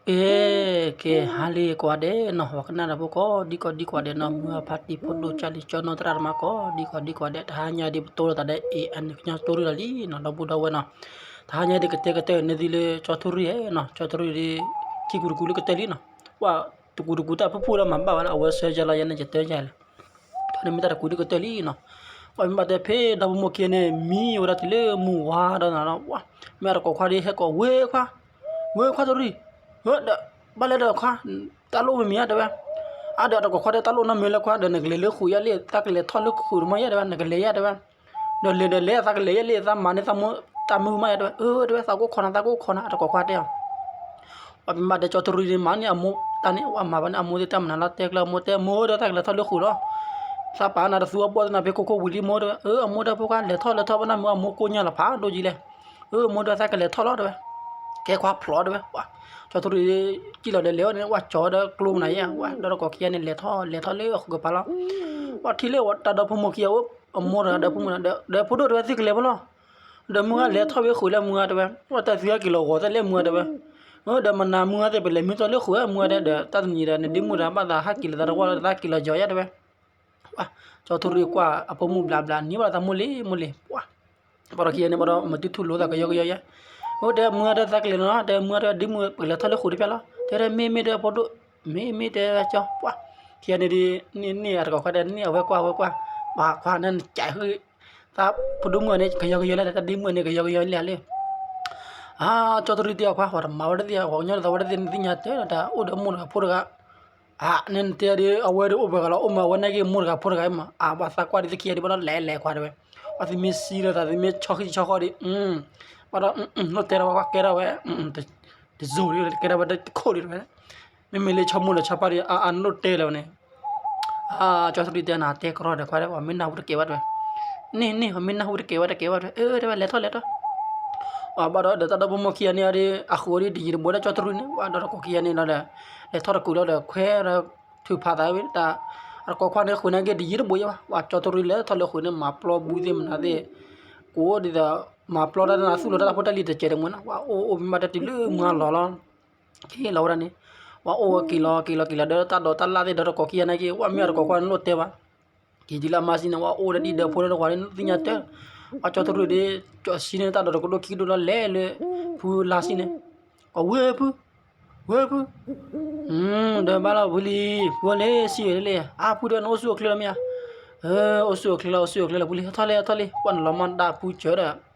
ကဲ ကဲ ဟါလၢကိးဂၤဒဲးနီၤ, ပှၤကနၣ်တၢ်ဖိကိးဒံကိးဒံကိးဂၤဒဲးနီၤ, မုၢ်အဖါတံၤဖိဒိၣ်ကၢ်လံၤကၠီနီၢ်သရၣ်သမါကိးဒံကိးဒံကိးဂၤဒဲး, တဟါညါဒ်ပတိၢ်လိာ်သးဒီး အဲၣ်အကညီကၠီတိရံၣ်တၢ်လံနီၤ, ဒီပုၢ်ဒီဝဲၢ်နီၤ, တဟါညါဒ်ကတဲကတၢၢ်န့ၢ်သုလၢကၠီတိရံၣ်နီၤ, ကၠီတိရံၣ်ဒ် ခံကူတကူလၢကတၢၢ်လံနီၤ, ပှၤတကူတကူတၢ်ဖုၣ်ဖုၣ်ဒီးမၤဘၣ်ဝဲလၢ အဝဲဆၢကၢလီၤယဲန့ၣ် ယတဲယဲလဲၣ် တၢ်န့ၣ်မ့ၢ်တၢ်တကူဒ်ကတၢၢ်လံနီၤ, ပှၤမ့ၢ်ဘၣ်တဲဖဲဒီဖိမိၢ်ခံဂၤန့ၣ် မံဝဲဒၣ်တုၤလၢမုၢ်ဝါဒီးနၤလီၤ, မ့ၢ်အတကိးခွါဒ်ဟဲကိးဝဲခွါ, ဝဲခွါတိရံၣ်, ဒီး ဘၣ်လဲၣ်ဒီးခွါ, တၢ်လိၣ်မ့ၢ်မံၤဧါတဲဝဲ, အါဒီးအတကိးခွါဒီးတၢ်လိၣ်နီတမံၤလၢခွါဒီး နကလဲၤလၢဃုာ်ယဲလံ, သးကလဲၤထီၣ်လၢဃုာ်တမံၤယဲတဲဝဲ, နကလဲၤယဲတဲဝဲ, ဒီးလဲၤဒီးလဲၤ သးကလဲၤယဲလံ, သးမၤန့ၢ်သးမိၢ်တၢ်မုာ်မးယဲတဲဝဲ, အၢ တဲဝဲ သးကအိၣ်ခိးနၤ သးကအိၣ်ခိးနၤ အတကိးခွါတဲအီၤ ပှၤမ့ၢ်ဘၣ်တဲကၠီတိရံၣ်န့ၣ် မၤန့ၢ်အမိၢ်တၢ်န့ၣ် ပှၤမၤဘၣ်န့ၣ် အမိၢ်သ့ၣ်တၢ်မနုၤလီၤ တဲကျၢၤအမိၢ်တဲ မိၢ်ဒီးသးကလဲၤထီၣ်လၢဃုာ်လီၤ, သးပာ်နၤတသူအဘီၣ်သ့ၣ်နၤဖဲခိခိၣ်ဝံၤလံမိၢ်တဲဝဲ, အၢ အမိၢ်ဒီးဖိခွါလဲၤထီၣ်လဲၤထီၣ်ဘၣ်နၤမုၢ် အမိၢ်ကိၢ်ညါလီၤဖးဒိၣ်ကံလဲၣ်, အၢ အမိၢ်ဒီးသးကလဲၤထီၣ်လီၤတဲဝဲ, ကဲခွါဖျိးတဲဝဲ, ကၠီတိရံၣ် ကံၣ်လီၤဒီးလဲၤဝဲန့ၣ် ပှၤကၠီဒီးကျိမနၤယဲ ပှၤဒီးတကိးခံဂၤန့ၣ် လဲၤထီၣ်လဲၤထီၣ်လၢအဃုကပၤလီၤ, ပှၤထံၣ်လၢတၢ်ဒီဖိမိၢ်ခံဂၤအိၣ် အမိၢ်တဂၤဒီးဖိမုၣ်ဒီး ဒီးဖိဒိၣ်တဲဝဲ သုကလဲၤဖဲလဲၣ် ဒီးမုၢ်ဂၤလဲၤထီၣ်ဝဲဃုာ်လၢမုၢ်ဂၤတဲဝဲ, ပှၤတၢ်သံဂၤက့ၤလီၤဂီၤသးလၢမုၢ်ဂၤတဲဝဲ, ဒီးမနၤမုၢ်ဂၤသ့ၣ် ပလဲၤမံထီၣ်လၢဃုာ်မုၢ်ဂၤတဲ ဒီးတၢ်တနံၤဒီး နဒ့မုၣ်တဂၤဘၣ်သးဟးက့ၤလီၤသးတဝီလီၤ သးက့ၤလီၤယီၤယဲတဲဝဲ, ကၠီတိရံၣ်ကွၢ်အဖိမုၣ်ဘျးဘျး နံၤဘၣ်သးမိၢ်လံမိၢ်လံ, ပှၤ ပှၤဒီးခံဂၤန့ၣ် ပှၤဒီးမၤတုၤထူၣ်လိာ်သးကယီကယီယဲ, အိၣ်တဲမုၢ်ဂၤဒီးသးကလဲၤလီၤ တဲမုၢ်ဂၤတဲ ဒ့မုၣ်ပလဲၤထီၣ်လၢဃုာ်တဖျၢၣ်လီၤ, တဲဒ်မ့ၢ်မ့ၢ်တဲဖိဒိၣ်, မ့ၢ်မ့ၢ်တဲကၠီ ပှၤ ခံဂၤန့ၣ်ဒ် န့ၢ်န့ၢ်အတကိးခွါဒီး န့ၢ်အဝဲကွၢ်ဝဲကွၢ်, ပှၤခွါန့ၣ်ကးဃုာ် သးဖိဒိၣ်မုၣ်ဂၤန့ၣ် ကယီကယီလၢ တၢ်ဒ့မုၣ်န့ၣ် ကယီကယီလၢလၢ အါ ကၠီတိရံၣ်တဲအီၤခွါ ပှၤတမၤဝဲတသ့ ပှၤကညီတသးဝဲတသ့ နသ့ၣ်ညါတဲလီၤ တၢ်အိၣ်ဒီးမိၢ်တဂၤဖိတဂၤ, အါ န့ၣ်နတဲဒ် အဝဲဒ်အိၣ်ပှဲၤဂၤလီၤ အိၣ်မးဝဲန့ၣ်က့ၤမိၢ်တဂၤဖိတဂၤမး အါ ပှၤသးကွၢ်ဒ်သခံဂၤဒ် ဘၣ်ဒီးလဲၤလဲၤခွါတဲဝဲ, ပှၤသုမ့ၢ်စံးဒီးသးသုမ့ၢ်ဆီဟံၣ်ဆီဃီဒ်, ဘၣ်ဒီး လိၣ်တဲလီၤဝဲကွၢ်ကဲထီၣ်ဝဲ, တစိၤဒ် ကဲထီၣ်ဝဲတခိၣ်ဒ်တဲဝဲ, မ့မ့ၢ်လၢဆီမိၢ်ဒီးဆီဖါဒ် အါ အါ နလိၣ်တဲလီၤဝဲန့ၣ် အါ ကၠီတိရံၣ်တဲနၤတဲကရီဒီးခွါဒီး ပှၤမ့ၢ်နၢ်ဟူတကဲဘၣ်တဲဝဲ, န့ၣ်န့ၣ် ပှၤမ့ၢ်နၢ်ဟူတကဲဘၣ်တကဲဘၣ်တဲဝဲ အၢ တဲဝဲလဲၤထီၣ်လဲၤထီၣ်, ပှၤဘၣ်ဒီးဒီးတၢ်ဒီဖိမိၢ်ခံဂၤန့ၣ်အီၤဒ် အဃိဒ်တယံၤတဘိဒီးကၠီတိရံၣ်န့ၣ် ပှၤဒီးတကိးခံဂၤန့ၣ်ဒီး လဲၤထီၣ်တကူာ်လီၤဒီးခွဲဒီး ထုးဖးသးဝဲတၢ်, အတကိးခွါန့ၣ်ဃုာ်န့ၣ်က့ၤတယံၤတဘိယဲဘၣ် ပှၤကၠီတိရံၣ်လဲၤထီၣ်လၢဃုာ်န့ၣ် မၤပျီဘူးသ့ၣ်မနုၤသ့ၣ်, ကိးဒ်သိး မၤပျီတၢ်နၤသူၣ်လီၤတၢ်ဖိတၢ်လံၤတစဲးတမုာ်နီၤ ပှၤအိၣ်အိၣ်မ့ၢ်ဘၣ်တဲတုၤလၢမုၢ်ဂၤလီၤလီၤ က့ၤလီၤဝဲဒၣ်န့ၣ်, ပှၤအိၣ်ဝဲက့ၤလီၤက့ၤလီၤက့ၤလီၤ ဒီးတၢ်ဒိးတၢ်လၣ်သ့ၣ်ဒီးတကိးခံဂၤန့ၣ်က့ၤ ပှၤမ့ၢ်အတကိးခွါန့ၣ်လိၣ်တဲဘၣ်, က့ၤတုၤလၢအမါစံးန့ၣ် ပှၤအိၣ်ဒီးဒံၣ်ဒီးဖိဒီးတဝၤန့ၣ်သ့ၣ်ညါတဲ, ပှၤကၠီတိရံၣ်ဒ် ကၠီစံးန့ၣ် တၢ်ဒိးတကဒိၣ်ခံကဒိၣ်လီၤလဲၤလၢ ဖုလါစံးန့ၣ်, အဝဲဖု, ဝဲဖု, ဒီးဘၣ်လီၤဖုလံ, ဖုလံစံးဝဲလံ, အါဖုတဲ နအိၣ်ဆူၣ်အိၣ်ချ့လီၤမ့ၢ်ဧါ, အိၣ်ဆူၣ်အိၣ်ချ့လီၤ အိၣ်ဆူၣ်အိၣ်ချ့လီၤဖုလံ ဟဲထီၣ်လံ ဟဲထီၣ်လံ ပှၤနလီၤမၢ်ဒၣ်ဖုစၢၤဒီး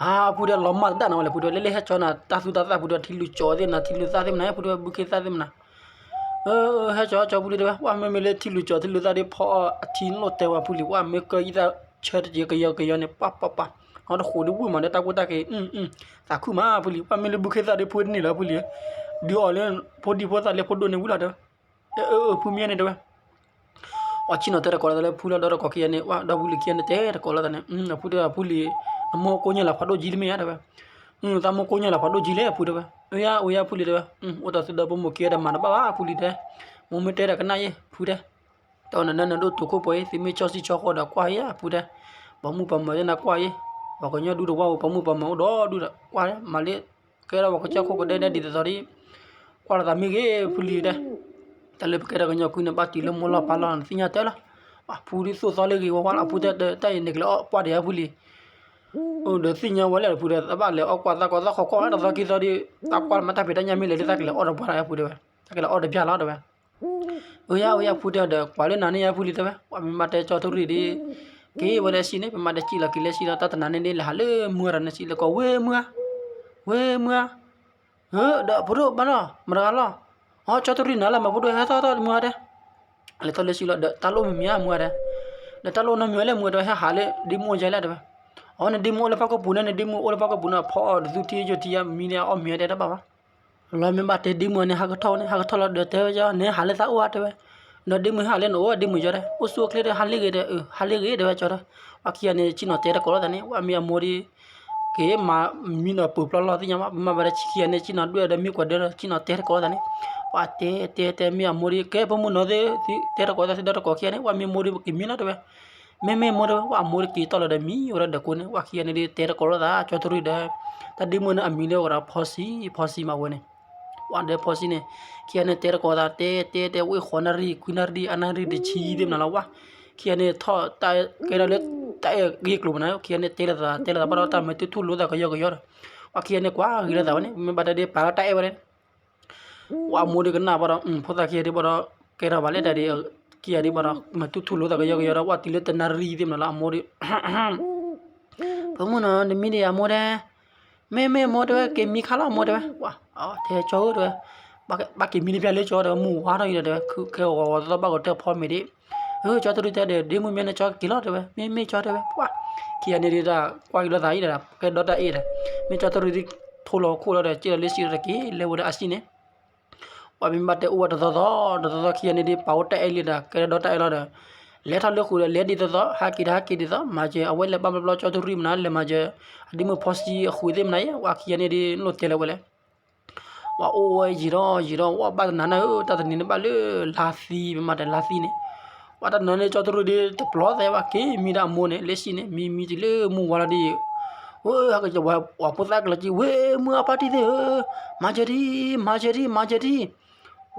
အါဖုဒီးလီၤမၢ်တဒၣ်နဝဲလဲၣ် ဖုဒီး လဲၤလဲၤဟဲကၠီနၤ တၢ်သူတၢ်သၣ်ဖုဒီး ထံလုာ်ကၠီသ့ၣ်နၤ ထံလုာ်သၣ်သ့ၣ်မနၤ ဖုဒီး ဘုခ့သၣ်သ့ၣ်မနၤ, ဟဲကၠီကၠီဖုလံတဲဝဲ ပှၤမ့မ့ၢ်လၢထံလုာ်ကၠီထံလုာ်သၣ်ဒီး ဖီအီၤအထံလိၣ်တဲဝဲဖုလံ ပှၤမ့ၢ်ကၢယံသးဆၢတက့ၢ်ကယီကယီန့ၣ် ပှၤပှၤပှၤ နီတဃိးဒ်ဝံၣ်မးဒီးတၢ်ကိၢ်တၢ်ဂီၤ သးခုမးဖုလံ ပှၤမ့ၢ်လၢဘုခ့သၣ်ဒီး ဖုတန့ၢ်လၢၤဖုလံ, ဒုးအီၤလၢဖိဒံဖိသၣ်လၢဖိဒိၣ်န့ၣ်ဝံၤလီၤတဲဝဲ အၢ ဖုမ့ၢ်န့ၣ်တဲဝဲ, အီၣ်ဆ့ၣ်နီၤတဲတကိးလိာ်သးလၢဖုလီၤ ဒီးတကိးခံဂၤန့ၣ် ဝဲဒီပုၢ်လံၤခံဂၤန့ၣ် တဲတကိးလိာ်သးန့ၣ် အဖုတဲ ဖုလံၤ နမိၢ်ကိၢ်ညါလၢဖးဒိၣ်ကံလၢမ့ၢ်ဧါတဲဝဲ, သးမိၢ်ကိၢ်ညါလၢဖးဒိၣ်ကံလဲၣ် ဖုတဲဝဲ, အိၣ်ယၤ အိၣ်ယၤ ဖုလံၤတဲဝဲ, အိၣ်ဒီးသုဒီးဖိမိၢ်ခံဂၤဒီးမၤတဘၣ်ဘၣ် ဖုလံၤတဲ, မိၢ်မ့ၢ်တဲဒီးကနၣ်ယဲ ဖုတဲ, တၢ်နနၢနဒိၣ်တုာ်ခိၣ်ပှဲၤအံၤ သုမ့ၢ်ဆီဆံဆီဃီဒီးကွၢ်ယဲ ဖုတဲ, ပှၤမုၣ်ပှၤမၢၤသ့ၣ်နၤကွၢ်ယဲ, ပှၤကညီဒူတဝါဧိၤ ပှၤမုၣ်ပှၤမၢၤအိၣ်ဒီဒူဒီး ကွၢ်မၤလၢ ကဲထီၣ်ပှၤကစၢၢ်ခိၣ်ကဒဲဒဲဒ်သိးသိးဒ်, ကွၢ်လီၤသးမ့ၢ်ဂ့ၤ ဖုလံၤတဲ, တၢ်လၢပကဲထီၣ်ကညီကုန့ၣ် ဘၣ်တုၤလၢမိၢ်လီၢ်ပၢ်လီၢ် နသ့ၣ်ညါတဲလီၤ, ပှၤဖုဒ်သိၣ်သီလၢဂ့ၤဝါဝါလီၤ ဖုတဲ တၢ်အံၤန့ၣ်ကလဲၤအီၣ်ကွၢ်ဒံးဧါဖုလံၤ, အိၣ်ဒီးသ့ၣ်ညါဝဲလၢဖုဒီး တဘၣ်လဲၤအီၣ်ကွၢ်သးကီသးခီကီၢ် တသီခံသီဒ် တၢ်ကွၢ်လၢမ့ၢ်တၢ်ဖံးတၢ်ညၣ်မ့ၢ်လဲၤလၢတၢ်ကလဲၤအီၣ်ဒီးပှၤတၢ်ဖုတဲဝဲ, တၢ်ကလဲၤအီၣ်ဒီးပျၢ်လီၤတဲဝဲ အိၣ်ယၤ အိၣ်ယၤ ဖုတဲဒီး ကွၢ်လၢနၤန့ၣ်ယၤဖုလံၤတဲဝဲ ပှၤမ့ၢ်မၤတဲကၠီထူရံၣ်ဒ် က့ၤဝဲလၢစံးန့ၣ် ပမၤတဲစံးလီၤက့ၤလၢစံးလီၤ တၢ်တနၤန့ၣ်ဒ်လဲၤဟးလၢမုၢ်ဂၤဒီးနစံးလၢကီး ဝ့ၢ်မုၢ်ဂၤ ဝ့ၢ်မုၢ်ဂၤ ဒီးဖိဒိၣ်ဘၣ်လီၤ မတၤဂၤလီၤ အီ ကၠီထူရံၣ်နၤလၢမၤဖိဒိၣ်ဟဲထီၣ်ထီၣ်မုၢ်ဂၤတဲ လဲၤထီၣ်လၢစံးလီၤဒီး တၢ်လိၣ်မ့ၢ်မံၤဧါမုၢ်ဂၤတဲ ဒီးတၢ်လိၣ်နီတမံၤဝဲလၢမုၢ်ဂၤတဲဝဲ ဟဲဟးလၢဒ့မုၣ်အိၣ်ယဲလၢတဲဝဲ အီ နဒ့မုၣ်အိၣ်လၢဖီခိၣ်ပူၤန့ၣ် နဒ့မုၣ်အိၣ်လၢဖီခိၣ်ပူၤန့ၣ် ဖီအီၤတသူထံယိာ်ထံယါ မံၤန့ၣ်အီၣ်မ့ၤတဲတဘၣ်ဘၣ် လီၤမ့ၢ်ဘၣ်တဲဒ့မုၣ်န့ၣ် ဟးကထီၣ်န့ၣ် ဟးကထီၣ်လီၤဒီးတဲဝဲကၠီ နဟးလၢသးအိၣ်ဧါတဲဝဲ, ဒီးဒ့မုၣ်ဟးလၢနအိၣ် ဒ့မုၣ်ကၠီတဲ အိၣ်ဆူၣ်အိၣ်ချ့ဒီး ဟးလ့ဂ့ၤဒီး ဟးလ့ဂ့ၤတဲဝဲကၠီဒီး ပှၤခံဂၤန့ၣ် ဆ့ၣ်နီၤတဲတကိးလိာ်သးန့ၣ် ပှၤမ့ၢ်အမိၢ်ဒ် က့ၤမၤမံၤဒီးပၢၢ်ပျီလီၤသ့ၣ်ညါမး ပမၤဘၣ်ဒီးဆံခံဂၤန့ၣ် ဆ့ၣ်နီၤဒွဲၣ်ဒီးမ့ၢ်ကွၢ်ဒၢဒီး ဆ့ၣ်နီၤတဲတကိးလိာ်သးန့ၣ် ပှၤတဲတဲတဲမ့ၢ်အမိၢ်ဒ် ကဲဖိမုၣ်နီၤသ့ၣ် တဲတကိးသး သ့ၣ်ဒီတကိးခံဂၤန့ၣ် ပှၤမ့ၢ်မိၢ်ဒ်က့ၤမံၤလီၤတဲဝဲ မ့မ့ၢ်မိၢ်တဲဝဲ ပှၤအမိၢ်တက့ၤတီၢ်လီၤဒီးမံၤဝဲဒၣ်ဒီးကိးန့ၣ် ပှၤခံဂၤန့ၣ်ဒ်တဲတကိးလိာ်သး ကၠီထူရံၣ်ဒီး တၢ်ဒ့မုၣ်န့ၣ် အမံၤလၢအိၣ်ဒီးဖီစံ ဖီစံမးဝဲန့ၣ်, ပ ပှၤဒီးဖီစံန့ၣ်, ခံဂၤန့ၣ်တဲတကိးသး တဲတဲတဲဝ့ၢ်ဃိးနၣ်ရံၣ် ခွံနၣ်ရံၣ် အနၣ်ရံၣ်တဆံသ့ၣ်မနုၤလီၤဝဲ, ခံဂၤန့ၣ်ထီၣ်တၢ်ကဲထီၣ်လၢ တၢ်အဲၣ်ဂ့ၢ်ကျိၤမနုၤ ခံဂၤန့ၣ်တဲလိာ်သးတဲလိာ်သးဘၣ်ဒီး တၢ်မၤတူၢ်ထူလိာ်သးကယီကယီဒီး, ပှၤခံဂၤန့ၣ်ကွၢ်ဂ့ၤလိာ်သးဝဲန့ၣ် မ့ၢ်ဘၣ်တဲဒ်ပာ်လီၤတၢ်အဲၣ်ဝဲန့ၣ် ဝဲအမိၢ်ဒ်ကနၣ်ဘၣ်ဒီး ဖိသၣ်ခံဂၤဒ်ဘၣ်ဒီး ကဲထီၣ်ဘၣ်လၢတၢ်ဒ် ခံဂၤဒ်ဘၣ်ဒီး မၤတူၢ်ထူလိာ်သးကယီကယီဒီး ဝဲတုၤလၢတနၣ်ရံၣ်သ့ၣ်မနုၤလီၤ အမိၢ်ဒ် ဖိမုၣ်နီၤ နမံဒံးအမိၢ်တဲ, မ့ၢ်မ့ၢ်အမိၢ်တဲဝဲ က့ၤမံခါလီၤအမိၢ်တဲဝဲ, ထဲကၠီဧၢတဲဝဲ, ဘၣ်က့ၤမံတပျၢ်လၢကၠီတဲဝဲ မုၢ်ဝါထီၣ်အံၤဒီးတဲဝဲ ခဲဂီၤဂီၤသီဘၣ်ကီးတၢၢ်ဖီမ့ၤဒ်, ကၠီတရံးတဲဒီး ဒ့မုၣ်မ့ၢ်န့ၣ်ကၠီက့ၤလီၤတဲဝဲ မ့ၢ်မ့ၢ်ကၠီတဲဝဲ, ခံဂၤန့ၣ်ဒ်တၢ်ကွၢ်က့ၤလိာ်သးအံၤဒီး ကဲဒီတၢ်အဲၣ်ဒီး, မ့ၢ်ကၠီတရံးဒ်ထိလီၤခိၣ်လီၤဒီး က့ၤလီၤလၢစံးဒီးတက့ၤ လဲၤဝဲဒီးအစံးန့ၣ် ပှၤမ့ၢ်ဘၣ်တဲအိၣ်ဝဲတသီသီ, တသီသီခံဂၤန့ၣ်ဒ်ပာ်အိၣ်တၢ်အဲၣ်လံဒီး ကဲဒီတၢ်အဲၣ်လီၤဒီး, လဲၤထီၣ်လၢဃုာ်ဒီး လဲၤဒ်သိးသိး ဟးက့ၤဒီးဟးက့ၤဒ်သိး မၤစၢၤအဝဲလဲၤဘၣ်ဘျီဘျီ ကၠီတရံးမနုၤ လဲၤမၤစၢၤ အဒ့မုၣ်ဖီစံအဃုာ်သ့ၣ်မနုၤယဲ ပှၤခံဂၤန့ၣ်ဒ်လိၣ်တဲလၢၤဝဲလဲၣ်. ပှၤအိၣ်ဝဲယံာ်ထီၣ်ယံာ်ထီၣ် ပှၤဘၣ်တနၤန့ၣ်ဧၢ တၢ်တနံၤန့ၣ်ဘၣ်လၢလါသံ ပမၤတၢ်လါသံန့ၣ်, ပှၤတၢ်တနၤန့ၣ် ကၠီတရံးဒ်တပျီသးဘၣ် က့ၤမံဒီးအမိၢ်န့ၣ် လၢစံးန့ၣ် မံမံတလၢမုၢ်ဝါလီၤဒ် ဝဲဟဲက့ၤ ပှၤဖိသၣ်ကလီၤကံ ဝဲမုၢ်အဖါတံၢ်သ့ၣ်ဧၢ, မၤစၢၤဒံး မၤစၢၤဒံး မၤစၢၤဒံး,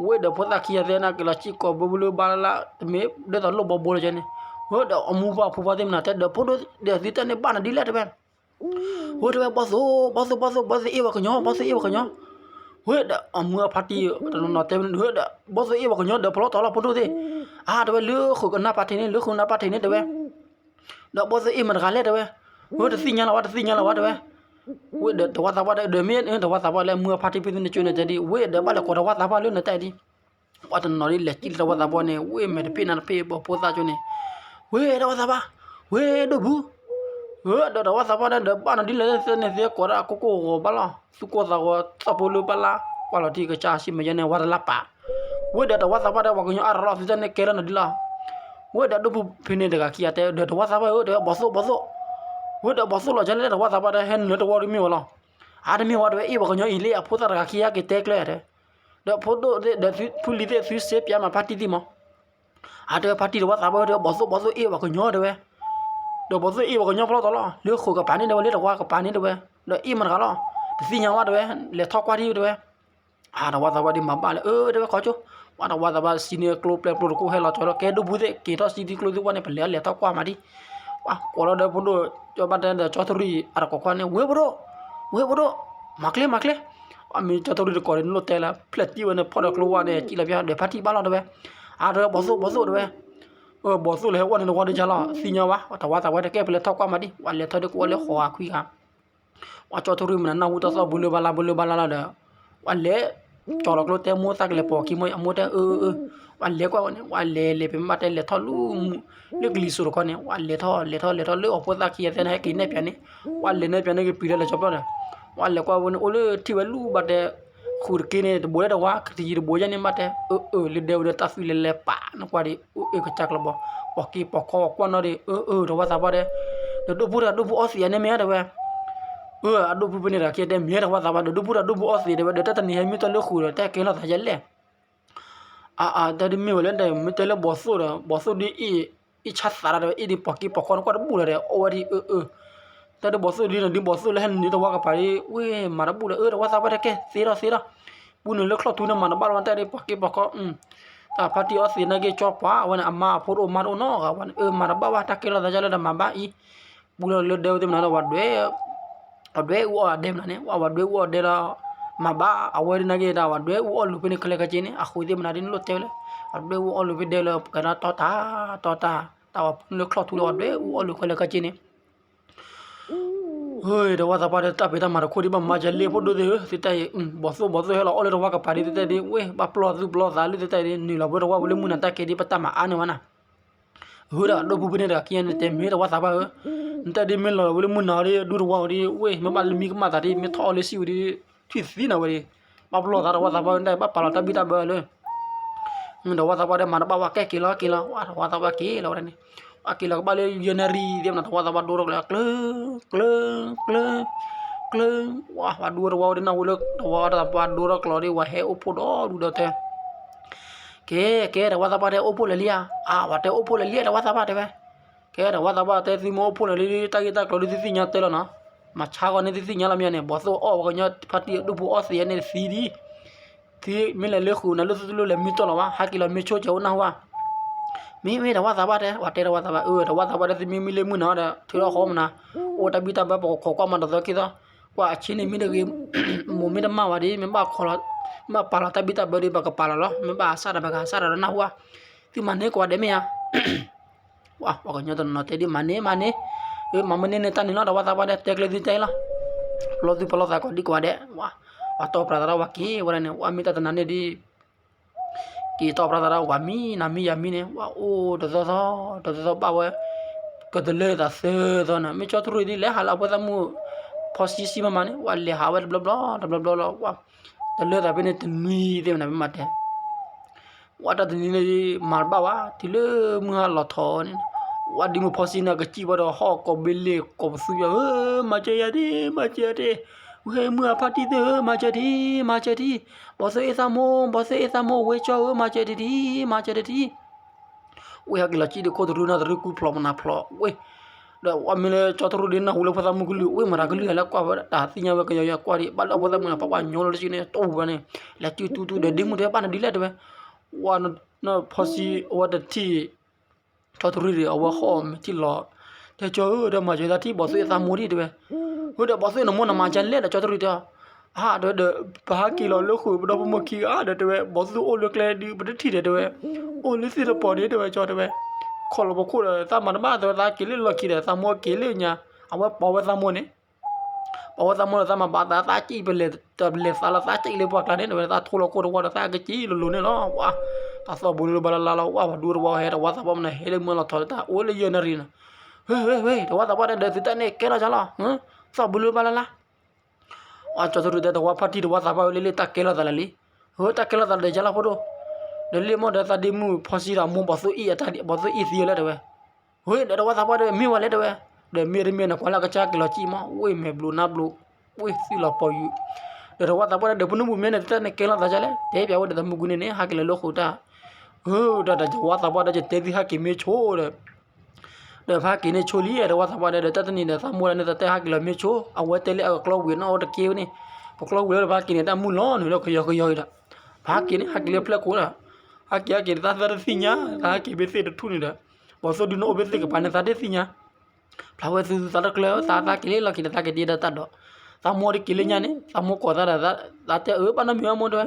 ဝဲဒီးဖိသၣ်ခံဂၤသ့ၣ်န့ၣ် ကလီၤကံကိးဘၢဘၢလၢဘၣ်လၢ်လၢ် တမ့ၢ်ဒ်သိးလိၣ်ဘီဘိလီၤကဲန့ၣ်, ဝဲဒီးအမိၢ်ပှၢ်ဖိခွါသ့ၣ်မနုၤတဲဒီး ဖိဒိၣ်ဒီးသုတၢ်န့ၣ်ဘၣ်နၤဒ်လဲၣ်တဲဝဲ ဝဲတဲဝဲ ဘီၣ်သိၣ် ဘီၣ်သိၣ် ဘီၣ်သိၣ် ဘီၣ်သိၣ်အ့ၣ်ပှၤကညီ ဘီၣ်သိၣ်အ့ၣ်ပှၤကညီ, ဝဲဒီးအမုၢ်အဖါတံၢ်တနီၤနီၤတဲဝဲ ဝဲဒီး ဘီၣ်သိၣ်အ့ၣ်ပှၤကညီဒီးဖီလီၤတီၤလီၤဖိဒိၣ်သ့ၣ်, အါတဲဝဲ လၢဃုာ်ကနၣ်ပာ်ထံးန့ၣ် လၢဃုာ်ကနၣ်ပာ်ထံးန့ၣ်တဲဝဲ ဒီးဘီၣ်သိၣ်အ့ၣ်မတၤတဂၤလဲၣ်တဲဝဲ, ဝဲတသ့ၣ်ညါလီၤဝဲ တသ့ၣ်ညါလီၤဝဲတဲဝဲ, ဝဲဒီးတဝၣ်သးပှၢ်ဒီး ဒီးမ့ၢ်တဝၣ်သးပှၢ်လၢမုၢ်အဖါတံၢ်ဖုသ့ၣ်န့ၣ်ကၠိန့ၣ်တဲဒ် ဝဲဒီးဘၣ်လဲၤကိးတဝၣ်သးပှၢ်လၢနတၢ်အံၤဒ် ပှၤတနီၤဒ်လဲၤကံၣ်လၢတဝၣ်သးပှၢ်န့ၣ် ဝဲမဲာ်တဖ့ၣ်နါတဖ့ၣ်ပိာ်ဖိသၣ်ကၠိန့ၣ်, ဝဲတဝၣ်သးပှၢ်, ဝဲဒိၣ်ပူၤ, ဝဲဒီးတဝၣ်သးပှၢ်ဒီး ဒီးဘၣ်နၤဒ်လဲၣ်သ့ၣ်န့ၣ်သ့ၣ်ကိးဒၣ်ကိၢ်ကိၢ်ဂီၤဘၣ်လီၤ သူၣ်ကိၢ်သးဂီၤသီၣ်ဖိလၢဘၣ်လၢ် ကွၢ်လီၤထံကစၢ်စံၣ်မဲာ်ယဲန့ၣ် ဝါတလၢ်ပာ်, ဝဲဒီးတဝၣ်သးပှၢ်ဒီး ပှၤကညီအါထီၣ်လီၤ သုတၢ်န့ၣ်ကဲလၢနဒ်လီၤ, ဝဲဒီးဒိၣ်ပူၤဖဲန့ၣ်တဂၤခံဂၤတဲ ဒီးတဝၣ်သးပှၢ်ဧၢ တဲဝဲ ဘီၣ်သိၣ် ဘီၣ်သိၣ်, ဝဲဒီးဘီၣ်သိၣ်လီၤကလဲၣ် တဝၣ်သးပှၢ်ဒီး ဟဲနုာ်လၢတဝီတမ့ၢ်ဝဲလီၤ, အါတမ့ၢ်ဝဲတဲဝဲ အ့ၣ်ပှၤကညီအံၤလၢအဖိသၣ်တဂၤခံဂၤက့ၤတဲကျဲတဲ ဒီးဖိဒိၣ်သ့ၣ်ဒီးဖုလံၤသ့ၣ်သုစ့ပၠးမးဖါတံၢ်သ့ၣ်မး, အါတဲဝဲဖါတံၢ်တဝၣ်သးပှၢ်တဲဝဲ ဘီၣ်သိၣ်ဘီၣ်သိၣ်အ့ၣ်ပှၤကညီတဲဝဲ, ဒီးဘီၣ်သိၣ်အ့ၣ်ပှၤကညီဖီလီၤတီၤလီၤ လၢဃုာ်ကပၤန့ၣ်တဲဝဲ လၢတဝၣ်ကပၤန့ၣ်တဲဝဲ, ဒီးအ့ၣ်မတၤတဂၤလီၤ, တသ့ၣ်ညါဝဲတဲဝဲ, လဲၤထီၣ်ကွၢ်ဒံးတဲဝဲ, အါတဝၣ်သးပှၢ်ဒ်မၤဘၣ်လၢ အၢ တဲဝဲခီကၠိ, ပှၤတဝၣ်သးပှၢ်စံးန့ၢ်ကျိပျဲၢ်ကျိတကိးဟဲလီၤကၠီလီၤ ကဲဒိၣ်ပူၤသ့ၣ် က့ၤထီၣ်စံးဒ်ကျိသ့ၣ်ဝဲန့ၣ် ပလဲၤလဲၤထီၣ်ကွၢ်မးဒံး, ပှၤကိးလီၤဒီးဖိဒိၣ် ကၠီဘၣ်တဲဒီးကၠီတရံးအတကိးခွါန့ၣ် ဝ့ၢ်ဖိဒိၣ်, ဝ့ၢ်ဖိဒိၣ်, မၤကျဲမၤကျဲ, အမ့ၢ်ကၠီတရံးတကိးန့ၣ် လိၣ်တဲလၢ ဖျဲးတံၢ်ဝဲန့ၣ် ဖီၣ်ဒီးကျိဝဲန့ၣ် ကံၣ်လီၤပျၢ်ဒီးဖါတံၢ်ဘၣ်လီၤတဲဝဲ, အါတဲဝဲ ဘီၣ်သိၣ်ဘီၣ်သိၣ်တဲဝဲ, ဘီၣ်သိၣ်လၢဟဲအိၣ်န့ၣ်တဝီဒ်ကၢ်လီၤ သ့ၣ်ညါဝဲ တဝၣ်သးပှၢ်တဲကဲပလဲၤထီၣ်ကွၢ်မးဒံး ပှၤလဲၤထီၣ်ဒ်ကအိၣ်လၢဃိးဂၤခွံဂၤ ပှၤကၠီထူရံၣ်မနုၤနၢ်ဟူတၢ်သီၣ်ဘုလၢဘၣ်လၢ်ဘုလၢဘၣ်လၢ်လီၤဒီး ပှၤလဲၤ ကၠီလီၤကျိတဲမိၢ်သးကလဲၤပိာ်ခံမိၢ်အမိၢ်တဲအၢအၢအၢ ပှၤလဲၤကွၢ်ဝဲန့ၣ် ပှၤလဲၤလဲၤပမ့ၢ်ဘၣ်တဲလဲၤထီၣ်လူၤ လၢကလံၤစိးတခီန့ၣ် ပှၤလဲၤထီၣ်လဲၤထီၣ်လဲၤထီၣ်လၢအဖိသၣ်ခံဂၤသ့ၣ်န့ၣ် ဟဲက့ၤနဲၣ်ပၠးန့ၣ် ပှၤလဲၤနဲၣ်ပၠးန့ၣ်ကပံၤလၢလဲၤကၠီပျီဒီး ပှၤလဲၤကွၢ်ဝဲန့ၣ် အိၣ်လၢထံၣ်ဝဲလူၤဘၣ်တဲ ဃုာ်တက့ၢ်န့ၣ် တဘိလၢတဝါ ကတယံၤတဘိယဲန့ၣ်မ့ၢ်တဲ အၢအၢ လၢဒဲဝဲဒီးတၢ်သွံၣ်လဲၤလဲၤပာ်နကွၢ်ဒံး အၢအၢကစၢ်ကျီဘီ ပိာ်က့ၤပိာ်ခီကွၢ်နီၣ်ဒံး အၢအၢ တဝါသးပှၢ်တဲ ဒီးဒိၣ်ပူၤတၢ်ဒိၣ်ပူၤအီသံးအန့ၣ်မ့ၢ်တဲဝဲ အၢ အဒိၣ်ပူၤဖဲန့ၣ်တဂၤခံတဲမ့ၢ်တဝါသးပှၢ်ဒီး ဒိၣ်ပူၤတၢ်ဒိၣ်ပူၤအီသံးတဲဝဲ ဒီးတၢ်တနံၤဟဲမ့ၢ်တၢ်လၢဃုာ်ဒီး တၢ်ကဲလီၤသးယဲလဲၣ် အါအါ တၢ်ဒ်မ့ၢ်ဝဲလၢဒဲမ့ၢ်တဲလၢဘီသိၣ်ဒီး ဘီသိၣ်ဒ်အံၤ အံၤဆါသးဒီး အံၤဒ်ပိာ်က့ၤပိာ်ခီနကွၢ်တဘူၣ်လီၤဒီး အီဝဲဒ်အၢအၢ တၢ်ဒ်ဘီသိၣ်ဒ်န့ၣ် ဒ်ဘီသိၣ်လၢဟဲနုာ်တဝါကပၤဒ် ဝ့ၢ်မၤတဘူၣ်လီၤ အၢ တဝါသးပှၢ်တၢ်ကဲသ့ထီၣ်သ့ထီၣ် ပူၤနုာ်လၢချီၣ်ထူန့ၣ် မၤတဘၣ်လီၤတၢ်ဒ်ပိာ်က့ၤပိာ်ခီ တၢ်ဖါတံၢ်အီသံးနာ်က့ၤကၠီပှၤ အဝဲန့ၣ် အမါအဖိတအိၣ်မါတအိၣ်နီတဂၤ ဝဲန့ၣ် အၢ မၤတဘၣ်ဘၣ် တၢ်ကဲလီၤသးယဲလၢဒီးမၤဘၣ်အံၤ ပူၤလီၤလၢဒဲဝဲသ့ၣ်မနုၤဒီး ဝၤဒွဲ ဝၤဒွဲအူအီၣ်အဒဲမနုၤန့ၣ် ဝဲဝၤဒွဲအူအီၣ်ဒဲလီၤ မၤဘၣ်အဝဲဒ်နာ်က့ၤဒီး ဝၤဒွဲအူအီၣ်လူၤဖဲန့ၣ်ခဲလၢာ်ခဲဆ့န့ၣ် အဃိသ့ၣ်မနုၤဒ်နလိၣ်တဲဝဲလၢ ဝၤဒွဲအူအီၣ်လူၤဖဲဒဲလၢ ပကဲဒီးတီတၢ် တီတၢ် တၢ်ဝၤပူၤလၢချီၣ်ထူလၢဝၤဒွဲအူအီၣ်လူၤခဲလၢာ်ခဲဆ့န့ၣ် ဟ့ၣ် တဝါသးပှၢ်ဒီးတၢ်ဖံးတၢ်မၤတခိၣ်ဒ်ဘၣ်မၤယလဲၣ်ဖိဒိၣ်သ့ၣ်ဧၢ သ့ၣ်တၢ်အံၤ ဘီသိၣ်ဘီသိၣ်ဟဲလီၤအီၣ်လၢတဝါကပၤဒ်သ့ၣ်တၢ်ဒ် ဝ့ၢ် ဘၣ်ပျီၢ်သူၣ်ပျီၢ်သးလၢသ့ၣ်တၢ်ဒ် နုာ်လီၤဝဲတဝါဝဲလၢမုၢ်နၤတၢ်ကဲဒ်ပတၢ်မၤအါန့ၢ်ဝဲနၤ ဟ့ၣ်ဒီးဒိၣ်ပူၤဖဲန့ၣ်တဂၤခံဂၤန့ၣ်တဲမ့ၢ်တဝါသးပှၢ်ဧၢ နတၢ်ဒ်မ့ၢ်လီၤဝဲလၢမုၢ်နၤဒ် ဒူတဝါဝဲဒ် ဝ့ၢ် မ့ၢ်ဘၣ်လၢမံကမၣ်သးဒ် မ့ၢ်ထီၣ်အီၣ်လၢစံၣ်ဝဲဒ် ထွံၣ်သံနၤဝဲဒ် ဘၣ်ပျီၢ်သးတဝါသးပှၢ်ဧၢ နတၢ်ဘၣ်ပာ်လီၤတၢ်ဘံၣ်တၢ်ဘၢလၢ တဝါသးပှၢ်ဒီးမၤတဘၣ်ဝဲကဲက့ၤလီၤက့ၤလီၤ ဝဲတဝါသးပှၢ်က့ၤလီၤဝဲဒၣ်န့ၣ် ဝဲက့ၤလီၤကဘၣ်လၢယဲၢ်နၣ်ရံၣ်သ့ၣ်မနုၤ တဝါသးပှၢ်ဒိထီၣ်ကျဲ ကျၢၤ ကျၢၤ ကျၢၤ ကျၢၤ ဝဲ ဝဲဒူဝဲတဝါဝဲဒၣ်နၢ်ဟူလၢ တဝါသးပှၢ်ဒိထီၣ်ကျီဒ် ဝဲဟဲအိၣ်ဖှိၣ်ဒီဒူၣ်ဒီထၢ ကဲ ကဲ တဝါသးပှၢ်တဲအိၣ်ဖှိၣ်လၢာ်လံဧါ အါ ဝဲတဲအိၣ်ဖှိၣ်လၢာ်လံ တဝါသးပှၢ်တဲဝဲ ကဲ တဝါသးပှၢ်တဲသုမ့ၢ်အိၣ်ဖှိၣ်လၢာ်လံ တၢ်ဂ့ၢ်တၢ်ကျိၤဒ်သုသ့ၣ်ညါတဲလီၤနီၤ မၤဆါဂီၤန့ၣ်သုသ့ၣ်ညါလီၤမ့ၢ်န့ၣ် ဘီသိၣ်အီၣ်ဝဲကညီဖါတံၢ်ဒိၣ်ပူၤအီသံးန့ၣ်သံဒ် သုမ့ၢ်လဲၤလၢဃုာ်နၤလၢသုတလိၣ်လဲၤမံတီၢ်လီၤဘၣ်, ဟဲက့ၤလီၤမ့ၢ်ဆိကဲၤအိၣ်နၢ်ဟူဧါ. မ့ၢ်မ့ၢ်တဝၣ်သးပှၢ်တဲ, ဝဲတဲတဝၣ်သးပှၢ်, အၢ တဝၣ်သးပှၢ်တဲ သုမ့ၢ်မံလၢမုၢ်နၤဒီး ထုးထီၣ်ဃီမနၤ, အိၣ်တၢ်ဘံၣ်တၢ်ဘၢပကခိးကွၢ်မၤတသီခံသီ, ကွၢ်အဆ့န့ၣ်မ့ၢ်တဂ့ၤ, မိၢ်မ့ၢ်တမၤဝဲဒ် မ့ၢ်ဘၣ်ခီလီၤ, မ့ၢ်ပာ်လီၤတၢ်ဘံၣ်တၢ်ဘၢဒီး ပကပာ်လီၤလီၤ, မ့ၢ်ဘၣ်အစၢ်ဒီးပကအစၢ်ဒီးနၢ်ဟူဧါ. သုမၤန့ၢ်ကိးဂၤဒဲးမ့ၢ်ဧါ. ဝဲပှၤကညီတနီၤတဲဒ်မၤန့ၢ်မၤန့ၢ်, မၤမ့ၢ်န့ၢ်န့ၣ်တၢ်န့ၣ်လီၤ တဝၣ်သးပှၢ်တဲ တဲကျဲသုတဲလီၤ, ပလီၢ်သုပလီၢ်သးကိးဒံကိးဂၤဒဲး, ပှၤတီၢ်ပြးသးဒီးပှၤက့ၤဝဲဒၣ်န့ၣ် ဝဲမ့ၢ်တၢ်တနၤန့ၣ်ဒ် က့ၤတီၢ်ပြးသးဒီးပှၤမံနၤမံယၤမံန့ၣ် ဝဲအိၣ်တသီသီ, တသီသီဘၣ်ဝဲ, ကတလၢသးသၢသီန့ၣ် မ့ၢ်ကၠီတရူးဒ်လဲၣ် ဟးလၢအဖိသၣ်မုၣ် ဖီဆံဆံမးမးန့ၣ် ဝဲလဲၤဟးဝဲတဘျီဘျီ တဘျီဘျီလီၤ, ဝဲတလၢသးဖဲန့ၣ်တနွံသ့ၣ်မနၤ မ့ၢ်မၤတဲ ဝဲတၢ်တနံၤန့ၣ် မၤတဘၣ်ဝဲ တုၤလၢမုၢ်ဟါလီၤထီၣ်န့ၣ်, ဝဲဒ်မုၢ်ဖီဆံန့ၣ် ကစံၣ်ဘၣ်ဒီးဟီၣ်ကိးဘ့ၣ်လ့ၣ်ကိးပသူယၤဧၢ, မၤစၢၤယၤဒံး မၤစၢၤယၤဒံး, ဝဲမုၢ်အဖါတံၢ်သ့ၣ်ဧၢ မၤစၢၤထံ မၤစၢၤထံ, ဘီၣ်သိၣ်အ့ၣ်သးမိၢ် ဘီၣ်သိၣ်အ့ၣ်သးမိၢ် ဝဲကၠီဧၢ မၤစၢၤတထံ မၤစၢၤတထံ ဝဲဟဲက့ၤလီၤစံၣ်ဒီးခိၣ်တရူးနၢ်တရူးကူဖျိးမနၤဖျိးဝဲ, ဒီးဝဲမ့ၢ်လၢကၠီတရူးဒ်နၢ်ဟူလၢဖိသၣ်မုၣ်ကလုၢ် ဝဲမၤတၢ်ကလုၢ်ဟဲလၢကွၢ်ဝဲတၢ်သ့ၣ်ညါဝဲကယီကယီကွၢ်ဒံး ဘၣ်လၢအဖိသၣ်မုၣ်န့ၣ် ပှၤပှၤညီလီၤတစုန့ၣ် တိၢ်ဝဲန့ၣ်, လဲၤစုတူတူဒီးဒ့မုၢ်တဲဘၣ်နဒ်လဲၣ်တဲဝဲ, ဝဲဖီဆံအဝဲတထံၣ် ကၠီတရူးဒီး အဝဲဟီၣ်မဲာ်ထံလီၤ, တဲကၠီဧၢ ဒီးမၤစၢၤသးထံ ဘီၣ်သိၣ်အ့ၣ်သးမိၢ်ဒံးတဲဝဲ, ဟိဒီးဘီၣ်သိၣ်နမိၢ်နမၤကလဲၣ်ဒီး ကၠီတရူးတဲအီၤ, အါ ဒီး ပဟးက့ၤလီၤလၢဃုာ်ပဒီဖိမိၢ်ခံဂၤဒီးတဲဝဲ ဘီၣ်သိၣ်အိၣ်လၢကျဲဒုး ပတထံၣ်ဒီးတဲဝဲ, အိၣ်လၢသ့ၣ်တပီၤန့ၣ်တဲဝဲ ကၠီတဲဝဲ, ခီၣ်လီၤပခိၣ်ဒီး သးမၤတဘၣ်တဲဝဲ သးက့ၤလၢလီၢ်ခံဒီး သးမိၢ်က့ၤလၢညါ, အဝဲပိာ်ဝဲသးမိၢ်န့ၣ် ပိာ်ဝဲသးမိၢ်ဒီး သးမၤဘၣ်သး သးကံၣ်ပလဲၤ တလဲၤသးလီၤ သးကံၣ်လၢပှၢ်ကျါန့ၣ် တဲဝဲ သးထိလီၤခိၣ်တဝီဒီး သးကကံၣ်လိၤလိၤန့ၣ်လီၤ. ဝဲ တၢ်သီၣ်ဘိလၢဘၣ်လၢ်လၢ်လီၤ ဝဲပှၤဒူတဝီဟဲ တဝီသးပှၢ်မနုၤဟဲလၢမုၢ်လီၤထီၣ်လၢတၢ်အိၣ်လၢယဲၢ်နၣ်ရံၣ်န့ၣ်, ဝဲ ဝဲ ဝဲ တဝီသးပှၢ်ဒီး သုတၢ်န့ၣ်ကဲထီၣ်ကလီၤ, သီၣ်ဘိလၢဘၣ်လၢ်လၢ် အကၠီတရူးတဲ တဝီဖါတံၢ်တဝီသးပှၢ်ဝဲလၢလၢတၢ်ကဲထီၣ်သးလၢာ်လံ, ဝဲတၢ်ကဲထီၣ်သးဒီးယါလီၤဖိဒိၣ်, ဒီးလၢမ့ၢ်ဒီးသးဒ့မုၢ်ဖီဆံဒီးမိၢ်ဘီၣ်သိၣ်အ့ၣ်အတၢ်ဒ် ဘီၣ်သိၣ်အ့ၣ်သံဝဲလၢတဲဝဲ ဝဲဒီးတဝီသးပှၢ်ဒီးမ့ၢ်ဝဲလဲၣ်တဲဝဲ, ဒီးမ့ၢ်တမ့ၢ်နကွၢ်လၢအကစၢ်က့ၤလီၤကံၣ်မး ဝဲမဲာ်ဘျိးနါဘျိး, ဝဲသံလီၤပီၤယူၤ, ဒီးတဝီသးပှၢ်ဒီး ဒီးပနူၢ်ပူၤမ့ၢ်န့ၣ် တၢ်န့ၣ်ကဲထီၣ်သးကလဲၣ် တဲပျးဝဲဒီးတမုၢ်ကူန့ၣ်န့ၣ် ဟးက့ၤလီၤလၢဃုာ်တၢ်, အၢ ဒီးတဝီသးပှၢ်ဒီး ယတဲသုဟးက့ၤမ့ၢ်ဆိဒီး ဒီးဖးက့ၤန့ၣ်ဆိလံ တဝီသးပှၢ်ဒီး ဒီးတၢ်တနံၤဒီး သးမိၢ်လၢန့ၣ် သးတဲဟးက့ၤလီၤမ့ၢ်ဆိ, အဝဲတဲလၢအကကျီဝံၤနီၣ်အိၣ်တက့ၢ်ဝဲန့ၣ်, ပကျီဝံၤလၢတဖးက့ၤန့ၣ် တၢ်မုၢ်လီၤနုာ်လၢကယီကယီအံၤဒီး, ဖးက့ၤန့ၣ် ဟးက့ၤလၢဖျၢၣ်ခိၣ်ဒီး, ဟးက့ၤဟဲက့ၤန့ၣ် သးသၢတသ့ၣ်ညါ, သးဟးက့ၤဖဲသ့ၣ်တထူၣ်န့ၣ်ဒီး, ဘီၣ်သိၣ်ဒုးနအိၣ်ဖဲသ့ၣ်ကပၤန့ၣ် သးတသ့ၣ်ညါ ဖျါဝဲသုသးတကျၢၤ သးသးက့ၤလၢလီၢ်ခံ သးက့ၤဒ်ဒီးတၢ်ဒိး, သးမိၢ်ဒီးက့ၤလၢညါန့ၣ် သးမိၢ်ကိးသးဒီး သးတဲအၢ ဘၣ်နီတမံၤဘၣ်မိၢ်တဲဝဲ,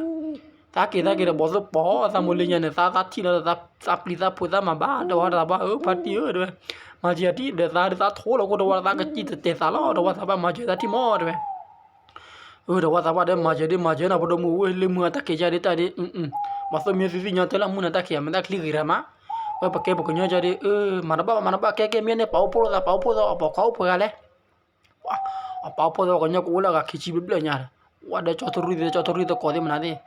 သးက့ၤသးက့ၤဒီး ဘီၣ်သိၣ်ပိာ်သးမိၢ်လၢညါန့ၣ် သးသးထံၣ်လီၤဒီး သးပျံၤသးဖုးသးမၤဘၣ် တဝီသးပှၢ်ဧၢ ဖါတံၢ်ဧၢတဲဝဲ, မၤစၢၤယၤထံၣ်ဒီး သးဒုးသးထိလီၤခိၣ်တဝီဒီး သးကစံၣ်တတဲာ်သးလီၤ တဝီသးပှၢ် မၤစၢၤသးထံၣ်မးတဲဝဲ အၢ တဝီသးပှၢ်ဒီး မၤစၢၤဒ်မၤစၢၤနၤ ပဒိၣ်မုၢ်ဝဲလၢမုၢ်အတၢ်က့ၤကါဒ်တၢ်ဒ်, ဘီၣ်သိၣ်မ့ၢ်သုသ့ၣ်ညါတဲလၢမုၢ်နၤတၢ်ခံး မ့ၢ်တၢ်ချံဂ့ၤရၤမး, ဝဲပကဲပကညီကါဒ်, မၤတဘၣ်ဘၣ် မၤတဘၣ် ကဲကဲမ့ၢ်န့ၣ် ပာ်အိၣ်ဖှိၣ်လိာ်သး ပာ်အိၣ်ဖှိၣ်သး အပိာ်ခွါအိၣ်ပှဲၤဂၤလဲၣ်, အပာ်အိၣ်ဖှိၣ်သး ပှၤကညီကအိၣ်လၢအဂၤခံဆံဘျဲၣ်ဘျဲၣ်ညါ, ဝဲဒီးကၠီတရူၢ်သ့ၣ် ကၠီတရူၢ်သကိးသ့ၣ်မနုၤသ့ၣ်,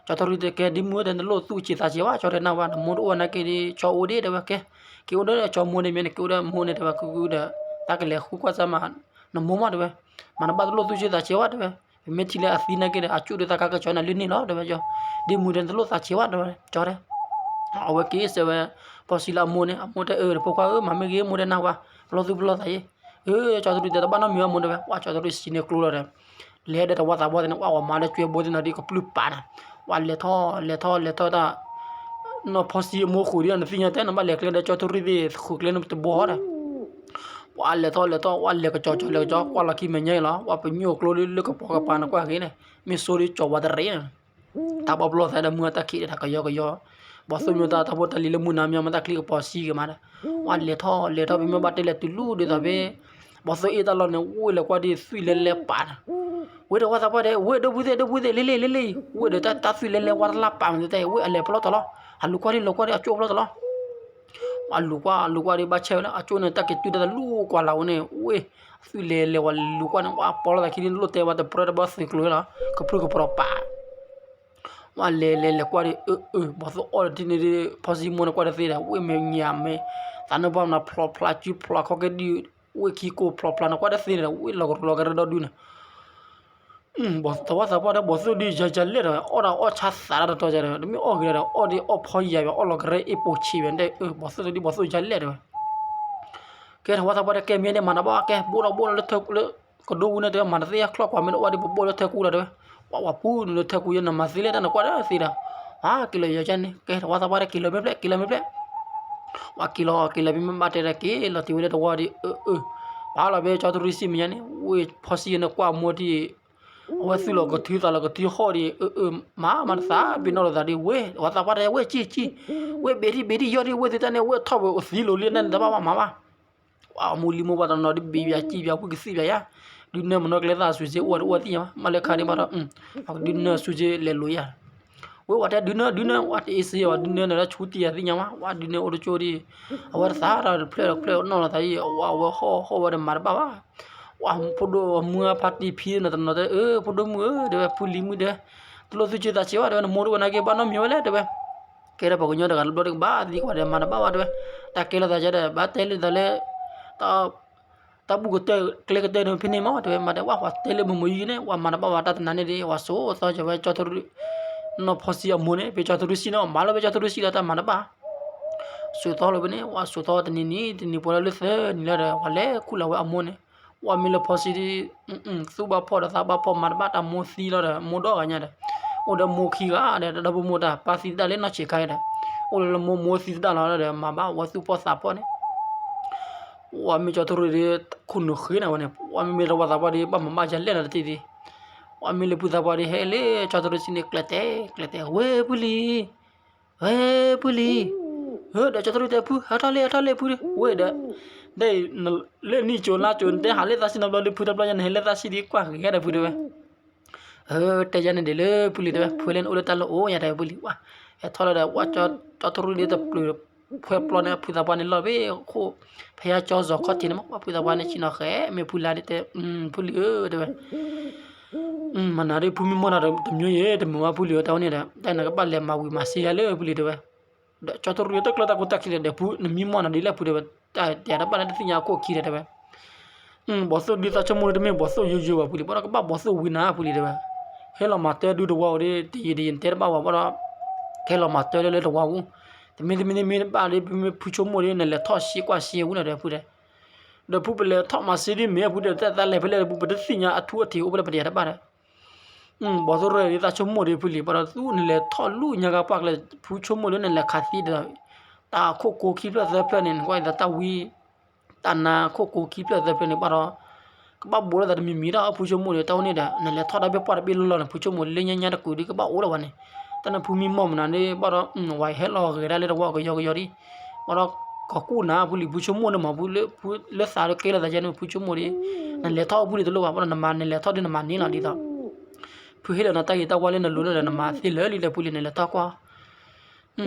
ကၠီတရူၢ်သ့ၣ်ကဲဒ်မုၢ်ဝဲဒီး နလိၣ်သူၣ်စံးသးစံးဝဲ ကၠီတဲနၢ်ဝဲ နမိၢ်တအိၣ်ဝဲနာ်က့ဒီး ကၠီအိၣ်ဒ့ၣ်တဲဝဲ ကဲ, က့ၤအိၣ်ဒီးကၠီမိၢ်န့ၣ်မ့ၢ်န့ၣ် က့ၤအိၣ်ဒီးမိၢ်န့ၣ်တဲဝဲ ကုကုဒီး တၢ်ကလဲၤဃုကွၢ်စၢ်မး နမိၢ်မးတဲဝဲ, မၤတဘၣ်တလိၣ်သူၣ်စံးသးစံးဝဲတဲဝဲ, ပမ့ၢ်ထံၣ်လၢအသံနာ်က့ဒီး အကၠိၣ်ဒီးသးကါကၠီန့ၣ်လၢန့ၣ်လီၤ တဲဝဲကၠီ, ဒ်မုၢ်ဒီးနတလိၣ်သးစံးဝဲတဲဝဲ ကၠီတဲ အဝဲက့ၤစဲးဝဲ ဖီဆံလၢအမိၢ်န့ၣ် အမိၢ်တဲအၢ ဖိခွါဧၢ မၤမ့ၢ်ဂ့ၤ မိၢ်တဲနၢ်ဝဲ ပလီၢ်သူၣ်ပလီၢ်သးအံၤ, အၢ ကၠီတရူၢ်တဲ တဘၣ်နီတမံၤဘၣ်မိၢ်တဲဝဲ, ဝဲကၠီတရူၢ်စံးန့ၢ်ကျိလီၤဒီး လဲၤဒီးတဝီသးပှၢ်သ့ၣ်န့ၣ် ဝဲမၤလၢကွဲဘိသ့ၣ်နီၤဒ်ကပျုၢ်ပာ်န့ၣ်, ဝဲလဲၤထီၣ်လဲၤထီၣ်လဲၤထီၣ်တၢ် နီၢ်ဖီဆံအမိၢ်ဃုာ်ဒ်နသ့ၣ်ညါတဲ နဘၣ်လဲၤကျဲဒီးကၠီတရူၢ်သ့ၣ်ဃုာ်ကျဲန့ၣ်တဘိဟီဒီး ပှၤလဲၤထီၣ်လဲၤထီၣ် ပှၤလဲၤကစီၤကစီၤလဲၤကစီၤ ကွၢ်လီၤခံမဲာ်ညါအံၤလီၤ ပှၤပညိၣ်ကျိလၢကပီၤကပၤန့ၣ်ကွၢ်က့ၤန့ၣ် မ့ၢ်စိဒ်ကၠီၤဝဲတရံးန့ၣ် တၢ်ဘၣ်ပလီၢ်သးဒီးမုၢ်အတၢ်ခံးဒီးတၢ်ကယီကယီ ဘီၣ်သိၣ်မ့ၢ်တၢ်တၢ်ဖိတၢ်လံၤလၢမုၢ်နၤမ့ၢ်မ့ၢ်တၢ်ချံကပီၤစံက့ၤမးဒီး ပှၤလဲၤထီၣ်လဲၤထီၣ် ပမ့ၢ်ဘၣ်တဲလဲၤတုၤလူၢ်ဒ်သိးဖဲ ဘီၣ်သိၣ်အ့ၣ်တၢ်လီၢ်န့ၣ် ဝ့ၢ်လဲၤကွၢ်ဒ်သွံၣ်လဲၤလဲၤပာ်န့ၣ် ဝ့ၢ်ဒီးဝၣ်သးပှၢ်ဒီး ဝ့ၢ်ဒိၣ်ပူၤသ့ၣ် ဒိၣ်ပူၤသ့ၣ် လ့လ့ လ့လ့ ဝ့ၢ်ဒီးတၢ်သွံၣ်လဲၤလဲၤဝါတလၢ်ပာ်မးသ့ၣ် ဝ့ၢ်အလဲၤပလီၢ်တလီၢ် အလူၤကွၢ်ဒ်လူၤကွၢ်ဒ်အကၠိၣ်ပလီၢ်တလီၢ် အလူၤကွၢ် အလူၤကွၢ်ဒ်ဘၣ်ဆဲးဝဲလၢ အကၠိၣ်န့ၣ် တၢ်က့ၤတုၤတၢ်တလူၤကွၢ်လၢဝဲန့ၣ် ဝ့ၢ် အသွံၣ်လဲၤလဲၤဝဲလူၤကွၢ်န့ၣ် ဝဲပီလီၤသးခံဒ်လိၣ်တဲဝဲတပြၢတဘၣ်သုးကျိၤလီၤ ကပြုၢ်ကပြီၤပာ် ဝဲလဲၤလဲၤလဲၤကွၢ်ဒ် အၢ အၢ ဘီၣ်သိၣ်အီၣ်တထံၣ်န့ၣ်ဒ် ဖီဆံမိၢ်န့ၣ်ကွၢ်တသ့ဒီး ဝ့ၢ်မဲာ်ညါမ့ၢ် သးနၢ်ပှၢ်မနုၤဖျိးဖျါစုဖျိးခီကဲဒ် ဝ့ၢ်ခံကိးဖျိးဖျါန့ၣ်ကွၢ်တသ့န့ၣ်ဒီး ဝ့ၢ်လီၤကရူၢ်လီၤကရၢဒီဒူၣ်န့ၣ် တဝၣ်သးပှၢ်ဒီး ဘီၣ်သိၣ်ဒ်ယၤယၤလဲၣ်ဒီး အီၣ်ဒၣ်အီၣ်ဆါသးတၢ်တတီၤယၤဒီး တမ့ၢ်အီၣ်ဂ့ၤဒီး အီၣ်ဒ်အီၣ်ဖီယၤဘၣ် အီၣ်လီၤကရၢအ့ၣ်ပိာ်ဆံးဘၣ်တဲ အၢ ဘီၣ်သိၣ်ဒ်ဘီၣ်သိၣ်ယၤလဲၣ်တဲဝဲ ကဲတဝၣ်သးပှၢ်ဒီး ကဲမ့ၢ်န့ၣ် မၤတဘၣ်ကဲ ဘိၣ်ဒီးဘိၣ်ဒီးလၢထၢ လၢကဒိဝူန့ၣ်တဲ မၤတသ့ချီၣ်ကွၢ်မ့ၢ်န့ၣ် အီၣ်ဒ်ပဘိၣ်လၢထၢကူလီၤတဲဝဲ ပှၤပူၤနုာ်လၢထၢၣ်ကူယဲ နမၤသ့လဲၣ် တၢ်နကွၢ်ဒီးသ့ဒီး, ဟးက့ၤလီၤယၤကန့ၣ် ကဲတဝီသးပှၢ်တဲက့ၤလီၤမ့ၢ်ဖျဲၣ် က့ၤလီၤမ့ၢ်ဖျဲၣ်, ပှၤက့ၤလီၤက့ၤလီၤ မ့မ့ၢ်ဘၣ်တဲဒီးက့ၤလီၤတံၢ်ဝဲလၢတဝီဒီး အၢ အၢ, ပာ်လီၤဖဲကၠီတရံးစံၣ်မဲာ်ညါန့ၣ် ဝ့ၢ်ဖီစံၣ်န့ၣ်ကွၢ်မိၢ်ဒံး, အဝဲသူၣ်လီၤကထုသးလီၤကထုဟီၣ်ဒံး အၢ အၢ, မၤမၤတသး ပ့ၤနီၣ်လိာ်သးဒံး ဝ့ၢ် ဝီသးပှၢ်တဲ ဝ့ၢ်ကံၢ်ကံၢ်, ဝ့ၢ်ဘ့းဒံးဘ့းဒံးယီၢ်ဒံး ဝ့ၢ်သုတၢ်န့ၣ် ဝ့ၢ်ထီၣ်ဝဲအိၣ်သံလိၤလံတၢ်န့ၣ် တဘၣ်ဘၣ်မၤဘၣ် ပှၤအမိၢ်လံၤမိၢ်ပှၢ်တနီၤနီၤဒ်ဘံးဘၣ်ကံၢ်ဘၣ် ဝံၣ်ကသံၣ်ဘၣ်ယါ, ဒုးနၢမနီကျဲသၣ်ဆူၣ်စ့အိၣ်ဝဲတအိၣ်သ့ၣ်ညါဘၣ် မ့ၢ်လၢခါဒံးဘၣ်ဒီး ပှၤကဒုးနၢဆူၣ်စ့လဲၤလိၤယါ, ဝဲပှၤတဲဒုးနၢဒုးနၢ ပှၤတအ့စ့ဘၣ် ဒုးနၢန့ၣ်လၢဆူတံၢ်ယါသ့ၣ်ညါဘၣ် ပှၤဒုးနၢအိၣ်တကၠိဒံး, အဝဲတသးတၢ်တဖျၢၣ်တဖျၢၣ်နီၢ်လီၤသးအံၤ အဝဲဟီၣ်ဟီၣ်ဝဲဒီးမၤတဘၣ်ဘၣ်, ပှၤဖိဒိၣ်မုၢ်အဖါတံၢ်ဖံန့ၣ်တနီၤတဲ အၢ ဖိဒိၣ်မုၢ်ဧၢ တဲဝဲ ဖုလံၤမုၢ်တဲ တလိၣ်သူၣ်ကၢသးစ့ဘၣ် တဲဝဲ နမိၢ်တအိၣ်နာ်က့ ဘၣ်နီတမံၤဝဲလဲၣ် တဲဝဲ ကဲထီၣ်ပှၤကညီတဂၤတဘျီတကဘၣ်သံကွၢ်ဒီးမၤတဘၣ်ဘၣ် တဲဝဲ, တၢ်ကဲလိာ်သးယါဒီး ဘၣ်တဲလိာ်သးလၢ တၢ်ဘူၣ်ကတၢၢ်ကျဲကတၢၢ်န့ၣ်ဖဲန့ၣ်မး တဲဝဲ မၤတဲဝဲ ပှၤတဲလၢမိၢ်မိၢ်ယံၤန့ၣ် ပှၤမၤတဘၣ်ဘၣ်တၢ်တနၤန့ၣ်ဒီး ပှၤစိာ်သီကၢၤဝဲကၠီတရံး နီၢ်ဖီစံၣ်အမိၢ်န့ၣ် ဖဲကၠီတရံးစံၣ်န့ၣ် မၤလီၤဖဲကၠီတရံးစံၣ်လီၤ တၢ်မၤတဘၣ် စိာ်သီလီၤဖဲန့ၣ် ပှၤစိာ်သီတနံၤနံၤ တနံၤပှဲၤလီၤလၢသၢနံၤလီၤဒီး ပှၤလဲၤခူၣ်လီၤဝဲအမိၢ်န့ၣ်, ပှၤမ့ၢ်လၢဖီစံၣ် သူၣ်ဘၣ်ဖှီၣ်ဒီးသးဘၣ်ဖှီၣ်မၤတဘၣ်တၢ်မိၢ်သံလီၤဒီး မိၢ်ဒီဂၤညါဒီး အိၣ်ဒီးမိၢ်ခံဂၤဒီး တၢ်ဒီဖိမိၢ်တၢ်ပၢ်သံတၢ်လၢနီၢ်ဆံးခါဒီး အိၣ်လၢမိၢ်မိၢ်သံတၢ်လီၤဒီး မၤဘၣ်ဝဲသူၣ်ဖှီၣ်သးဖှီၣ်န့ၣ် ပှၤမ့ၢ်ကၠီတရံးဒီး ခိၣ်နူာ်ဃ့နၤဝဲန့ၣ် ပှၤမ့မ့ၢ်တဝီသးပှၢ်ဒီး ဘၣ်မၤဘၣ်ယၤလဲၣ်နၤတသ့သ့, ပှၤမ့ၢ်လၢဖုသးပှၢ်ဒီး ဟဲလၢကၠီတရံးစံၣ်န့ၣ် ကျဲတဲ ကျဲတဲ ဝ့ၢ်ဖုလံၤ ဝ့ၢ်ဖုလံၤ, ဒီးကၠီတရံးတဲဖု ဟဲထီၣ်လံ ဟဲထီၣ်လံဖုဒီး ဝ့ၢ်ဒီး လၢနံၣ်ကၠိလါကၠိ နတဲဟးလၢသးစံၣ်နီတဘျီဒီး ဖုတဘျီညါ နဟဲလၢသးစံၣ်ဒီးကွၢ်ဂ့ၤဒီးဖုတဲဝဲ, တဲယၤန့ၣ်ဒ်လၢဖုလံၤတဲဝဲ ဖုလဲၣ်နအိၣ်လၢတၢ်လၢအိၣ်ယၤတဲဝဲဖုလံၤဝဲ, ဟဲထီၣ်လီၤဒီး ပှၤကၠီတရံးဒီးတပျုာ် ဖဲပျီန့ၣ် ဖုသးပှၢ်န့ၣ်လီၤဖဲခိၣ် ဖဲယါကၠီစီၤခီၣ်ထံးန့ၣ်မး ပှၤဖုသးပှၢ်န့ၣ်ဆ့ၣ်နီၤဃဲ မ့ၢ်ဖုလံၤဒ်တဲ ဖုလံၤဧၢတဲဝဲ မနၤဒ်ဖုမံမီၢ်နၤတမံၤယဲ တမုာ်ဝဲဖုလံၤဧၢ တၢ်ဝဲန့ၣ်ဒီး တၢ်နကဘၣ်လဲၤမၤဝံၤမၤစ့ယါလၢဖုလံၤတဲဝဲ, ဒီးကၠီတရံးတကျၢတၢ်ကူတၢ်ခံဒီး ဒီးဖုနမံမီၢ်နၤဒ်လဲၣ်ဖုတဲဝဲ, တၢ်တဲတဘၣ်လၢတသ့ၣ်ညါအခိၣ်ခံဒီးတဲဝဲ, ဘီၣ်သိၣ်ဒုးသးဆိကမိၣ်ဒီးတမ့ၢ်ဘီၣ်သိၣ်ယိယိဘၣ်ဖုလံၤ ဘၣ်ဒီးကဘၣ်ဘီၣ်သိၣ်ဝံနၤဖုလံၤတဲဝဲ, ဟဲလီၤမၤတၢ်ဒုတဝီဧိၤဒီး တယံာ်တယံာ်နတဲတဘၣ်ဝဲဘၣ်ဒီး ကဟဲလီၤမၤတၢ်လၢလၢတဝီဧိၤ, တမ့ၢ်တမ့ၢ်တမ့ၢ်တဘၣ်ဒီး ပမ့ၢ်ဖုဆိကမိၣ်ဒီး နလဲၤထီၣ်စ့ကွၢ်စ့ဝံၤနၤဒီးဖုတဲ ဒီးဖုပလဲၤထီၣ်မၤစ့ဒ်မ့ၢ်အဖုဒီး တၢ်သးလဲၤဖဲလဲၣ်တပူၤ ပတသ့ၣ်ညါအထူအထံးအိၣ်ဖဲလဲၣ်ပတယၤတဘၣ်ဒီး, ဘီၣ်သိၣ်ရၢၢ်ဒ်သးဆိကမိၣ်ဒီးဖုလံၤ ဘၣ်ဒီးသူနလဲၤထီၣ်လူၢ်ညါကပှၢ်ကျဲ ဖုဆိကမိၣ်ဒီးနလဲၤခးသံဒီး တၢ်ခိၣ်ကိခံဖျၢၣ်သၢဖျၢၣ်န့ၣ် နကွၢ်အံၤဒီးတၢ်ဝံ တၢ်နါခိၣ်ကိခံဖျၢၣ်သၢဖျၢၣ်န့ၣ် ဘၣ်ဒီး ကဘၣ်ဘိးလိာ်သးတမံၤမံၤဒီး ဖုဆိကမိၣ်ဒီး တၢ်ဝဲန့ၣ်ဒီး နလဲၤထီၣ်တၢ်ဘ့ၣ်ပှၢ်တဘ့ၣ်လီၢ်လီၢ်န့ၣ် ဖုဆိကမိၣ်လၢညါညါတကူးဒ်ကဘၣ်အိၣ်လၢၤဝဲန့ၣ်, တၢ်န့ၣ်ဖုမံမီၢ်မနုၤန့ၣ် ဘၣ်ဒီး ဝဲဟဲလီၤဂဲၤဒၣ်လၢတဝီကယီကယီဒ်, ဘၣ်ဒီး ကီၢ်ကူၣ်နၤဖုလံၤ ဖုဆိကမိၣ်န့ၣ်မး ဖုလၢသးလၢကဲလိာ်သးယဲန့ၣ် ဖုဆိကမိၣ်ဒီး နလဲၤထီၣ်ဖုလံၤတလိၣ်ဘၣ် ဘၣ်ဒီးနမၤနလဲၤထီၣ်ဒ်နမၤန့ၢ်လီၤဒ်သိး ဖုဟ့ၣ်လီၤနၤတၢ်ဂ့ၤတၢ်ဝါလၢနလိၤလၢဒီး နမၤသ့လၢာ်လံဒီးဖုလံၤ နလဲၤထီၣ်ကွၢ်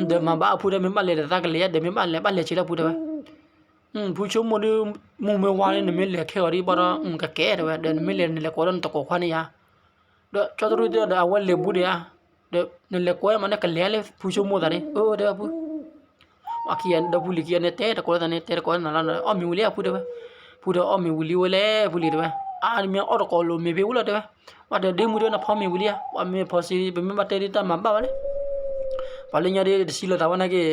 ဒီးမၤဘၣ်အဖုဒီး မ့ၢ်ဘၣ်လဲၤတသးကလဲၤယါ ဒီးမ့ၢ်ဘၣ်လဲၤဘၣ်လဲၤဆံးလၢဖုတဲဝဲ, ဖုဆိကမိၣ်ဒီး မုၢ်မ့ၢ်ဝါလၢနမ့ၢ်လဲၤခဲဂီၤဒ်ဘၣ်ဒီး ကကဲတဲဝဲ ဒီးနမ့ၢ်လဲၤနလဲၤကိးဒီးနတကိးခွါန့ၣ်ယါ, ဒီးကၠီတရံးတဲဒီး အဝဲလဲၤဘူးဒီးယါ, ဒီးနလဲၤကိးမးန့ၣ် ကလဲၤလၢဖုဆိကမိၣ်သးန့ၣ် အၢ တဲဝဲဖု ပှၤခံဂၤဒီးဖုလံၤခံဂၤန့ၣ် တဲတကိးလၢသးန့ၣ် တဲတကိးလၢနၤလီၤ အီၣ်မ့ၤဝံၤလံအဖုတဲဝဲ, ဖုဒီးအီၣ်မ့ၤဝံၤလံဝဲလဲၣ်ဖုလံၤတဲဝဲ, အါ နမ့ၢ်အီၣ်တကိးလိာ်မ့ၤဖဲဝံၤလီၤတဲဝဲ, ပှၤဒီးဒ့မုၣ်ဒီးနဖီမ့ၤဝံၤလံဧါ ပှၤမ့ၢ်ဖီစံး ပမ့ၢ်ဘၣ်တဲဒ်တၢ်မၤဘၣ်ဝဲလဲၣ်, ပှၤလၢညါဒ်တဆံလီၤသးဝဲနာ်က့,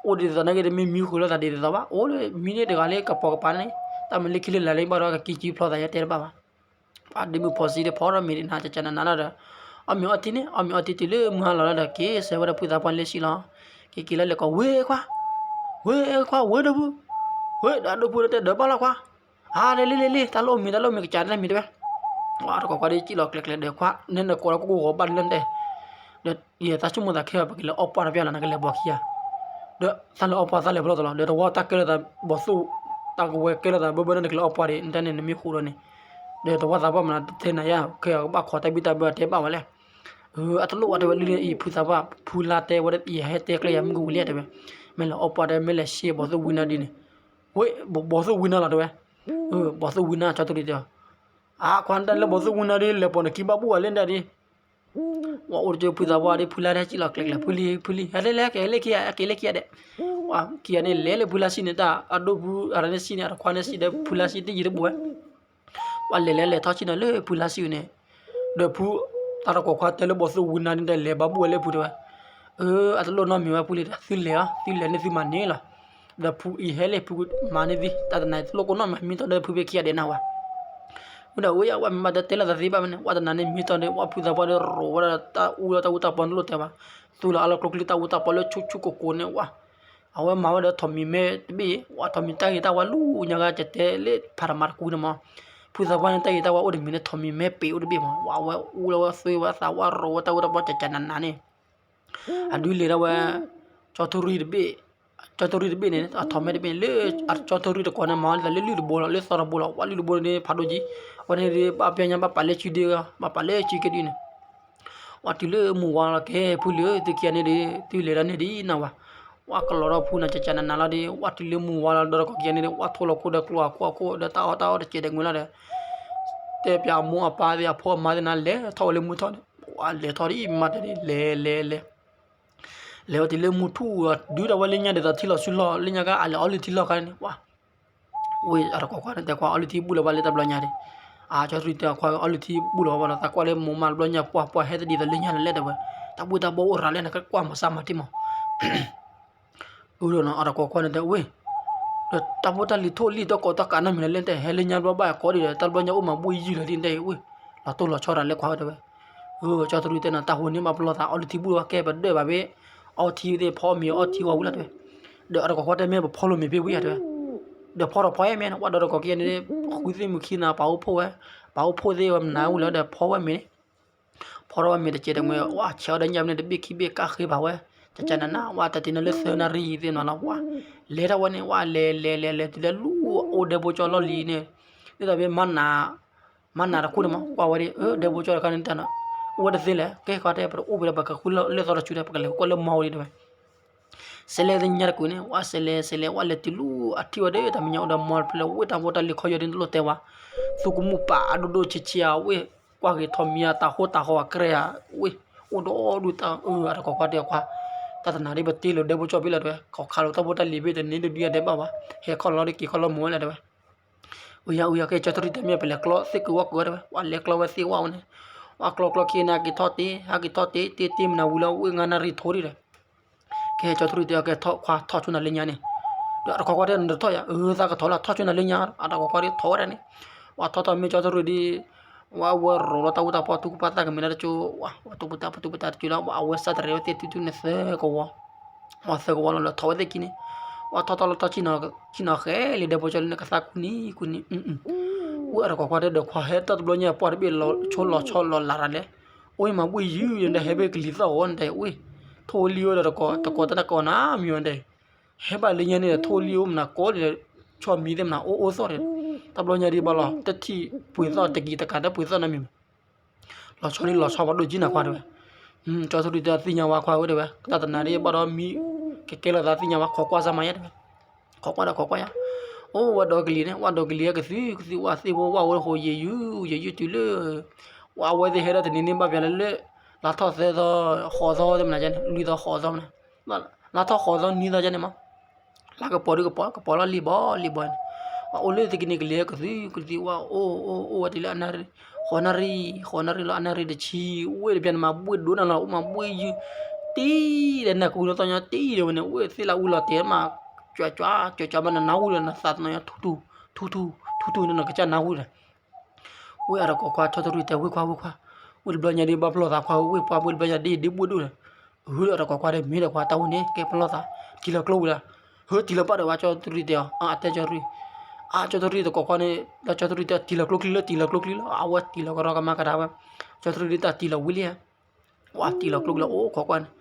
အိၣ်ဒ်သိးနာ်က့ တမ့ၢ်မံဃုာ်လိာ်သးဒ်သိးဘၣ် အိၣ်လၢမံန့ၣ်တဂၤလၢကပီၤကပၤန့ၣ်, တၢ်မ့ၢ်လၢခံလၢလာ်လၢဘၣ်ဒီး ကကံကံဖျီသးယတဲတဘၣ်ဘၣ် ပှၤဒ့မုၣ်ဖီစံးဒီးဖီထီၣ်မ့ၤဒ်နၤ ကကနနၤလီၤဒီး, အီၣ်မ့ၤအီထံန့ၣ် အီၣ်မ့ၤအီထံတုၤလၢမုၢ်ဟါလီၤလီၤဒီး က့ၤဆၢဝဲဒီးဖုသးပှၢ်လၢစံၣ်လီၤ, က့ၤက့ၤလၢလဲၤကိး ဝ့ၢ်ခွါ, ဝ့ၢ်ခွါ ဝ့ၢ်ဒိၣ်ဖု, ဝ့ၢ်ဒီးဒိၣ်ဖုတဲဒီးဘၣ်လီၤခွါ, အါ လဲၤလံ လဲၤလံ တၢ်လၢအိၣ်မ့ၤ တၢ်လၢအိၣ်မ့ၤ ကစၢ်တၢ်မ့ၤတဲဝဲ, ပှၤတကိးခွါဒီးစံၣ်လီၤကျဲကျဲဒီးခွါ နဲနကိးဒီးကိၢ်ကိၢ်ဂီၤဘၣ်လၢတဲ ဒီးယဲသးဆိကမိၣ်သးခဲအံၤ ပကလဲၤအီၣ်ပှၢ်တပျၢ်လီၤ နကလဲၤဘီခံဂၤ, ဒီးသးလဲၤအီၣ်ပှၢ်သးလဲၤဖျီသးလီၤ ဒီးတဝီတၢ်ကဲလိာ်သး ဘီၣ်သိၣ် တၢ်ကဝဲကဲလိာ်သးဘၢဘၢန့ၣ် နကလဲၤအီၣ်ပှၢ်ဒီး နတၢ်န့ၣ်နမ့ၢ်ဃူဒီးန့ၣ်, ဒီးတဝီသးပှၢ်မနုၤတဲနၤယါ ခဲအံၤကဘၣ်ခိးတၢ်ဘံၣ်တၢ်ဘၢတဲဘၣ်ဝဲလဲၣ်, အတလိၣ်ဝဲတဲဝဲလံန့ၣ်အံၤ ဖုသးပှၢ် ဖုလါတဲဝဲ ယဟဲတဲကျဲယၤ မုၢ်ကဝံၤလံတဲဝဲ, မ့ၢ်လဲၤအီၣ်ပှၢ်တဲ မ့ၢ်လဲၤရှဲဘီၣ်သိၣ်ဝံနါဒ်န့ၣ်, ဝ့ၢ် ဘီၣ်သိၣ်ဝံနါလီၤတဲဝဲ, ဘီၣ်သိၣ်ဝံနါ ကၠီတရံးတဲအီၤ, အါ ခွါနတၢ်လၢဘီၣ်သိၣ်ဝံနါဒ် လဲၤပိာ်နခံဘၣ်ဘူၣ်ဝဲလၢဒၣ်ဒ် ပှၤအိၣ်တကၠိဖုသးပှၢ်ဒီး ဖုလါတဲစံၣ်လီၤကျဲကျဲ ဖုလံၤ ဖုလံၤ ဟဲလၢလဲၣ် ကဟဲလၢခံဂၤ ကဟဲလၢခံဂၤဒဲး, ပှၤခံဂၤန့ၣ် လဲၤလၢဖုလါစံၣ်န့ၣ် တၢ်အဒိၣ်ဖု အရၤန့ၣ်စံၣ်န့ၣ် အတခွါန့ၣ်စံၣ်ဒီး ဖုလါစံၣ်တယံၤတဘူးဝဲ, ပှၤလဲၤလဲၤလဲၤထီၣ်စံၣ်န့ၣ်လၢဖုလါစံၣ်န့ၣ်, ဒီးဖု တၢ်တကိးခွါတဲလၢဘီၣ်သိၣ်ဝံနါဒ်တဲလဲၤဘၣ်ဘူၣ်ဝဲလၢဖုတဲဝဲ, အတလိၣ်နီတမံၤဝဲဖုလံၤဒီး သုလဲၤအီၤ သုလဲၤန့ၣ်သုမၤန့ၢ်လီၤ, ဒီးဖုအံၤဟဲလၢဖုမၤန့ၢ်သု တၢ်တနၤအံၤတလိၣ်ကိးနီတမံၤ မ့ၢ်တီဒီးဖုဖဲခံဂၤဒဲးနၤဝဲ မုၢ်ဒၣ်ဝဲယဝဲမ့ၢ်ဘၣ်တဲတဲလီၤသးသ့ဘၣ်မ့ၢ်န့ၣ် ဝဲတနၤန့ၣ်မံတီၤန့ၣ် ဝဲဖုသးပှၢ်ဒီးရိးဝဲဒၣ်တၢ်အူလီၤတၢ်အူတၢ်ပီန့ၣ်လိၣ်တဲဘၣ်, သူလီၤအလီၤကျိချံတၢ်အူတၢ်ပီလၢဆူၣ်ဆူၣ်ကိၤကိၤန့ၣ်ဝဲ, အဝဲမၤဝဲဒီးထိးမံၤမဲတဘ့ၣ်, ဝဲထိးမံၤတၢ်ဂ့ၤတၢ်ဝါလူၤညါဂၤ ကတဲလၢဖးတမၤတကူန့ၣ်မး, ဖုသးပှၢ်န့ၣ် တၢ်ဂ့ၤတၢ်ဝါအိၣ်တမံၤန့ၣ် ထိးမံၤမဲပ့ၤအိၣ်တဘ့ၣ်မး, ဝဲအဝဲအူလီၤဝဲသွ့ဝဲသးဝဲရိးဝဲတၢ်အူတၢ်ပီ ကကနနၤန့ၣ် အဒုးလဲၤဒၣ်ဝဲ ကၠီထူရံၣ်တဘ့ၣ်, ကၠီထူရံၣ်တဘ့ၣ်န့ၣ် အထိးမဲတဘ့ၣ်န့ၣ် လၢကၠီထူရံၣ်တကိးန့ၣ် မၤဝဲလၢသးလၢလုၢ်တဘိလီၤ လၢသီတဘိလီၤ, ဝဲလုၢ်တဘိန့ၣ် ဖးဒိၣ်ကံ, ဝဲန့ၣ်ဒ်ဘၣ်ပျဲညါဘၣ်ပာ်လၢစုဒ့ဂီၤ ဘၣ်ပာ်လၢစုကဒုန့ၣ်, ဝဲတုၤလၢမုၢ်ဝါလီၤကဲ ဖုလၢသုခံဂၤန့ၣ်ဒီး သုလဲၤဒၣ်န့ၣ်ဒ်နၤဝဲ, ဝဲကလီၤဒီးဖုနၤကကနနၤလီၤဒီး ဝဲတုၤလၢမုၢ်ဝါလီၤဒီးတကိးခံဂၤန့ၣ်ဒီး ဝဲထိးလီၤခိၣ်ဒီးကျိအခိၣ်အခိၣ်ဒီးတၢ်အီၣ်တၢ်အီတစဲးတမှဲလီၤဒီး တဲပၠးအမိၢ်အပၢ်သ့ၣ်အဖိအမါသ့ၣ်နၤ လဲၤထီၣ်ဝဲလၢမုၢ်ထီၣ်န့ၣ် ဝဲလဲၤထီၣ်ဒ်မၤတဲဒ်လဲၤလဲၤလဲၤ လဲၤဝဲတုၤလၢမုၢ်ထူၣ် ဒုးဒၣ်ဝဲလၢညါဒ်သိးထံလီၤဆူလီၤ လၢညါကအးလဲၤအီလုၢ်ထံလီၢ်ခါန့ၣ် ဝဲ ဝဲအတကိးခွါန့ၣ် တဲခွါအီလုၢ်ထံဘူၣ်လီၤဘၣ်လၢတၢ်ဘျီညါန့ၣ်, အကၠီထူရံၣ်တဲခွါအီလုၢ်ထံဘူၣ်လီၤဘၣ်လီၤ သးကွၢ်လၢမိၢ်မးတဘျီညါ ပှၢ်ပှၢ်ဟဲတဒ်သိးလၢညါလၢလဲၣ်တဲဝဲ, တၢ်ဘူၣ်တၢ်ဘီအိၣ်ရၤလဲၣ် နကကွၢ်မၤစၢ်မၤတံၢ်မး အတကိးခွါန့ၣ်တဲဝဲ, ဒီးတၢ်ဖိတၢ်လံၤထိၣ်လံၣ်တၢ်ကိးတၢ်ကးနီတမံၤလၢလဲၣ်တဲ ဟဲလၢညါဘျီဘၣ်ကိးဒ်ဒီး တၢ်ဘျီညါအိၣ်မၤဘူၣ်ယုၢ်လီၤဒ်တဲဝဲ, လီၤတိၢ်လီၤဆီရၤလၢခွါဝဲတဲဝဲ, ကၠီထူရံၣ်တဲနၤ တၢ်ဟိန့ၢ်ဘၣ်ပလီၢ်သး အီလုၢ်ထံဘူၣ်ဝဲကဲပဒၢးဘၣ်ဘ့ၣ်, အီထံသ့ၣ်ဖီမ့ၤအီထံဝဲဝံၤလီၤတဲဝဲ, ဒီးအတကိးခွါတဲမ့ၢ်ပဖီလိာ်မ့ၤဖဲဝံၤဧါတဲဝဲ, ဒီးဖီထီၣ်ဖီအဲၣ်မ့ၢ် ဝဲဒီးတကိးခံဂၤန့ၣ် ဃုသ့ၣ်မုၢ်ခံနၤ ပာ်အိၣ်ဖှိၣ်ဝဲ, ပာ်အိၣ်ဖှိၣ်သ့ၣ်ဝဲမနၤဝံၤလီၤဒီးဖီဝဲမ့ၤန့ၣ် ဖီထီၣ်ဝဲမ့ၤတကဲးတမှဲၤ ဝဲဆဲးအီၤဒီးညၣ်မ့ၢ်န့ၣ်တဘ့ၣ်ခံဘ့ၣ်ကၣ်ဃ့ဘၣ်ဝဲ, ကကနနၤ ဝဲတတ့ၢ်န့ၢ်လၢသၢနၣ်ရံၣ်သ့ၣ်နီၤလီၤ ဝဲ, လဲၤထီၣ်ဝဲန့ၣ် ဝဲလဲၤလဲၤလဲၤလဲၤတုၤလၢလူၤအိၣ်ဒဲဖိကၠီလီၢ်လံၤန့ၣ်, ဒ်သိးဖဲ မၤနၤတခိၣ်န့ၣ်မး ကွၢ်ဝဲဒ် ဒဲဖိကၠီတခါန့ၣ်တၢ်နီၤ, အိၣ်ဝဲတသ့လဲၣ် ကဲဃီတဲ ပတအိၣ်ဖဲဒီး ပကဃုလၢသီတဆူဒီး ပကလဲၤကွၢ်လၢမီဝဲဒ်တဲဝဲ စဲးလဲၤသ့ၣ်ညါတကုာ်န့ၣ် ဝဲစဲးလဲၤစဲးလဲၤ ဝဲလဲၤတုၤလူၤအထံၣ်ဝဲဒီး တၢ်မဲာ်ညါအိၣ်ဒီးမီတဖျၢၣ်လၢ ဝ့ၢ်တၢ်ဖိတၢ်လံၤခီယီၤဒ်န့ၣ်တလိၣ်တဲဝဲ, သူၣ်ကမူၣ်ပာ်အဒိၣ်ဒိၣ်ဆံးဆံးဧါ ဝ့ၢ်ကွၢ်က့ၤထီၣ်မံၤအတၢ်ဟိတၢ်ဃီအကြဲဧါ, ဝ့ၢ်အိၣ်ဒီးဒုးတၢ်အၢ အတကိးခွါတဲခွါ, တၢ်တနၤဒ်ပတ့လၢဒဲဖိကၠီဘ့ၣ်လီၤတဲဝဲ, ခီခါလီၤတၢ်ဖိတၢ်လံၤဘ့ၣ်တန့ၢ်တဒုးယၤဒဲးဘၣ်ဘၣ်, ဟဲခီလီၤဒီးက့ၤခီလီၤမုာ်ဝဲလီၤတဲဝဲ အုယၤအုယၤ ကဲကၠီထူရံၣ်တဲမ့ၢ် ပလဲၤကျီသ့ၣ်ကုာ်ဝၣ်ကုာ်ဝဲတဲဝဲ, ဝဲလဲၤကျီဝဲသ့ၣ်ဝၣ်ဝဲန့ၣ်, ဝဲကျီကျီခံဂၤန့ၣ် က့ၤထီၣ်တ့ ဟဲက့ၤထီၣ်တ့ တ့တ့မနၤဝံၤလီၤ ဝ့ၢ်ငါးနၣ်ရံၣ်ထိဒံးဒီး ကဲကၠီထူရံၣ်တဲအီၤ ကဲထီၣ်ခွါထီၣ်ဆူနၤလၢညါန့ၣ်, ဒီးအတကိးခွါတဲနတထီၣ်ယၤ, အၢ သးကထီၣ်လီၤ ထီၣ်ဆူနၤလၢညါ, အတကိးခွါဒ်ထီၣ်ဝဲဒၣ်န့ၣ်, ဝဲထီၣ်ထီၣ်မ့ၢ်ကၠီထူရံၣ်ဒ် ဝဲအဝဲရိးလီၤတၢ်အူတၢ်ပီ သူၣ်ကပၤသးကမ့ၢ်ဒၣ်တကၠိ, ဝဲတူၢ်ပတၢ်ပတူၢ်ပတၢ်တကၠိလီၤ ဝဲအဝဲစၢ်တရံးဝဲသ့ၣ်တူၢ်တူၢ်န့ၣ်သၢကဝီၤ ဝဲသၢကဝီၤလီၤလီၤထီၣ်ဝဲသ့ၣ်ခံန့ၣ်, ဝဲထီၣ်ထီၣ်လီၤထီၣ်ဆံနီၤဃဲလံ ဒဲဖိကၠီလၢန့ၣ် ကသးကူန့ၣ်ကူန့ၣ်, ဝဲအတကိးခွါတဲဒီးခွါဟဲတၢ်တဘျီညါ ပှၢ်တဘ့ၣ်ဆိလီၤဆီလီၤလးရၤလဲၣ်, အိၣ်မၤဘူၣ်ယုၢ်ယဲဒၣ် ဟဲဘ့ၣ်ကလံၤသီၣ်ဂီၤန့ၣ်တဲဝဲ, ထိၣ်လံၣ်အိၣ်ဒီးတကိးတကိးတၢ်နကိးနၤမံၤဝဲတဲ ဟဲဘၣ်လၢညါန့ၣ် ထိၣ်လံၣ်အိၣ်မနၤကိးဒီး ဆီမံၤသ့ၣ်မနၤအိၣ်အိၣ်သီၣ်ဒီး, တၢ်ဘျီညါဒ်ဘၣ်လီၤ တထံၣ်ပှ့ၤသီၣ်တကံၤတကးတၢ်ပှ့ၤသီၣ်နၤမံၤမး လီၤဆီဒ်လီၤဆီဘၣ်ဒိၣ်ကံနၤခွါတဲဝဲ, ကၠီထူရံၣ်တဲသ့ၣ်ညါဝဲခွါဝဲတဲဝဲ, တၢ်တနၤဒ်ဘၣ်ဒီးမံ ကကဲလီၤသးသ့ၣ်ညါဝဲ ခိးကွၢ်စၢ်မးယါတဲဝဲ, ခိးကွၢ်ဒီးခိးကွၢ်ယါ, အိၣ်ဝဲဒီးကလံၤန့ၣ် ဝဲဒီးကလံၤကသုကသုဝဲသ့ၣ်ဖိဝဲဝဲဃိယံာ်ယုၢ် ယံာ်ယုၢ်တုၤလၢ ဝဲအဝဲသ့ၣ်ဟဲဒၣ်တနံၤန့ၣ်ဘၣ်ပျၢ်လၢလၢ လါထီၣ်သၢသီ ဃိးသီသ့ၣ်မနၤန့ၣ် လွံၢ်သီဃိးသီမနၤ, လါထီၣ်ဃိးသီနွံသီန့ၣ်မး လါကပီၤဒ်ကပီၤ ကပီၤလီၤလံဘီလံဘီန့ၣ်, ဝဲအိၣ်လၢသုကနံၤကလံၤကသုကသုဝဲ အိၣ်အိၣ်အိၣ်ဝဲတုၤလၢအနၣ်ရံၣ် ဃိးနၣ်ရံၣ် ဃိးနၣ်ရံၣ်လီၤ အနၣ်ရံၣ်တဆံ ဝ့ၢ်တဘျီန့ၣ်မး ဘှ့ၣ်ဒိၣ်နၤလီၤ အိၣ်မးဘှ့ၣ်ယုၢ် တံၢ်ဒီးနၢ်ကဝံၤနီၢ်သီညါတံၢ်ဒီးဝဲန့ၣ် ဝ့ၢ်သ့ၣ်လၢအူလီၤတဲာ်မး ကွၢ်ကွၢ်ကွၢ်ကွၢ်မး နနၢ်ဟူဒီးနသးတနီၤညါ ထူထူ ထူထူ ထူထူန့ၣ် နကစၢ်နၢ်ဟူဒီး ဝ့ၢ်အတကိးခွါ ကၠီထူရံၣ်တဲ ဝ့ၢ်ခွါ ဝ့ၢ်ခွါ, ဝ့ၢ်တဘျီညါဒ်ဘၣ်ပျီၢ်သးခွါဧၢ ဝ့ၢ်ပှၢ် ဝ့ၢ်တဘျီညါဒ်ဒ်ဘှ့ၣ်ဒိၣ်ဒီး, ဟုဒီးအတကိးခွါဒီး မ့ၢ်ဒီးခွါ တၢ်ဝဲန့ၣ် ကဲပျီၢ်သး တံၤလီၤကျိဝံၤလီၤ, ဟုတံၤလီၤပၢ်ဒီးဝဲ ကၠီထူရံၣ်တဲအီၤ အတဲကၠီထူရံၣ်, အကၠီထူရံၣ်တကိးခွါန့ၣ် ဒီးကၠီထူရံၣ်တဲ တံၤလီၤကျိချံလၢ တံၤလီၤကျိချံလၢ အဝဲတံၤလီၤကရီကမၤကဒါဝဲ, ကၠီထူရံၣ်ဒ်တၢ်တံၤလီၤဝံၤလံ ဝဲတံၤလီၤကျိလၢအိၣ်ခိးကွၢ်န့ၣ်,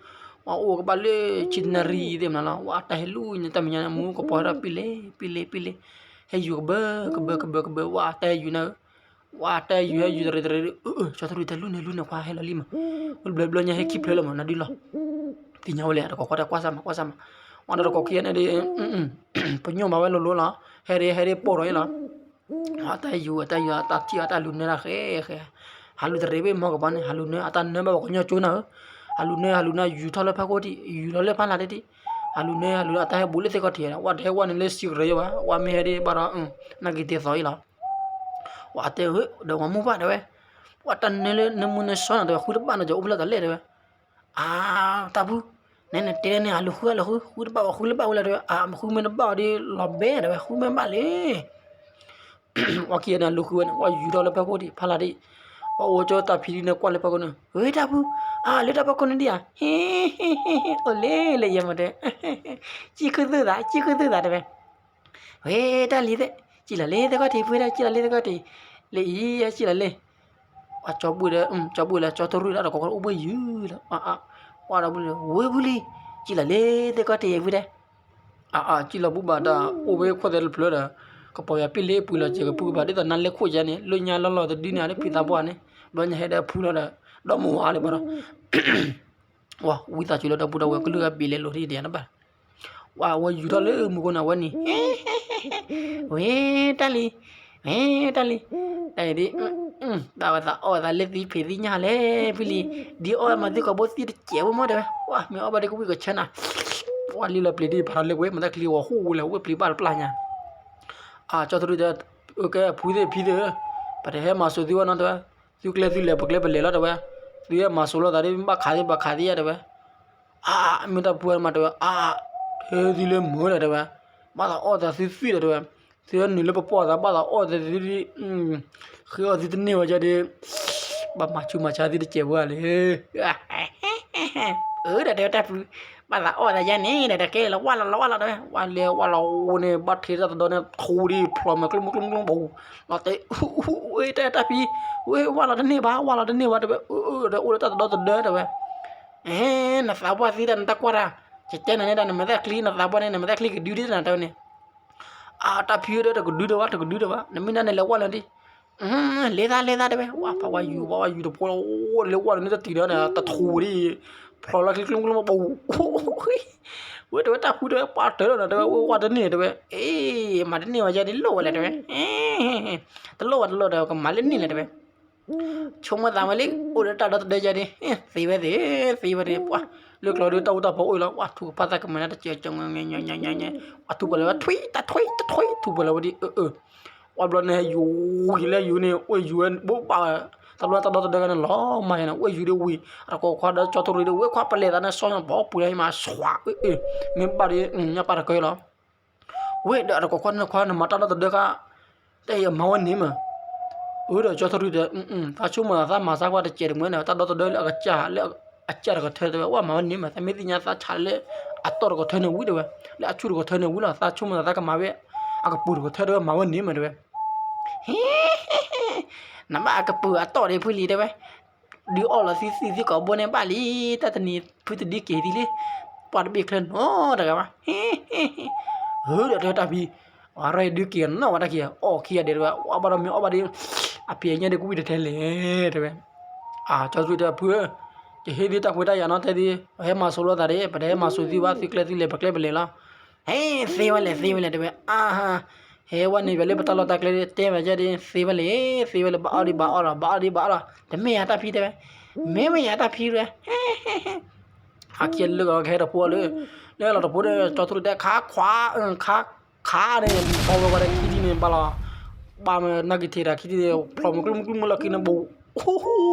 ဝဲအိၣ်ကဘၣ်လၢဆံတနၣ်ရံၣ်သ့ၣ်မနၤလီၤ, ဝဲတၢ်ဟဲလူၤန့ၣ် တၢ်မဲာ်ညါန့ၣ် မူကပီၤဟဲဒီးပံလ့ ပံလ့ ပံလ့, ဟဲယူၤကဘၢ ကဘၢ ကဘၢ ကဘၢ ဝဲတၢ်ဟဲယူၤနၤဧၢ, ဝဲတၢ်ဟဲယူၤ ဟဲယူၤတရံးတရံး ကၠီထူရံၣ်တဲလူၤန့ၣ်လူၤန့ၣ် ခွါဟဲလီၤလံမး, ဝဲတဘျီဘျီညါဟဲခံဖျၢၣ်လီၤမး နဒုလီၤ, သ့ၣ်ညါဝဲလၢအတကိးခွါတၢ်ကွၢ်စၢ်မး ကွၢ်စၢ်မး, ဝဲဒီးတကိးခံဂၤန့ၣ်ဒီး ပညိၣ်မးဝဲလိၤလိၤလီၤ, ဟဲဒ် ဟဲဒ်ပိၢ်ဒီးအံၤလီၤ အတၢ်ယူၤ အတၢ်ယူၤ အတၢ်ထံၣ်အတၢ်လူၤနၢၤတၢ်ဃဲဃဲ, ဟးလူၤတရံးဘ့ၣ်မီၢ်ကပၤန့ၣ် ဟးလူၤနၢၤ အတၢ်နၢၤဘၣ်ပှၤကညီကၠိနၤဧၢ, ဟးလူၤနၢၤ ဟးလူၤနၢၤ ယူၤထီၣ်လၢဖးခိၣ်ထံး ယူၤလီၤလၢဖးလၢ်တထံး, ဟးလူၤနၢၤ ဟးလူၤ အတၢ်ဟဲဘူးလၢသ့ၣ်ခီၣ်ထံး ဝဲတဟဲဝဲန့ၣ်လၢစံကရၢယိဘၣ် ဝဲမ့ၢ်ဟဲဒ်ဘၣ်ဒီး နၢ်က့ၤတ့ၢ်သီအံၤလီၤ, ဝဲတဲဧၢ ဒီးဝဲမိၢ်ပၢ်တဲဝဲ, ဝဲတၢ်နၢၤလၢနၢၤမုၢ်နၢၤစီနၤတဲဝဲ ဃုတဘၣ်နၤ ကအိၣ်ဖျဲၣ်တၢ်လဲၣ်တဲဝဲ အါ တၢ်ဖု, နဲနတဲန့ၣ် အလူၤဃုအလူၤဃု ဃုတဘၣ်ဝဲ ဃုလၢဘၣ်ဝဲလၢတဲဝဲ အါ ဃုမ့ၢ်တဘၣ်ဝဲဒီး လီၤဘဲတဲဝဲ ဃုမ့ၢ်ဘၣ်လံ. ဝဲခံဂၤန့ၣ် လူၤဃုဝဲန့ၣ် ဝဲယူၤထီၣ်လၢဖီခိၣ်ဒံး ဖးလၢ်ဒံး, ဝဲအိၣ်ကၠီတၢ်ဖံဒံးန့ၣ် ကွၢ်လၢဖီခိၣ်န့ၣ် ဝဲတၢ်ဖု, အၢ လၢတၢ်ဖီခိၣ်န့ၣ်ဒံးဧါ, ဟ့ ဟ့ ဟ့ ဟ့ အိၣ်လၢလၢယဲမတဲ, စံၣ်ခုသူၣ်သး စံၣ်ခုသူၣ်သးတဲဝဲ, ဝဲတၢ်လံၤသ့ၣ်, စံၣ်လီၤလၢသ့ၣ်ခီၣ်ထံးဖုဒၣ် စံၣ်လီၤလၢသ့ၣ်ခီၣ်ထံး, လၢအံၤ စံၣ်လီၤလၢ ကၠီဘှံးဒီး ကၠီဘှံးလၢကၠီထူရံၣ်ဒီးတကိးကိးအိၣ်ဘှံးယုၤလီၤ, ဝဲဒီးဘှံးလံ, ဝဲဖုလံ, စံၣ်လီၤလၢသ့ၣ်ခီၣ်ထံးဖုဒၣ်, အၢ အၢ စံၣ်လီၤဘူဘၣ်တၢ်အိၣ်ဝဲခိၣ်သဲတဖျၢၣ်ဒီး ကပီၤယၤပ့ၣ်လၢပှံၤလီၤစဲးကပူၤကဘၣ် ဒ်သိးနါလဲခိၣ်ယါန့ၣ် လၢညါလီၢ်လီၢ်တဒုန့ၣ် အလၢဖံသးပှၢ်န့ၣ် ဘျီညါဟဲဒီးဖုလီၤဒီး ဒီမါဝၤလၢဘၣ်ဒီး ဝံသးစူၤလၢဒီပုၢ်ဒီဝဲၢ်ကလုၢ်ဂၤဘ့ၣ်လဲၤလိာ်ဒ်န့ၣ်တဘၣ်, ဝဲယူၤထီၣ်လၢမူခိၣ်န့ၣ် အဝဲန့ၣ် ဝဲတၢ်လံၤ, ဝဲတၢ်လံၤ, တၢ်အံၤဒ် တၢ်ဝဲသးအီၣ်ဝဲသးလၢသံဖံးသံညါလဲၣ်ဖုလံ, ဒ်အီၣ်ဝဲမၤသံကိာ်ဘိသံတစဲးဝဲမ့ၢ်တဲဝဲ, ဝဲမ့ၢ်အီၣ်ဘၣ်ဒ်ကဝံၣ်ကဆၢနၤ, ဝဲလံလီၤပျံၤဒ်ဖးထီလၢဝဲ မၤတၢ်ချံဝဲဟူးဝဲလဲၣ် ဝဲပျံၤဘၣ်တပျၢ်ညါ, ကၠီထူရံၣ်တဲ ကဲဖုသ့ၣ်ဖံသ့ၣ်ဧၢ, ပတဟဲမၤစိၤသုဝဲနီၤတဲဝဲ, သုကျဲသုလဲၤပကျဲပလဲၤလီၤတဲဝဲ, သုဟဲမၤစိၤလိာ်သးဒ်ဘၣ်ခးသ့ဘၣ်ခးသ့ယါတဲဝဲ အါ မ့ၢ်တၢ်ပှၤမးတဲဝဲ အါ ဟဲသုလၢမုာ်ဒီးတဲဝဲ, ဘၣ်သးအီၣ်သးသုသ့ဒီးတဲဝဲ, သုဟဲနုာ်လၢပပီၢ်သးဘၣ်သးအီၣ်သးသုဒ်, ဃ့အီၣ်သုတန့ၢ်ဝဲဒ်, ဘၣ်မၤဆူးမၤဆါသုတစဲးဝဲလဲၣ်, အၢ ဒီးတဲဝဲတၢ်ဖု, ဘၣ်သးအီၣ်သးယါန့ၣ်ဒီး တကဲလၢဝၢ်လီၤလီၤဝၢ်လီၤတဲဝဲ, ဝၢ်လဲၤဝၢ်လီၤအိၣ်န့ၣ် ဘၣ်ထဲတၢ်တဒီန့ၣ် ထူဒ်ဖျိးမဲာ် ကျိမူကျိမူကျိမူဘၣ်, လီၤတဲ, ဝဲတၢ်ဖံ, ဝဲဝၢ်လီၤတန့ၢ်ဘၣ် ဝၢ်လီၤတန့ၢ်ဘၣ်တဲဝဲ, ဒီးအိၣ်လၢတၢ်တဒီတဒၢတဲဝဲ နသးပှၢ်သံတၢ်နတၢ်ကွၢ်တၢ်, ကတဲနၤန့ၣ်ဒီး နမၤသးချံ နသးပှၢ်န့ၣ် နမၤသးချံကဒုဒ်နၤတဲဝဲန့ၣ်, အတၢ်ဖံဒီးတကဒုဒီးဝဲ တကဒုဒီးဝဲ နမ့ၢ်ဒၣ်န့ၣ်လဲၤဝၢ်လီၤဒံး, လဲၤသးလဲၤသးတဲဝဲ ဝဲဖးဝဲယူၤ ဝဲဝဲယူၤတဖိလီၤ အိၣ်လဲၤဝၢ်လီၤန့ၣ်တတုၤဒီးန့ၣ် တထူဒ်, ဖျိးလၢချံချံချံဘၣ်, ဝဲတဲဝဲတၢ်ဖုတဲဝဲ ပှၤတၢၢ်လီၤနၤတဲဝဲ ဝဲဝၢ်တန့ၢ်တဲဝဲ, အ့ မၤတန့ၢ်ဝဲယါဒ်လိၣ်ဝဲလဲၣ်တဲဝဲ, တလိၣ်ဝဲတလိၣ်ဒီး ကမၤလၢန့ၣ်လဲၣ်တဲဝဲ ဆိကမိၣ်သးဝဲလံ အိၣ်ဒီးတၢ်ဒီတဒၢယါဒ်, သ့ဝဲသ့, သ့ဝဲသ့, ပှၤ, လၢကျီဒီးတၢ်အိၣ်တၢ်ဖီအိၣ်လီၤ, ပှၤထူကဖၣ်သးကမဲာ်ညါတစဲး, ပှၤထူပှဲၤလီၤဝဲ ထွံၣ်တၢ်ထွံၣ်တထွံၣ် ထူပှဲၤလီၤဝဲဒ်, အၢ, ပှၤဘျီန့ၣ်ဟဲယူၤက့ၤလၢယူၤန့ၣ် အိၣ်ယူၤဝဲဘိးဘၣ်, တဘျီတၢ်ဒီတဒၢန့ၣ်လီၤမၤယါန့ၣ် အိၣ်ယူၤဒ်ဝံၤ, အတကိးခွါဒီးကၠီထူရံၣ်ဒီး ဝဲခွါပလဲၤသးန့ၣ် ဆီညါဘီပှံၤလၢဟံၣ်မး ဆွး, မ့ၢ်ဘၣ်ဒီး ညါပၢ်တကၢလီၤ ဝဲဒီးအတကိးခွါန့ၣ်ခွါန့ၣ် မၤတၢ်ဒီတဒၢခါ, တၢ်အံၤမၤဝဲန့ၣ်မး, အၢဒီးကၠီထူရံၣ်ဒီး, သးဆိကမိၣ်သးမၤသးကွၢ်တစဲးတမှဲန့ၣ် တၢ်ဒီတဒၢလၢအကစၢ်လၢအကစၢ်တကထၢတဲဝဲ ဝဲမၤဝဲန့ၣ်မး သးမ့ၢ်သ့ၣ်ညါသးဆးလၢအတီၢ်တကထၢန့ၣ်ဝံၤတဲဝဲ, လၢအဆူၣ်တကထၢန့ၣ်ဝံၤလီၤ သးဆိကမိၣ်သးကမၤဝဲ, အကပူၤတကထၢတဲဝဲမၤဝဲန့ၣ်မးတဲဝဲ နဘၣ်အကပူၤအတီၢ်ဒ်ဖုလံတဲဝဲ, ဒုးအီၣ်လီၤသံသံသံကိာ်ဘိန့ၣ်ဘၣ်လံ, တၢ်တနံၤဖုတဒုက့ၤသံလံ, ပှၤတဘ့ၣ်ချၢနီတဂၤဘၣ်, ဟ့ၣ်, ဟ့ၣ်, ဟ့ၣ်, အၢဒီးတဲတၢ်ဖံ, အရၢဒုးက့ၤနီၢ်ဝဲတၢ်ခံဂၤ အီၣ်ခံဂၤဒဲးတဲဝဲ အီၣ်ဘၣ်ဒီးမ့ၢ်အီၣ်ဘၣ်ဒီး, အဖံးအညၣ်ဒ်ကဝံၣ်တထဲလဲၣ်တဲဝဲ, အကၠီထူရံၣ်တဲဖုဧၢ, ယဟ့ၣ်သုတၢ်ခွဲးတၢ်ယာ်နီၤတဲသု, ပဟဲမၤစိၤလိာ်သးဒ် ပတဟဲမၤစိၤသုဘၣ် သုကျဲသုလဲၤပကျဲပလဲၤလီၤ ဟဲသ့ဝဲလဲၣ် သ့ဝဲလဲၣ်တဲဝဲ, အါ, ဟဲဝဲန့ၣ် ပှၤလၢပတၢ်လီၢ်တၢ်ကျဲတဲဝဲယဲဒ် သ့ဝဲလဲၣ်, သ့ဝဲလဲၣ် ဘၣ်အီၣ်ဒံးဘၣ်အီၣ်လီၤ ဘၣ်အီၣ်ဒံးဘၣ်အီၣ်လီၤ တမ့ၢ်ယၤတၢ်ဖံတဲဝဲ, မ့ၢ်ဝဲယၤတၢ်ဖံတဲဝဲ, ဟဲ, ဟဲ, ဟဲ, ဟဲခံဂၤလၢကဟဲတဖိလၢ, လၢလီၤတဖိဒီး ကၠီထူရံၣ်တဲ ခါခွါ, ခါ, ခါန့ၣ် ဖီဝဲဝဲဒၣ်ခံထံၣ်န့ၣ် ဘၣ်လီၤ, ဘၣ်မနၤက့ၤထံးတၢ်ခံထံၣ်န့ၣ် ဖျိးမုၢ်ကျိမုၢ်ကျိမုၢ်လီၢ်ခံန့ၣ်ဘိး,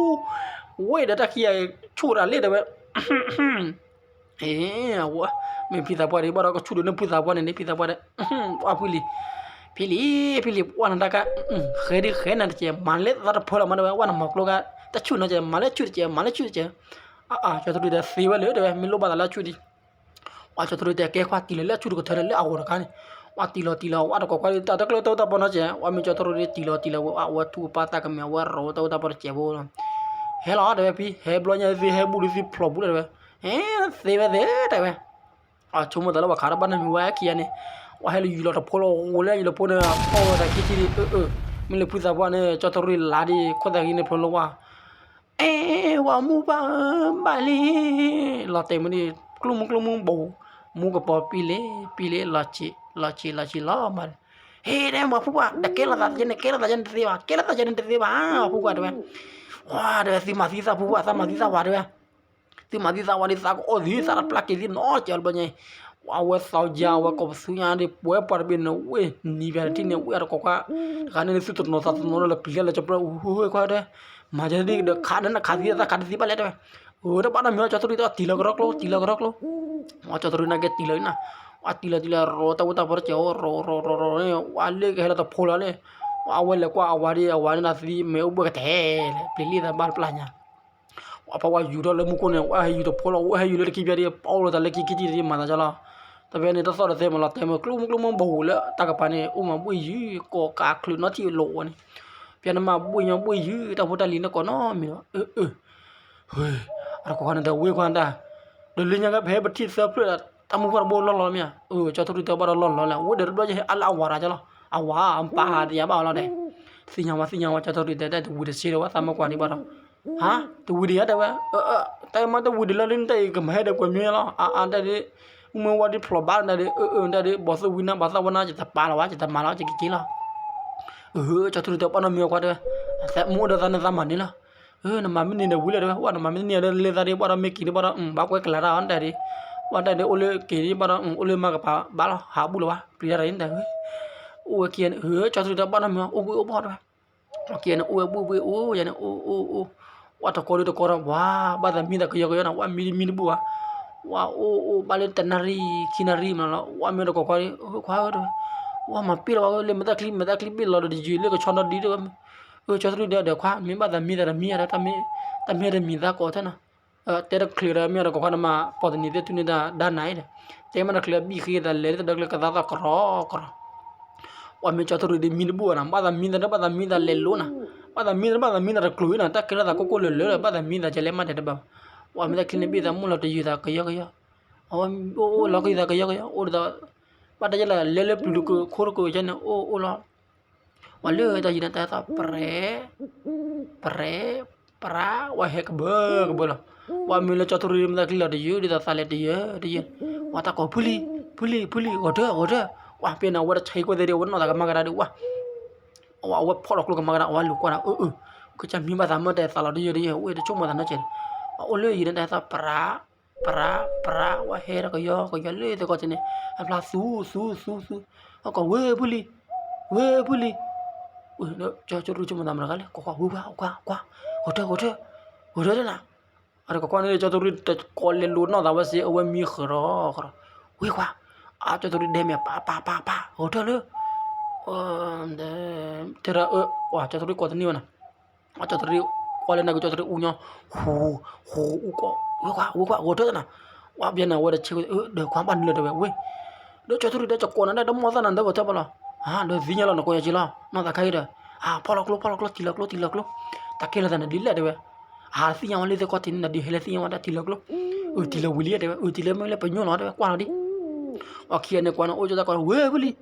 ဝဲဒီးတၢ်ခံဂၤဆူၣ်တၢ်လၢတဲဝဲ အ့, မ့ၢ်ဖံသးပှၢ်ဒ် ဘၣ်ဒီးကဆူၣ်ဒိးန့ၢ်ဖုသးပှၢ်န့ၣ်န့ၣ် ဖံသးပှၢ်ဒီး, အဖုလံ, ဖံလံ, ဖံလံ, ဝဲနတၢ်ကါ, ဃဲဒ်ဃဲနၤတကဲး မၤလၢသးတဖၢလီၤမးတဲဝဲ ဝဲနမီၤကျိကါ, တဆူၣ်နီတကဲး မၤလၢဆူၣ်တကဲး မၤလၢဆူၣ်တကဲး, အါ, ကၠီထူရံၣ်တဲသ့ဝဲလၢတဲဝဲ မ့ၢ်လိၣ်ဘၣ်သးလၢအဆူၣ်ဒံး ဝဲကၠီထူရံၣ်တဲကဲခွါတံၢ်လီၤလၢအဆူၣ်တကထၢန့ၣ် လၢအဂီၢ်တခါန့ၣ်, ဝဲတံၢ်လီၤတံၢ်လီၤ ဝဲတကိးခွါဒ်တၢ်တကျၢတၢ်တၢ်ပီနီတကဲး ဝဲမ့ၢ်ကၠီထူရံၣ်တံၢ်လီၤတံၢ်လီၤဝဲ အဝဲထူကပၢ်သးကမဲာ် အဝဲရီဝဲတၢ်အိၣ်တၢ်ပီတကဲးဖိလီၤ, ဟဲလီၤတဲဝဲဖံ ဟဲဘျီညါသုဟဲဘူၣ်ဒ်သုဖျိးဘူးလီၤတဲဝဲ, ဟဲသ့ဝဲသ့တဲဝဲ ဆိကမိၣ်သးလၢပှၤခးတၢ်ဘၣ်န့ၣ်မ့ၢ်ဝဲခံဂၤန့ၣ်, ဝဲဟဲလၢယူၤလီၤတဖိလီၤ အိၣ်လၢယူၤလီၤဖိန့ၣ် အဖီၣ်ဝဲသးခံထံၣ်ဒ်အၢ, မ့ၢ်လၢဖုသးပှၢ်န့ၣ် ကၠီထူရံၣ်လါဒ် ခိၣ်သးဂံၢ်န့ၣ်ဖျိလၢဝဲ, အဲ ဝဲမူဘၣ်ဘၣ်လံ, လီၤတဲာ်မ့ၢ်ဒ် ကျိမူကျိမူဘိး, မူကပီၤပံလ့ပံလ့ လီၤဆံးလီၤဆံးလီၤမး, ဟ့ၣ်တဲမ့ၢ်ဖုပှၢ် တကဲလိာ်သးယဲန့ၣ် ကဲလိာ်သးယဲန့ၣ်တသ့ဘၣ် ကဲလိာ်သးယဲန့ၣ်တသ့ဘၣ် ဖုပှၢ်တဲဝဲ, ဝဲတဲဝဲသုမၤသံသးဖုပှၢ် သးမၤသံသးဝဲတဲဝဲ သုမၤသံသးဝဲဒ်သးကအီၣ်သံသးတပျၢ်က့ၤသံနီတကဲးလၢဘျီညါ, ဝဲသီယါဝဲကိးပသူညါဒ် ပဝဲပှၤတဘ့ၣ်န့ၣ် ဝဲနံၤပၢၢ်တထံၣ်န့ၣ် ဝဲအတကိးခွါ, တခါန့ၣ်သုတနီၤသးတနီၤလၢပျံၤလၢလၢကပျၢ် အိၣ်ဝဲခွါတဲ, မၤယဲဒ်ဒီးခးဒီးနခးသံသး ခးတသံဘၣ်လဲၣ်တဲဝဲ, အိၣ်တဘၣ်နီတမံၤ ကၠီထူရံၣ်တဲတံၢ်လီၤကရီကျိ တံၢ်လီၤကရီကျိ, ဝဲကၠီထူရံၣ်န့ၣ်က့တံၢ်လီၤအံၤနၤ, ဝဲတံၢ်လီၤတံၢ်လီၤ ရီတၢ်အိၣ်တၢ်ပီတကဲး ရီရီရီန့ၣ် ဝဲလၢကဟဲလီၤတဖိလီၤန့ၣ်, အဝဲလဲၤကွၢ်အဝၤဒီး အဝၤန့ၣ်ဒီးသံမ့ၢ်အိၣ်ဘှံးကတဲာ်လဲၣ် ပျံၤလံသးဘၣ်တပျၢ်ညါ အဖီဝါယူၤထီၣ်လၢမူခိၣ်န့ၣ် ဝဲဟဲယူၤတဖိလီၤ ဝဲဟဲယူၤလၢတခံဖျၢၣ်ဒီး ပအိၣ်လီၤတၢ်လၢခံခံထံၣ်ဒီးမၤသးကလီၤ. တဖဲန့ၣ်တသီၣ်တသဲမးလီၤ တဲမ့ၢ်ကျိမုကျိမုဘိလၢတၢ်ကပၤန့ၣ် အိၣ်မးဘှံးယုၤ ကိးကးချုးနီထံၣ်လိာ်ဝဲန့ၣ် ဖဲန့ၣ်မးဘှံးညီဘှံးယုၤ တၢ်ဖိတၢ်လံၤန့ၣ်ကိးနီတမံၤလီၤ. အၢ အၢ ဟ့ အတကိးခီန့ၣ်တဝ့ၢ်ခွါတၢ် ဒီးလၢညါကဖဲပထံၣ်သၢဖျၢၣ်ဒီး တၢ်မုၢ်ဖှၢ်တဘိလီၢ်လီၤမ့ၢ်ဧါ. အၢ ကၠီထူရံၣ်တဲဘၣ်ဒီးလီၢ်လီၤလဲၣ် ဝ့ၢ်ဒီးတဘျီယဟဲအါလၢအဝၤရၤကလီၤ အဝၤအပၢ်တယၤဘၣ်အီၤလီၤဒဲး သ့ၣ်ညါဝဲသ့ၣ်ညါဝဲ ကၠီထူရံၣ်တဲတၢ်တဝံၤတဆ့ဒီးဝဲသးမၢကွၢ်ဒံးဘၣ်ဒီး ဟါ တဝံၤတယၤတဲဝဲ တၢ်မ့ၢ်တဝံၤဒံးလၢလၢနတၢ်အံၤကမၤဟဲဒီးကွဲးမံလီၤ အါအါတဲဒ် မ့ၢ်ဝဲဒ်ဖျိးဘၣ်နတဲဒ် အၢ အၢ နတဲဒ် ဘီၣ်သိၣ်ဝံနါ ဘီၣ်သိၣ်ဝံနါ ယတပာ်လီၤဝဲ ယတမၤလီၤ ယကက့ၤလီၤ အၢ ကၠီထူရံၣ်တဲပှၢ်နီတမံၤအခွါတဲဝဲ သးမူဒီးသးနသးမၤန့ၣ်လီၤ နမၤမ့ၢ်န့ၢ်ဒီးဝံၤလၢတဲဝဲ ဝဲနမၤမ့ၢ်တန့ၢ်ဒီးလၢသးဒ်ဘၣ်ဒီးမ့ၢ်က့ၤဒ်ဘၣ်ဒီး ဘၣ်ကွဲကလၤတၢ်အီၤနတဲဒ် ဘၣ်တဲဒ်အိၣ်လၢက့ၤဒ်ဘၣ်ဒီး အိၣ်လၢမၤကပၤဘၣ်လီၤ ဟးဘူၣ်လီၤဝဲ ပျံၤတၢ်တၢ်အံၤနတဲဝဲ အိၣ်ဝဲခံဂၤန့ၣ် ကၠီထူရံၣ်တဲပှၢ်နီတမံၤ အိၣ်ဘှံးအိၣ်ဘှီၣ်တဲဝဲ အခံဂၤန့ၣ် အိၣ်ဝဲဘှံးဘှံးအိၣ်ယၤန့ၣ် အိၣ်အိၣ်အိၣ် ဝဲတကိးဒ်တကိးဒီး ဝဲဘၣ်သးမံသးကယီကယီနီၤ ဝဲမံတမံတဘူၣ်ဘၣ် ဝဲအိၣ်အိၣ်ဘၣ်လၢတနၣ်ရံၣ် ခံနၣ်ရံၣ်မးလီၤ ဝဲမ့ၢ်တကိးခွါဒ် ခွါဧၢတဲဝဲ ဝဲမၤပ့ၢ်လီၤဝဲလၢမတၢ်ချံ မတၢ်ချံဘ့ၣ်လီၤဒီးတယုာ်လၢကဆီဒီဒံးတဲဝဲ အၢ ကၠီထူရံၣ်ဒီးခွါ မ့ၢ်ဘၣ်သးမံသးတမံယၤဒီး တၢ်မ့ၢ်တမံၤသးကိးထဲနီၤ တဲတချုးဒီးမ့ၢ်ဒီးကိးခွါနမၤ ပိာ်တနံၤသ့ၣ်ထူၣ်န့ၢ်တၢ်ဒၣ်နၤအံၤဒီး တဲမ့ၢ်တချုးအဘံၣ်ဃ့သးလဲၤလၢတဒီကျဲကသါသီၣ်ကရီကရီ ပှၤမ့ၢ်ကၠီထူရံၣ်ဒ်မံတဘူၣ်ဘၣ်နီၤ ဘၣ်သးမံသးဒီးဘၣ်သးမံသးလဲၤလိၤနီၤ ဘၣ်သးမံသးဒီးဘၣ်သးမံသးတကျိၤနီၤ တၢ်ကဲထီၣ်သးကိၢ်ကိၢ်လၢာ်လၢာ်ဒီး ဘၣ်သးမံသးကလဲၤမးတဲတဘၣ် ပှၤမ့ၢ်တၢ်ချံန့ၣ်ဘ့ၣ်သးမုၢ်လီၤတယုာ်သးကယီကယီ အဝဲအိၣ်အိၣ်လီၤကယုာ်သးကယီကယီ အိၣ်ဒ်သိး ဘၣ်တယဲလၢလဲၤလၢပျုၤတကိးခိတကိးယဲန့ၣ် အိၣ်အိၣ်လီၤ ပှၤလၢတၢ်ယံၤန့ၣ်တၢ်ဟဲသီၣ် ပြဲ ပြဲ ပြး ဝဲဟဲကဘၢကဘၢလီၤ ပှၤမ့ၢ်လၢကၠီထူရံၣ်မ့ၢ်တၢ်ချံလီၤတယုာ် ဒ်သိးသးလဲၤတယုာ်တယုာ် ပှၤတၢ်ကိးဖုလံၤ ဖုလံၤ ဖုလံၤ ဂီၤဒၢ ဂီၤဒၢ ပှၤဖဲန့ၣ် အဝဲတဆံးကွဲသ့ၣ်ဒီး အဝဲနီၢ်သးကမၤကဒါဒီး ဝဲ အဝဲဖီၣ်လီၤကျိကမၤကဒါ အဝဲလူၤကွၢ်ဒီး အၢ အၢ ကစၢ်မံဘၣ်သးမၢ်တဲသးလီၤတယုာ်တယုာ် ဝဲတဆိကမိၣ်သးနီတစဲး အအိၣ်လၢယံၤန့ၣ်တၢ်ဟဲသီၣ် ပြး ပြး ပြး ဝဲဟဲဒီးကယီကယီလၢသကိးတန့ၣ် အဖျါသူသူသူသူ အကိးဝဲဖုလံၤ ဝဲဖုလံၤ ကၠီထူရံၣ်ဆိကမိၣ်သးမတၤတဂၤလဲၣ် ကိးကွၢ်ဝဲပှၤ ကွၢ် ကွၢ် ဂီၤထၢ ဂီၤထၢ ဂီၤထၢတနၤ အတကိးကွၢ်န့ၣ် ကၠီထူရံၣ်တကိးလဲၤလိၤနီၢ်သးဝဲစ့ အဝဲမံဃၢၤဒီးဃၢၤဒီး ဝဲကွၢ် အကၠီထူရံၣ်ဒဲးမဲာ် ပၢ် ပၢ် ပၢ် ပၢ် ဂီၤထၢလၢ တဲဒၣ်အၢ ကၠီထူရံၣ်ကိးတန့ၢ်ဝဲနၤ ကၠီထူရံၣ်ကွၢ်လၢနကၠီထူရံၣ်အူညီ ဟူ ဟူအူကီး ဝဲကွၢ် ဝဲကွၢ် ဂီၤထၢတနၤ ဝဲဘျဲနၤဝဲတဆံး ဒီးခွါဘၣ်နုာ်လီၤတဲဝဲ ဝဲ ဒီးကၠီထူရံၣ်ဒီးကကိးနၤဒၣ်တမီၢ်သၣ်နၤဒီးဂီၤထၢဘၣ်လီၤ ဒီးသ့ၣ်ညါလီၤနကိးယၤက့လီၤ နီၢ်သးခါအံၤဒီး ဖီၣ်လီၤကျိ ဖီၣ်လီၤကျိ တံၤလီၤကျိ တံၤလီၤကျိ တၢ်ကဲလီၤသးနဒ်လဲၣ်တဲဝဲ ဟးသ့ၣ်ညါဝဲလၢသ့ၣ်ခီၣ်ထံးန့ၣ်နဒ်ဟဲလၢသ့ၣ်ညါဝဲဒၣ်တံၤလီၤကျိ အတံၤလီၤဝံၤလံတဲဝဲ အတံၤလီၤမ့ၢ်လၢပညိၣ်လီၤတဲဝဲ ကွၢ်လီၤဒ် အခံဂၤန့ၣ်ကွၢ်န့ၣ် အိၣ်ကၠီတၢ်ကွၢ် ဝဲဖုလံၤ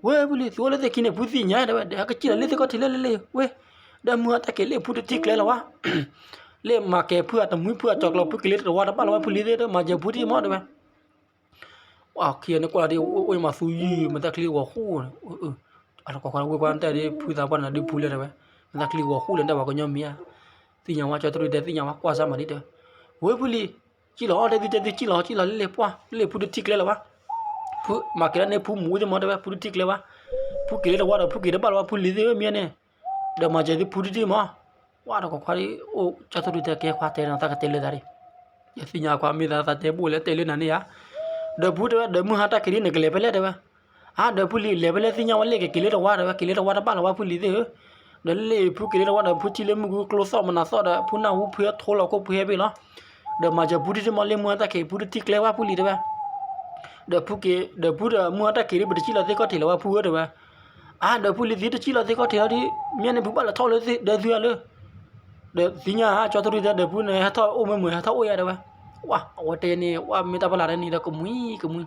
ဝဲဖုလံၤ သုအိၣ်လၢသ့ၣ်ခံန့ၣ် ဖုသ့ၣ်ညါတဲဝဲ ဒီးဟဲကစံၣ်လီၤလၢသ့ၣ်ခီၣ်ထံးလၢလၢလၢဝဲ ဒီးမုၢ်အတၢ်ကဲၤလၢဖုတထံၣ်ကျဲလီၤဝဲ လၢမၤကဲၤဖုအတမှံဖုအကၠီၤကျီၤ ဖုက့ၤလၢတဝါတဘၣ်လီၤဝဲဖုလံၤသ့ၣ်ဒီး မၤစၢၤဖုတထံၣ်မးတဲဝဲ အခံဂၤန့ၣ်ကွၢ်လီၤဒ် အိၣ်မၤသူယုၢ် မတၢ်ချံဂီၤဃူန့ၣ် အတကိးခွါဝဲကွၢ်တဲဒ်ဖုသးပှၢ်နၤဒ်ဖုလဲၣ်တဲဝဲ မတၢ်ချံဂီၤဃူလဲၣ်တဲပှၤကညီမံၤဧါ သ့ၣ်ညါဝဲကၠီထူရံၣ်တဲသ့ၣ်ညါဝဲကွၢ်စၢ်မးဒ်တဲဝဲ ဝဲဖုလံၤ ကံၣ်လီၤတဲသုတဲသုကံၣ်လီၤ ကံၣ်လီၤလၢလၢပှၢ် လၢဖုတထံၣ်ကျဲလီၤဝဲ ဖု မၤကဲၤဒၣ်န့ၣ်ဖုမူသ့ၣ်မးတဲဝဲ ဖုတထံၣ်ကျဲဝဲ ဖုက့ၤလၢတဝါဒီး ဖုက့ၤတဘၣ်လီၤဝဲဖုလံၤသ့ၣ်ဧၢမ့ၢ်န့ၣ် ဒီးမၤစၢၤသုဖုတထံၣ်မး ဝဲတကိးခွါဒ် အိၣ်ကၠီထူရံၣ်တဲကဲခွါတဲနၤသးကတဲလၢသးဒ် ယသ့ၣ်ညါခွါမ့ၢ်သးသးတဲဘိၣ်လဲၣ်တဲလၢနၤန့ၣ်ဧါ ဒီးဖုတဲဝဲ ဒီးမုၢ်ဟါတၢ်က့ၤဒ်န့ၣ် ကလဲၤဖဲလဲၣ်တဲဝဲ အါ ဒီးဖုလံၤလဲၤဖဲလဲၣ်သ့ၣ်ညါဝဲလၢကက့ၤလၢတဝါတဲဝဲ က့ၤလၢတဝါတဘၣ်လီၤဝဲဖုလံၤသ့ၣ်ဧၢ ဒီးလၢဖုက့ၤလၢတဝါဒီး ဖုထံၣ်လၢမုၢ်ဂုၢ်ကျိသီၣ်မနၤသီၣ်ဒီး ဖုနၢ်ဟူဖုဟဲထိလီၤခိၣ်ဖုဟဲဘ့ၣ်လီၤ ဒီးမၤစၢၤဖုတထံၣ်မးလၢမုၢ်ဟါတၢ်က့ၤ ဖုတထံၣ်ကျဲဝဲဖုလံၤတဲဝဲ ဒီးဖုက့ၤ ဒီးဖုဒီးမုၢ်ဟါတၢ်က့ၤဒ် ပတစံၣ်လီၤသ့ၣ်ခီၣ်ထံးလီၤဝဲဖုဧၢတဲဝဲ အါ ဒီးဖုလံၤသုတစံၣ်လီၤသ့ၣ်ခီၣ်ထံးလီၤဒ် မ့ၢ်န့ၣ်ဖုဘၣ်လဲၤထီၣ်လၢဒီးသုဧါလၢ ဒီးသ့ၣ်ညါဧါ ကၠီထူရံၣ်တဲ ဒီးဖုန့ၣ် ဟဲထီၣ်အိၣ်မ့ၢ်မုာ် ဟဲထီၣ်အိၣ်ယါတဲဝဲ ဝဲ အဝဲတဲန့ၣ် ဝဲမ့ၢ်တၢ်ဖီလာ်န့ၣ်ဒီးကမှံကမှံ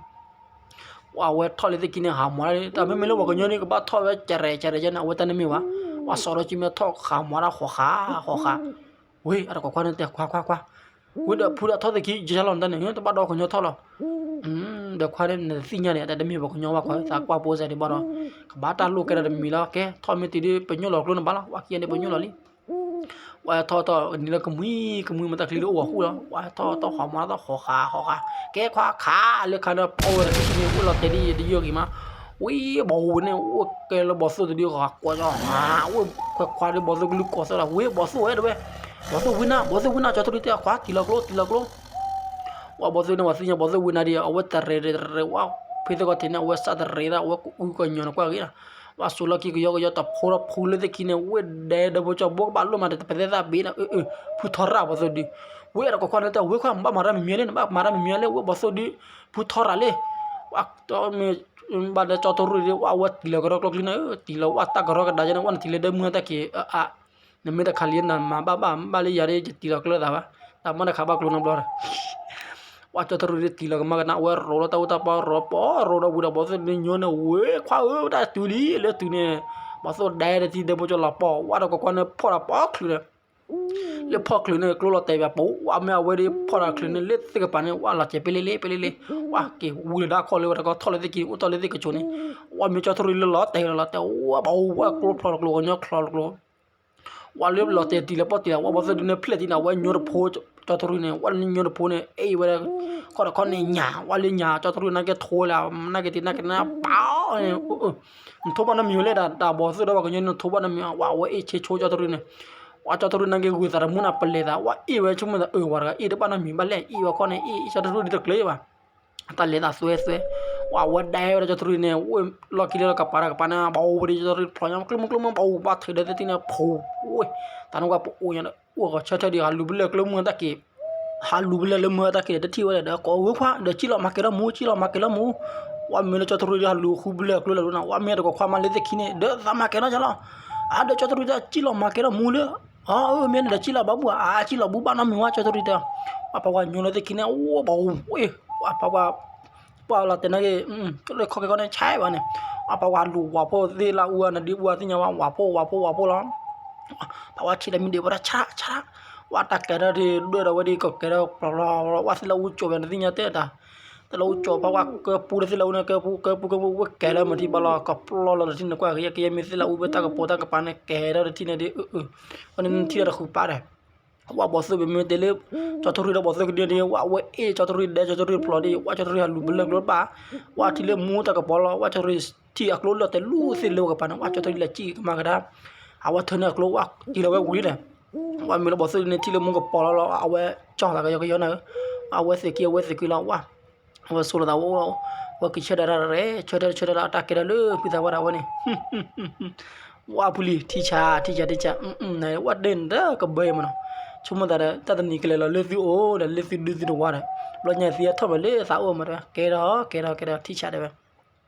ဝဲအဝဲထီၣ်လၢသ့ၣ်ခံန့ၣ် ဟးမၤဒၣ် တၢ်မ့မ့ၢ်လၢပှၤကညီန့ၣ် ကဘၣ်ထီၣ်ဝဲကရဲးကရဲးယဲန့ၣ် အဝဲတၢ်န့ၣ်မ့ၢ်ဝဲ ပှၤစီၤဒီကံမ့ၢ်ထီၣ်ဟးမၤဒၣ်ဃီၤဃးဃီၤဃး ဝဲ အတကိးခွါန့ၣ်တဲခွါခွါခွါ ဝဲဒီးဖုဒီးထီၣ်သ့ၣ်ခံ ယဲလီၤနတၢ်န့ၣ် တဘၣ်ဒီးကညီထီၣ်လီၤ ဒီးခွါန့ၣ် နသ့ၣ်ညါန့ၣ် တၢ်တမ့ၢ်ပှၤကညီဘၣ်ခွါ သးကွၢ်ဖိစဲးဒံးဘၣ်ဒီး ကဘၣ်တၢ်လိၣ်ကဲဒီးတမံၤလီၤ ကဲ ထီၣ်မ့ၢ်တံၤဒ် ပညိၣ်လီၤကျိန့ၣ်ဘၣ်လီၤ ဝဲခံဂၤန့ၣ်ပညိၣ်လီၤလံ ဝဲထီၣ်ထီၣ်ကနံၤလၢကမှံကမှံ မတၢ်ချံဒ်အိၣ်ဂီၤဃူလီၤ ဝဲထီၣ်ထီၣ်ဟးမၤထီၣ်ဃီၤဃးဃီၤဃး ကဲခွါခးလၢခါဒီး ပအိၣ်ဝဲတထံၣ်န့ၣ် အိၣ်လီၤတဲာ်ဒ်ယတယုၢ်ဂ့ၤမး ဝံၤဘီဝဲန့ၣ် အိၣ်ကဲလၢဘီသိၣ်တဒု ဃးကွၢ်ကီ ဝဲခွဲးခွါဒီးဘီသိၣ်ကလုၢ်ကိးသီၣ်ဒီး ဝံၤဘီသိၣ်ဝဲတဲဝဲ ဘီသိၣ်ဝံနါ ဘီသိၣ်ဝံနါ ကၠီထူရံၣ်တဲခွါ တံၤလီၤကျိ တံၤလီၤကျိ ဝဲဘီသိၣ်န့ၣ် ပှၤသ့ၣ်ညါဘီသိၣ်ဝံနါဒ် အဝဲတရံးတရံးဝဲ ဖဲသ့ၣ်ခီၣ်ထံးန့ၣ် အဝဲစးတရံးဒၣ် အဝဲကအုကညီနကွၢ်ဂ့ၤလီၤ ဝဲဆိးလီၢ်ခံကယီကယီတဖိဒီးဖုလၢသ့ၣ်ခံန့ၣ် ဝဲဒဲဒီးဖိကၠီဘိကဘၣ်လိၣ်မး တပသဲသးဘ့ၣ်ဒီး ဖုထီရၣ်ဘီသိၣ်ဒု, ဝဲတကီၢ်ခီန့ၣ်တဝဲခွါ မ့ၢ်ဘၣ်မၤတၢ်မံၤမံၤလဲၣ် နဘၣ်မၤတၢ်မံၤမံၤလဲၣ် ဝဲဘီသိၣ်ဒု, ဖုထီရၣ်လံ, ဝဲတမ့ၢ်ဘၣ်ဒီးကၠီထရူၢ်ဒု ဝဲဝဲတံၢ်လီၤကရီကျိချံန့ၣ် တံၢ်လီၤဝဲတၢ်ကရီကဒါက့န့ၣ် ဝဲနတံၢ်လၢဒဲမုၢ်တၢ်က့ၤအါ နမ့ၢ်တခးလံနမၤဘၣ်ဘၣ် ဘၣ်လၢယၤဒ်ယတံၢ်လီၤကျၢၤသးဘၣ်, တၢ်မ့ၢ်တခးဘၣ်ကျိနီတဘျီဒီး ဝဲကၠီထရူၢ်ဒုတံၢ်လီၤကမၣ်ကနၣ် ဝဲရိးလီၤတၢ်အူတၢ်ပီရိးပီရိးဒီးဝံၤဒီးဘီသိၣ်ဒုညိန့ၣ် ဝဲခွါဧၢ တၢ်တုၤလံလၢတုၤန့ၣ်, ဘီသိၣ်ဒဲဒီးထံဒဲဖိကၠီလီၤပီ ဝဲတကီၢ်ခီန့ၣ်ဖီၣ်တၢ်ပီချုးဒီး လၢဖီၣ်ချုးန့ၣ် ကျိလီၤတဲာ်ဘၣ်ပူၤ ဝဲမ့ၢ်အဝဲဒ်ဖီၣ်တၢ်ချုးန့ၣ် လၢသ့ၣ်ကပၤန့ၣ် ဝဲလီၤတဲာ်ပ့လ့လ့ပ့လ့လ့, ဝဲက့ၤဝံၤလၢဒၣ်ခီလၢဝဲတကီၢ်ထီၣ်လၢသ့ၣ်ကံ အိၣ်ထီၣ်လၢသ့ၣ်ကဆိးန့ၣ်, ဝဲမ့ၢ်ကၠီထရူၢ်လၢလီၤတဲာ်လီၤလီၤတဲာ် ဝဲဘၣ်ဝဲကျိဖျီတကျိ ကညီချီတကျိ ဝဲလၢလီၤတဲာ်တံၢ်လၢပီၣ်တံၢ်လၢ ဝဲဘီသိၣ်ဒုန့ၣ်ဖျဲၣ်ထံန့ၣ် ဝဲညိတဖိ ကၠီထရူၢ်န့ၣ် ဝဲလၢညိတဖိန့ၣ် အ့ၣ်ဝဲဒၣ် ခီၣ်တခီန့ၣ်ညါ ဝဲလၢညါ ကၠီထရူၢ်နာ်က့ထိဝဲလၢ နာ်က့တံၢ်နာ်က့န့ၣ် ပၢ်န့ၣ် နထိဘၣ်နီတမံၤဝဲလဲၣ် တၢ်ဘီသိၣ်ဒီးပှၤကညီန့ၣ် နထိဘၣ်နီတမံၤ ဝဲဝဲအ့ၣ်ဆ့ဆိကၠီထရူၢ်န့ၣ်, ဝဲကၠီထရူၢ်နာ်က့ဂုာ်သးတမူနၤပလဲၤသး ဝဲအ့ၣ်ဝဲဆိကမိၣ်သးအၢဝဲတဂၤ အ့ၣ်တဘၣ်နီတမံၤဘၣ်လဲၣ် အ့ၣ်ဝဲခီန့ၣ် အ့ၣ်ကၠီထရူၢ်ဒ်တကျၢၤဘၣ် တၢ်လဲၤသးသွဲသွဲ, ဝဲဝဲဒဲဝဲဒၣ်ကၠီထရူၢ်န့ၣ် အိၣ်လီၢ်ခံလၢကပၤတၢ်ကပၤန့ၣ် ဘၣ်အိၣ်ဝဲဒၣ်ကၠီထရူၢ်ဖျိညါ ကျိမုကျိမု ဘၣ်အိၣ်ဘၣ်ထုးဒီးသ့ၣ်ထံန့ၣ် ဖိဝဲ, တၢ်န့ၣ်ဝဲပအိၣ်ညါဒီး အိၣ်ဂီၤဆၢထၢၣ်ဒံး ဟးလူၤဘျၢၣ်ကျိမုၢ်တၢ်က့ၤ ဟးလူၤဘျၢၣ်လၢမုၢ်တၢ်က့ၤဒီး တထံၣ်ဝဲဒၣ်ဒီး ကိးဝဲခွါ ဒီးစံၣ်လီၤမၤကဲထီၣ်မူ စံၣ်လီၤမၤကဲထီၣ်မူ, ဝဲမ့ၢ်လၢကၠီထရူၢ်ဒ်ဟးလူၤဃုဘျၢၣ်ကျိလၢဒိၣ်နၤ ဝဲမ့ၢ်တကီၢ်ခွါမးလၢသ့ၣ်ခံန့ၣ် ဒီးသးမၤကဲထီၣ်ကလီၤ, အါ ဒီးကၠီထရူၢ်ဒ်စံၣ်လီၤမၤကဲထီၣ်မူလၢ အၢ မ့ၢ်န့ၣ်ဒီးစံၣ်လီၤဘၣ်ဘူၣ် အါ စံၣ်လီၤဘူၣ်ဘၣ်နီတမံၤဝဲ ကၠီထရူၢ်တဲ, ပှၤပှၤဝဲညိလၢသ့ၣ်ခံန့ၣ် အိၣ်ဘၣ်အိၣ်ဝဲ, ပှၤပှၤ ပှၤလီၤတဲာ်နာ်က့ၤ လၢခီက့ၤခီန့ၣ် ဆဲးဘၣ်န့ၣ်, ပှၤပှၤဝဲလူၤဝၤဖိသ့ၣ်လၢအူအနဒံအူအသ့ၣ်ညါဝဲ ဝၤဖိဝၤဖိဝၤဖိလီၤ, ပှၤဝဲဆံးဒီးမံၤဒံးဝဲဒၣ် ဆးဆး, ဝဲတၢ်ကဲထီၣ်ဒံးဒွဲၣ်ဒီးဝဲဒ်ကကဲထီၣ်ပျီလီၤ ဝဲသ့ၣ်လၢအူကၠိဝဲနသ့ၣ်ညါတဲတၢ်, သ့ၣ်လၢအူကၠိ ပှၤဝဲကဲပူတသ့ၣ်လၢအူန့ၣ် ကဲပူ ကဲပူ ကဲပူ ဝဲကဲလၢမၤထံဘၣ်လီၤ ကပျီလီၤတထံၣ်န့ၣ်ကွၢ်က့ၤ ကယဲၢ်မ့ၢ်သ့ၣ်လၢအူဝဲတၢ်ကပိာ်တၢ်ကပၤန့ၣ် ကဲထီၣ်တထံၣ်န့ၣ်ဒ် အၢ အၢ ဝဲန့ၣ်ထံၣ်ဒီးတဃုပၢ်ဒီး ဝဲဘီသိၣ်ပမ့ၢ်တဲလၢ ကၠီထရူၢ်ဒီးဘီသိၣ်ကဒုန့ၣ် ဝဲဝဲအ့ၣ် ကၠီထရူၢ်ဒီးဖျိဒ် ဝဲကၠီထရူၢ်ဟးလူၤဘျၢၣ်ကျိတဘၣ်, ဝဲထံၣ်လၢမူတၢ်ကပီၤလီၤ ဝဲကၠီထရူၢ်ထံၣ်အကျိလီၤတဲာ်လူၤသ့ၣ်လၢဝဲကပၤန့ၣ် ဝဲကၠီထရူၢ်လဲၤစံၣ်ကမၤကဒါ, အဝဲထၢန့ၢ်အကျိ ဝဲတံၢ်လီၤဝဲဝံၤဒီး ဝဲမ့ၢ်လၢဘီသိၣ်ဒုန့ၣ် ထံၣ်လၢမူကပီၤလီၤလီၤ အဝဲကၠီၣ်သးကယီကယီနၤဧၢ, အဝဲသ့ၣ်က့ၤအဝဲသ့ၣ်က့ၤလီၤဝဲ အဝဲဆိလီၤသးဝဲ ဝဲကဆၢထၢၣ်တၢ်ရဲၣ် ဆၢထၢၣ်ဆၢထၢၣ်ဒီးတၢ်ကဲထီၣ်လၢဖုသးပှၢ်ဒီးဝဲန့ၣ်, ဝဲဖုလံၤ ထံဆး ထံဆး ထံဆး ဝဲဒၣ်န့ၣ်ဒီးကဘၢမနီၤ, ဆိကမိၣ်သးဒီး တၢ်တနံၤကလဲၤလီၤလၢသုအိၣ်ဒီး လၢသုဒူသုတဝါဒီး ဘျီညါသံအထီၣ်မးလၢသးအိၣ်မးတဲဝဲ ကဲထီၣ် ကဲထီၣ် ကဲထီၣ် ထံဆးတဲဝဲ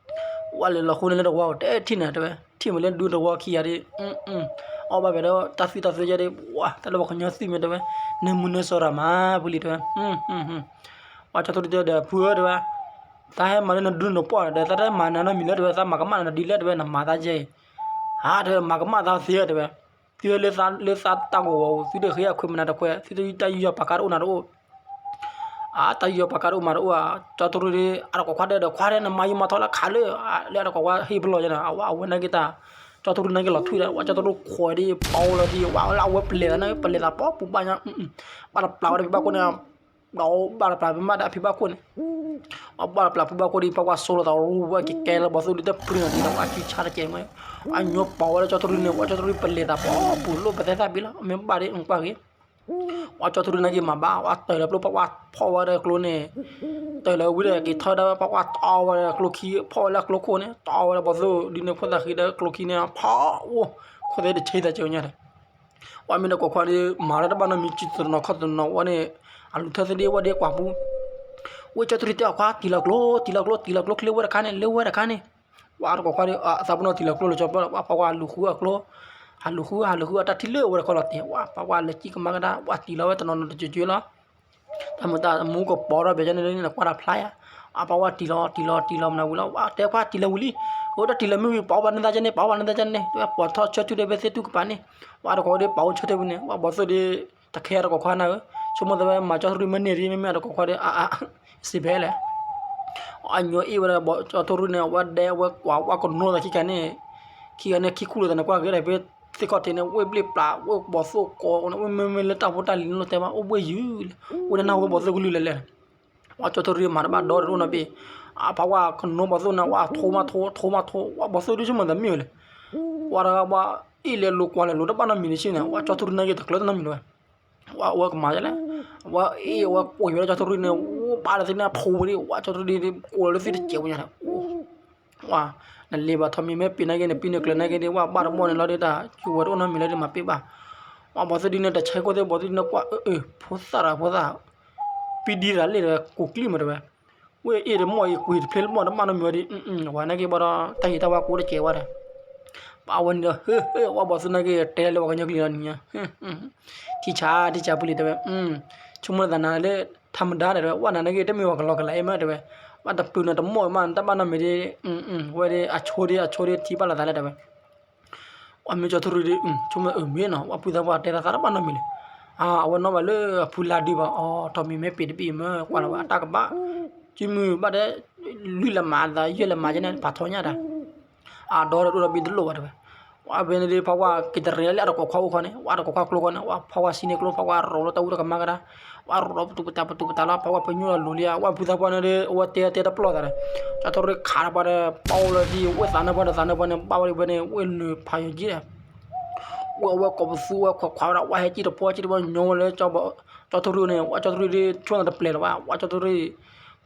ဝဲလဲၤလီၤဃိန့ၣ်လၢတဝါအိၣ် တဲထံၣ်နၤတဲဝဲ ထံၣ်မးလၢဒူတဝါခံဂၤဒ် အီၣ်ဘၣ်ဝဲဒီးတၢ်သွံၣ်တၢ်သွဲယဲဒ် ဝဲ တၢ်လၢပှၤကညီသွံၣ်မ့ၢ်တဲဝဲ နၢမူနၢစီၤရၤမး ဖုလံၤတဲဝဲ ဝဲကၠီထရူၢ်တဲဒီး ဖုဧၢတဲဝဲ သးဟဲမၤလၢနဒူနပီၢ်ဒီး သးတမၤနၤနီတမံၤလၢတဲဝဲ သးမၤကမၣ်နၤဒ်လဲၣ်တဲဝဲ နမၤသးယဲအံၤ ဧါတဲဝဲ မၤကမၣ်သးသ့တဲဝဲ သုလၢသးလၢသးတၢ်ဂီၤဂီၤ သုတဃ့အခွဲးမနၤတခွဲး သုတၢ်ယူးယီၣ်ပာ်ကါတအိၣ်နၤတအိၣ် အါ တၢ်ယူးယီၣ်ပာ်ကါတအိၣ်မးတအိၣ်ဧါ ကၠီထရူၢ်ဒ် အတကိးခွါဒဲးဒီးခွါဒဲး နမၤယံာ်မၤထီၣ်လၢခးလၢ လၢအတကိးခွါဟ့ၣ်ပလီၢ်ယဲန့ၣ် အဝဲအဝဲနာ်က့ၤတၢ် ကၠီထရူၢ်နာ်က့ၤလီၤထွံၣ်ဒီး ဝဲကၠီထရူၢ်ခွဲးဒ် ပီလီၤဒ် ဝဲလၢအဝဲပလဲၤသးန့ၣ် ပလဲၤသးပီပူၤဘၣ်ညါ ဘၣ်တပျၢ်ဝဲဒၣ်ဖံဘၣ်ခိၣ်န့ၣ် ဒီးဘၣ်တပျၢ်ဖံဘၣ်ဒၣ်ဖံဘၣ်ခိၣ်န့ၣ် အဘၣ်တပျၢ်ဖံဘၣ်ခိၣ်ဒ် ပှၤကွၢ်စိလီၤသး ဝဲက့ၤကဲလၢဘီသိၣ်ဒ်တပျုၢ်နၤဒ်ဒီး ဝဲကံဆါတကဲးမး အညိပီဝဲလၢကၠီထရူၢ်န့ၣ် ဝဲကၠီထရူၢ်ပလဲၤသးပီပူၤလိၣ်ပသဲသၣ်ဘံလီၤ မ့ၢ်ဘၣ်ဒ်ကွၢ်က့ၤ ဝဲကၠီထရူၢ်နာ်က့ၤမၤဘၣ် ဝဲတၢၢ်လၢပျိ ပှၤကွၢ်ဖီၣ်ဝဲဒၣ်ကျိန့ၣ် တၢၢ်လၢဝံၤဒီးက့ၤထီၣ်ဒၣ်ဝဲ ပှၤကွၢ်တီဝဲဒၣ်ကျိခံ ဖီၣ်ဝဲလၢကျိခိၣ်န့ၣ် တီဝဲဒၣ်ဘီသိၣ်ဒ်န့ၣ် ခိၣ်သးဃံဒီးကျိခံန့ၣ် ဖီၣ်အိၣ် ခိၣ်သ့တဆံသးကဲညါဒီး ဝဲမ့ၢ်တကိးခွါဒ် မၤတၢ်တဘၣ်နီတမံၤ စုတနီၤခီၣ်တနီၤဝဲန့ၣ် အလူၤထၢၣ်သ့ဒ်ဝဲဒ်ကွၢ်ပူၤ ဝဲကၠီထရူၢ်တဲအီၤခွါ တံၢ်လီၤကျိ တံၢ်လီၤကျိ တံၢ်လီၤကျိချ့ဝဲတခါန့ၣ် လၢဝဲတခါန့ၣ် ဝဲတကိးခွါဒ် သးပ့ၤနီၣ်တံၢ်လီၤကျိလၢကၠီပျီဒီး ဝဲပှၤကွၢ်လူၤဃုအကျိ ဟးလူၤဃု ဟးလူၤဃုအတၢ်ထံၣ်လၢဝဲတခီလီၤတဲာ် ဝဲပှၤကွၢ်လဲၤစံၣ်ကမၤကဒါ ဝဲတံၢ်လီၤဝဲတနီၤနီၤတကၠိကၠိလီၤ တၢ်မူတၢ်မူကပီၤထီၣ်ဘၣ်န့ၣ် နကွၢ်တၢ်ဖျါယါ အပှၤဝဲတံၢ်လီၤ တံၢ်လီၤ တံၢ်လီၤမနုၤဝံၤလီၤ ဝဲတဲခွါတံၢ်လီၤဝံၤလံ အိၣ်တၢ်တံၢ်လီၤမ့ၢ်ဝံၤ ပာ်အိၣ်ဘၣ်န့ၢ်သးကဲန့ၣ် ပာ်အိၣ်ဘၣ်န့ၢ်သးကဲန့ၣ် တဲဝဲပိာ်ထီၣ်ဆၢထၢၣ်ဒီးဖဲသ့ၣ်တူၢ်ကပၤန့ၣ် ဝဲတကိးဝဲဒ်ပာ်အိၣ်ဆၢထၢၣ်ဝံၤန့ၣ် ဝဲဘီသိၣ်ဒ် တခဲအတကိးခွါနၤဧၢ ဆိကမိၣ်သးဝဲမၤကၠီထရူၢ်မ့ၢ်န့ၢ်ဒ်မ့မ့ၢ်အတကိးခွါဒ် အါအါ စံးဖဲလဲၣ် အညိအ့ၣ်ဝဲဒၣ်ကၠီထရူၢ်န့ၣ် အဝဲဒဲဝဲကွၢ်ဝဲကနိသးခံခါန့ၣ် ခံဂၤန့ၣ်ခံခူၣ်လိာ်သးန့ၣ် ကွၢ်က့ၤဒၣ်ဖဲသ့ၣ်ခီၣ်ထံးန့ၣ် ဝ့ၢ်ဘျ့ၣ်ပျၢ် ဝ့ၢ်ဘီသိၣ်ကိးန့ၣ် ဝ့ၢ်မ့မ့ၢ်လၢတၢ်ဖိတၢ်လံၤန့ၣ် လိၣ်တဲဘၣ် အိၣ်ဘှ့ၣ်ယုၢ်လံ ဝဲန့ၣ်နၢ်ဟူဝဲဘီသိၣ်ကလုၢ်လဲၤလဲၤန့ၣ် ဝဲကၠီထရူၢ်မၤတဘၣ်ဒီတအိၣ်နီတဘ့ၣ် အဖးဝဲကနိဘီသိၣ်န့ၣ် ဝဲထိမးထိ ထိမးထိ ဝဲဘီသိၣ်ဒ်ဆိကမိၣ်သးမ့ၢ်ဝဲလဲၣ် ဝဲတဂၤဝဲ အ့ၣ်လဲၤလိာ်ကွၢ်လဲၤလိာ်တဘၣ်နီတမံၤန့ၣ်ဆ့ၣ်န့ၣ် ဝဲကၠီထရူၢ်နာ်က့ၤတကျၢၤတနီတမံၤလၢၤဝဲ ဝဲကမၤလဲၣ် ဝဲအ့ၣ်ဝဲကွံာ်ဝဲလၢကၠီထရူၢ်န့ၣ် အိၣ်ဘၣ်လၢသ့ၣ်န့ၣ် ဖိဝဲဒၣ် ဝဲကၠီထရူၢ်ဒ်ကိးလၢသ့ၣ်တစဲးဝဲညါန့ၣ် ဝဲ နလ့ၤဘၣ်ထီးမံၤမ့ၢ်ပ့ၤနာ်က့ နပံနကျၢၤနာ်က့ဒီး ဝဲဘၣ်တဘီၣ်န့ၣ်လီၤဒီး တၢ်ကဝဲၤတအိၣ်နီတမံၤလၢဒီးမၤပ့ၤဘၣ်. ဝဲဘီၣ်သိၣ်ဒုန့ၣ် တဆဲးကိၣ်သ့ၣ်ဘီၣ်သိၣ်ဒုန့ၣ်ကွၢ် အၢ အၢ ဖိသၣ်တၢ်ဖိသၣ် ပံဒံတၢ်လ့ၣ်တဝဲ ကူးကလံၣ်မးတဝဲ ဝဲအ့ၣ်တမီၢ်အံၤ ကွံာ်တဖျ့တမီၢ်တဘၣ်နီတမံၤဝဲဒီး ဝဲနာ်က့ဘၣ်ဒီး တၢ်ဟ့ၣ်တၢ်ဝါကူတကဲးဝဲဒီး ပှၤဝဲန့ၣ်ဒီး ဟၢ ဟၢ ဝဲဘီၣ်သိၣ်နာ်က့ တဲလၢပှၤကညီကလုၢ်လီၤနံၤညါ ထံဆး ထံဆးပူၤလံတဲဝဲ ဆိကမိၣ်လၢသးနၤလၢ ထးမဒါဒီးတဲဝဲ ဝဲနၤနာ်က့ တမ့ၢ်ပှၤကလီကလးအံၤမးတဲဝဲ ဘၣ်တပျုာ်နၤတမီၢ်အံၤမး နတဘၣ်နီတမံၤဒီး ဝဲဒီးအဆိဒီး အဆိဒီး ထံၣ်ဘၣ်လိာ်သးလၢတဲဝဲ ဝဲမ့ၢ်ကၠီထူရံၣ်ဒီး ဆိကမိၣ်အၢမ့ၢ်နီၤ ဝဲဖုသးပှၢ်တဲသးသးတဘၣ်နီတမံၤလၢၤ အဝဲနီၣ်ဘၣ်လၢအဖုလါဒုဘၣ် အီ ထီးမံၤမ့ၢ်ပ့ၤတဘ့ၣ်အံၤမၢ ကွၢ်လီၤဝဲအတၢ်ကဘၣ် ကၠံမုၢ်ဘၣ်တဲ လွံၢ်လၢမၤသး ယဲၢ်လၢမၤကဲန့ၣ် ဖးထီညါတၢ် အဒီဒီးဒိၣ်ဒီးဘံတလိၣ်ဘၣ်တဲဝဲ ဝဲဖဲန့ၣ်ဒီး ဖးဝဲက့ၤတရံးလၢအတကိးခွါအိၣ်ခီန့ၣ် ဝဲတကိးခွါကျိခီန့ၣ် ဝဲဖးဝဲဆံန့ၢ်ကျိ ဖးဝဲရိးလၢတၢ်အူတၢ်ကမၣ်ကဒါ ဝဲရိးပတူၢ်ပတၢ်ပတူၢ်ပတၢ်လီၤ ဖးဝဲပညိၣ်လီၤလူၤလံဧါ ဝဲဖုသးပှၢ်န့ၣ်ဒီး အဝဲတဲတဲတပျီၢ်သးဒီး ကၠီထူရံၣ်ခးတပှၢ်ဒီး ပီၣ်လီၤဒ် ဝဲသးနၢ်ပှၢ်ဒီးသးနၢ်ပှၢ်န့ၣ် ဘၣ်ဝဲဒ်ဖဲန့ၣ် ဝဲနုာ်ဖးယိၤကံဒီး ဝဲအဝဲကိးပသူဝဲခွဲးခွးဝဲဒၣ် ဝဲဟဲကံၣ်တပီၢ်ကံၣ်တပီၢ်ညီဝဲလၢ ကၠီထူရံၣ်န့ၣ် ဝဲကၠီထူရံၣ်ဒီး ဆိၣ်နၤတပျဲၤလၢၤဘၣ် ဝဲကၠီထူရံၣ်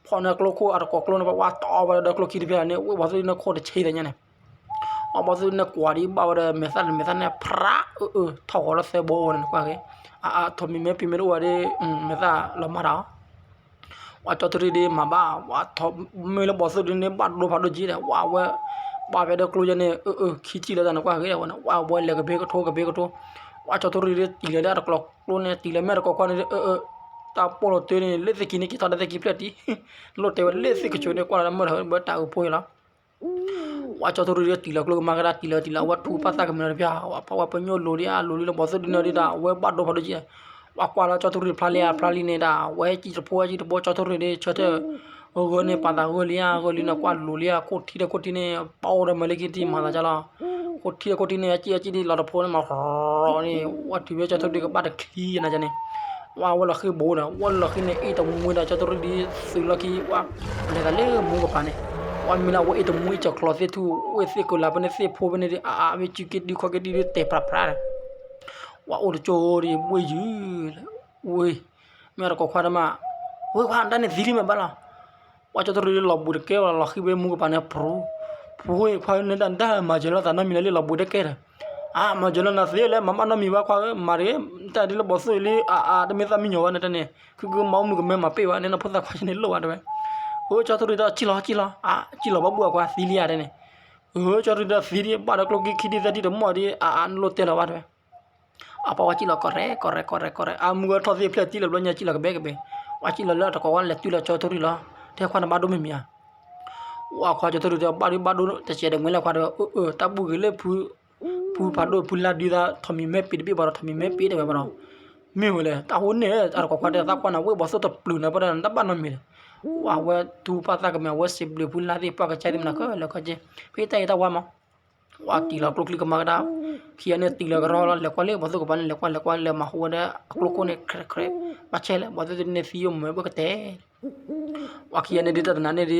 ဖီၣ်န့ၢ်ကျိခိၣ်အတကိးကျိန့ၣ် ဝဲတီဝဲဒီးကျိခံတဖျၢၣ်န့ၣ် ဝဲဘီၣ်သိၣ်ဒုန့ၣ်ခိၣ်တဆံးသညါန့ၣ် ဝဲဘီၣ်သိၣ်ဒုန့ၣ်ကွၢ်ဒံးဘၣ်ဝဲဒီး မဲာ်သၣ်မဲာ်သၣ်န့ၣ် ဖြးအၢ အၢ ထီၣ်ဃီၤလၢသၢဘီဝဲန့ၣ် နကွၢ်က့ၤ အ အ ထီးမံၤမ့ၢ်ပံၤမ့ၢ်တအိၣ်ဝဲဒီး မဲာ်သၣ်လီၤမၤတၢ်အီၤ ဝဲကၠီထူရံၣ်ဒီးမၤဘၣ် ဝဲထီးမ့ၢ်လၢဘီၣ်သိၣ်ဒုန့ၣ် ဘၣ်ဒိဖးဒိၣ်ကံဒီး ဝဲဝဲ ဘၣ်ဖဲဒီးကျိယဲန့ၣ် အၢ အၢ ခံထံၣ်လၢတၢ်နကွၢ်က့ၤဒီးဝဲန့ၣ် ဝဲဝဲလဲၤကဘ့ကထိကဘ့ကထိ ဝဲကၠီထူရံၣ်ဒီးတံၢ်လၢၤလၢအတကျိကျိန့ၣ် တံၢ်လၢၤမ့ၢ်တကိးခွါန့ၣ်ဒီး အၢ အၢ တၢ်ပိၢ်လိာ်တ့ၢ်န့ၣ် လ့ၣ်သ့ၣ်ခံန့ၣ် က့ၤထီၣ်လၢသ့ၣ်ခံဖျၢၣ်တံၢ် လိၣ်တဲဝဲလ့ၣ်သ့ၣ်ကဆိးန့ၣ် ကွၢ်လီၤတၢ်မုၢ်တဟၢဘၢတၢ်အုးဖိအံၤလီၤ ဝဲကၠီထူရံၣ်ဒီးတံၢ်လီၤကျိကမၤကဒါ တံၢ်လီၤတံၢ်လီၤ အဝဲထူဖးသၣ်ကမဲာ်လီၤတပျၢ် ပှၤဝဲပညိၣ်လိၤလံဧါ လိၤလံလၢဘီၣ်သိၣ်ဒုန့ၣ်ဒီး အဝဲဘၣ်ဒိဖးဒိၣ်ကံ ဝဲကွၢ်လၢကၠီထူရံၣ်ဖျါလံဧါ ဖျါလံန့ၣ်ဒီး ဝဲဟဲကံၣ်တဖိဟဲကံၣ်တဖိ ကၠီထူရံၣ်ဒီး ဆၢထၢၣ် ဂၢၢ်န့ၣ် ပာ်သးဂၢၢ်လံဧါ ဂၢၢ်လံန့ၣ် ကွၢ်လိၤလံဧါ ခိၣ်ထံဒီးခိၣ်ထံန့ၣ် ပီၣ်ဒီးမၤလၢခံတံၢ်မၤသးကၢ်လီၤ ခိၣ်ထံဒီးခိၣ်ထံန့ၣ် အကံၣ်အကံၣ်ဒ်လီၤတဖိန့ၣ် မၤရီန့ၣ် ဝဲတုၤဖဲကၠီထူရံၣ်ကဘၣ်တချံယဲနၤန့ၣ် ဝဲဝဲလီၤဃံဘိဒီး ဝဲလီၤဃံန့ၣ် အ့ၣ်တမှံဒီး ကၠီထူရံၣ်ဒ်သုးလီၢ်ခံ ဝဲ လဲၤသးလၢမူကပၤန့ၣ် ဝဲမ့ၢ်လၢအဝဲအ့ၣ်တမှံအံၤ ကၠီၤကျီၤသ့ၣ်ထူၣ် ဝဲသ့ၣ်ကလၤဖဲန့ၣ် သ့ၣ်ဖိဖဲန့ၣ်ဒီး အအါ မ့ၢ်စုက့ဒုခီက့ဒုဒီး တဲဖျါဖျါဒီး ဝဲအိၣ်တကၠိဒီး ဝဲယုၢ် ဝဲ မ့ၢ်အတကိးခွါတမး ဝဲခွါတၢ်န့ၣ်သံလံမ့ၢ်ဘၣ်လီၤ ပှၤကၠီထူရံၣ်လီၤဘူးတကဲဝဲလီၤဃံဝဲမူကပၤန့ၣ် ဖရူ ဖရူခွါန့ၣ်တၢ်ဒၣ်မၤစၢၤလီၤသးနီတမံၤလၢလံလီၤဘူးတကဲဒီး အါ မၤစၢၤလီၤနၤသ့လၢ မၤဘၣ်နီတမံၤဘၣ်ခွါဧၢ မၤတဂ့ၤ တၢ်ဒ်လၢဘီၣ်သိၣ်အံၤလံ အါ အါ တမ့ၢ်သၣ်မံညီၤဘၣ်န့ၣ်တၢ်န့ၣ် ခုကမၤအိၣ်မုၣ်ကမဲမၤပ့ၢ်ဘၣ်န့ၣ် နဖိသၣ်ခွါန့ၣ်လိၣ်ဘၣ်တဲဝဲ ဧၢ ကၠီထူရံၣ်ဒီး ကံၣ်လီၤ ကံၣ်လီၤ အါ ကံၣ်လီၤဘၣ်ဘူးအခွါသံလံဧါတဲန့ၣ် ဧၢ ကၠီထူရံၣ်ဒီးသံဒံး ဘၣ်ဒီးကျိခံခံဒံးသၢဒံးတမီၢ်ဒံး အါ အါ နလိၣ်တဲလီၤဘၣ်တဲဝဲ အပှၤဝဲကံၣ်လီၤကီၢ်ရဲၣ် ကီၢ်ရဲၣ် ကီၢ်ရဲၣ် ကီၢ်ရဲၣ် အမူဝဲထီၣ်သ့ၣ်ဖျၢၣ်တံၢ်လီၤဘျီညါကံၣ်လီၤကဘဲကဘဲ ဝဲကံၣ်လီၤလၢအတကိးဝဲလဲၤတုၤလီၤကၠီထူရံၣ်လီၤ တဲခွါနဘၣ်ဒိမ့ၢ်မ့ၢ်ဧါ ဝဲခွါကၠီထူရံၣ်ဒီးဘၣ်ဒိဘၣ်ဒိတစဲးဒီး ငွဲလၢခွါဒီး အၢ အၢ တၢ်ဘူၣ်ဂ့ၤလၢ ဖုဖးဒိၣ်ဖုလါဒုသး ထီးမံၤမ့ၢ်ပ့ၤတဘ့ၣ်ဘၣ်ဒီး ထီးမံၤမ့ၢ်ပ့ၤတဲဝဲဘၣ်ဒီး မ့ၢ်ဝဲလဲၣ် တၢ်ဟိန့ၣ် အတကိးခွါတဲသးကွၢ်နၤ ဝဲဘီၣ်သိၣ်တပျုာ်နၤပှၤဒီး နတဘၣ်နီတမံၤလဲၣ် ဝဲဝဲထူဖးသၣ်ကမဲာ် ဝဲစံးဘျုးဖုလါသ့ၣ်ပှၢ်ကစၢ်သ့ၣ်မနၤ ခဲလၢာ်ခဲဆ့ ဖဲတၢ်အံၤတၢ်ဝါမး ဝဲတံၢ်လီၤကျိချံကမၤကဒါ ခံဂၤန့ၣ်တံၢ်လီၤကရီလီၤ လဲၤကွၢ်လၢဘီၣ်သိၣ်ကပၤန့ၣ် လဲၤကွၢ်လဲၤကွၢ်လဲၤမၤဟူဝဲဒၣ်အကျိခိၣ်န့ၣ် ခြဲးခြဲး ဘၣ်ဆဲးလဲၣ် ဘီၣ်သိၣ်န့ၣ်သံယိၣ်မုာ်ဘၣ်ကတဲ ဝဲခံဂၤန့ၣ်ဒ်တၢ်တနၤန့ၣ်ဒ်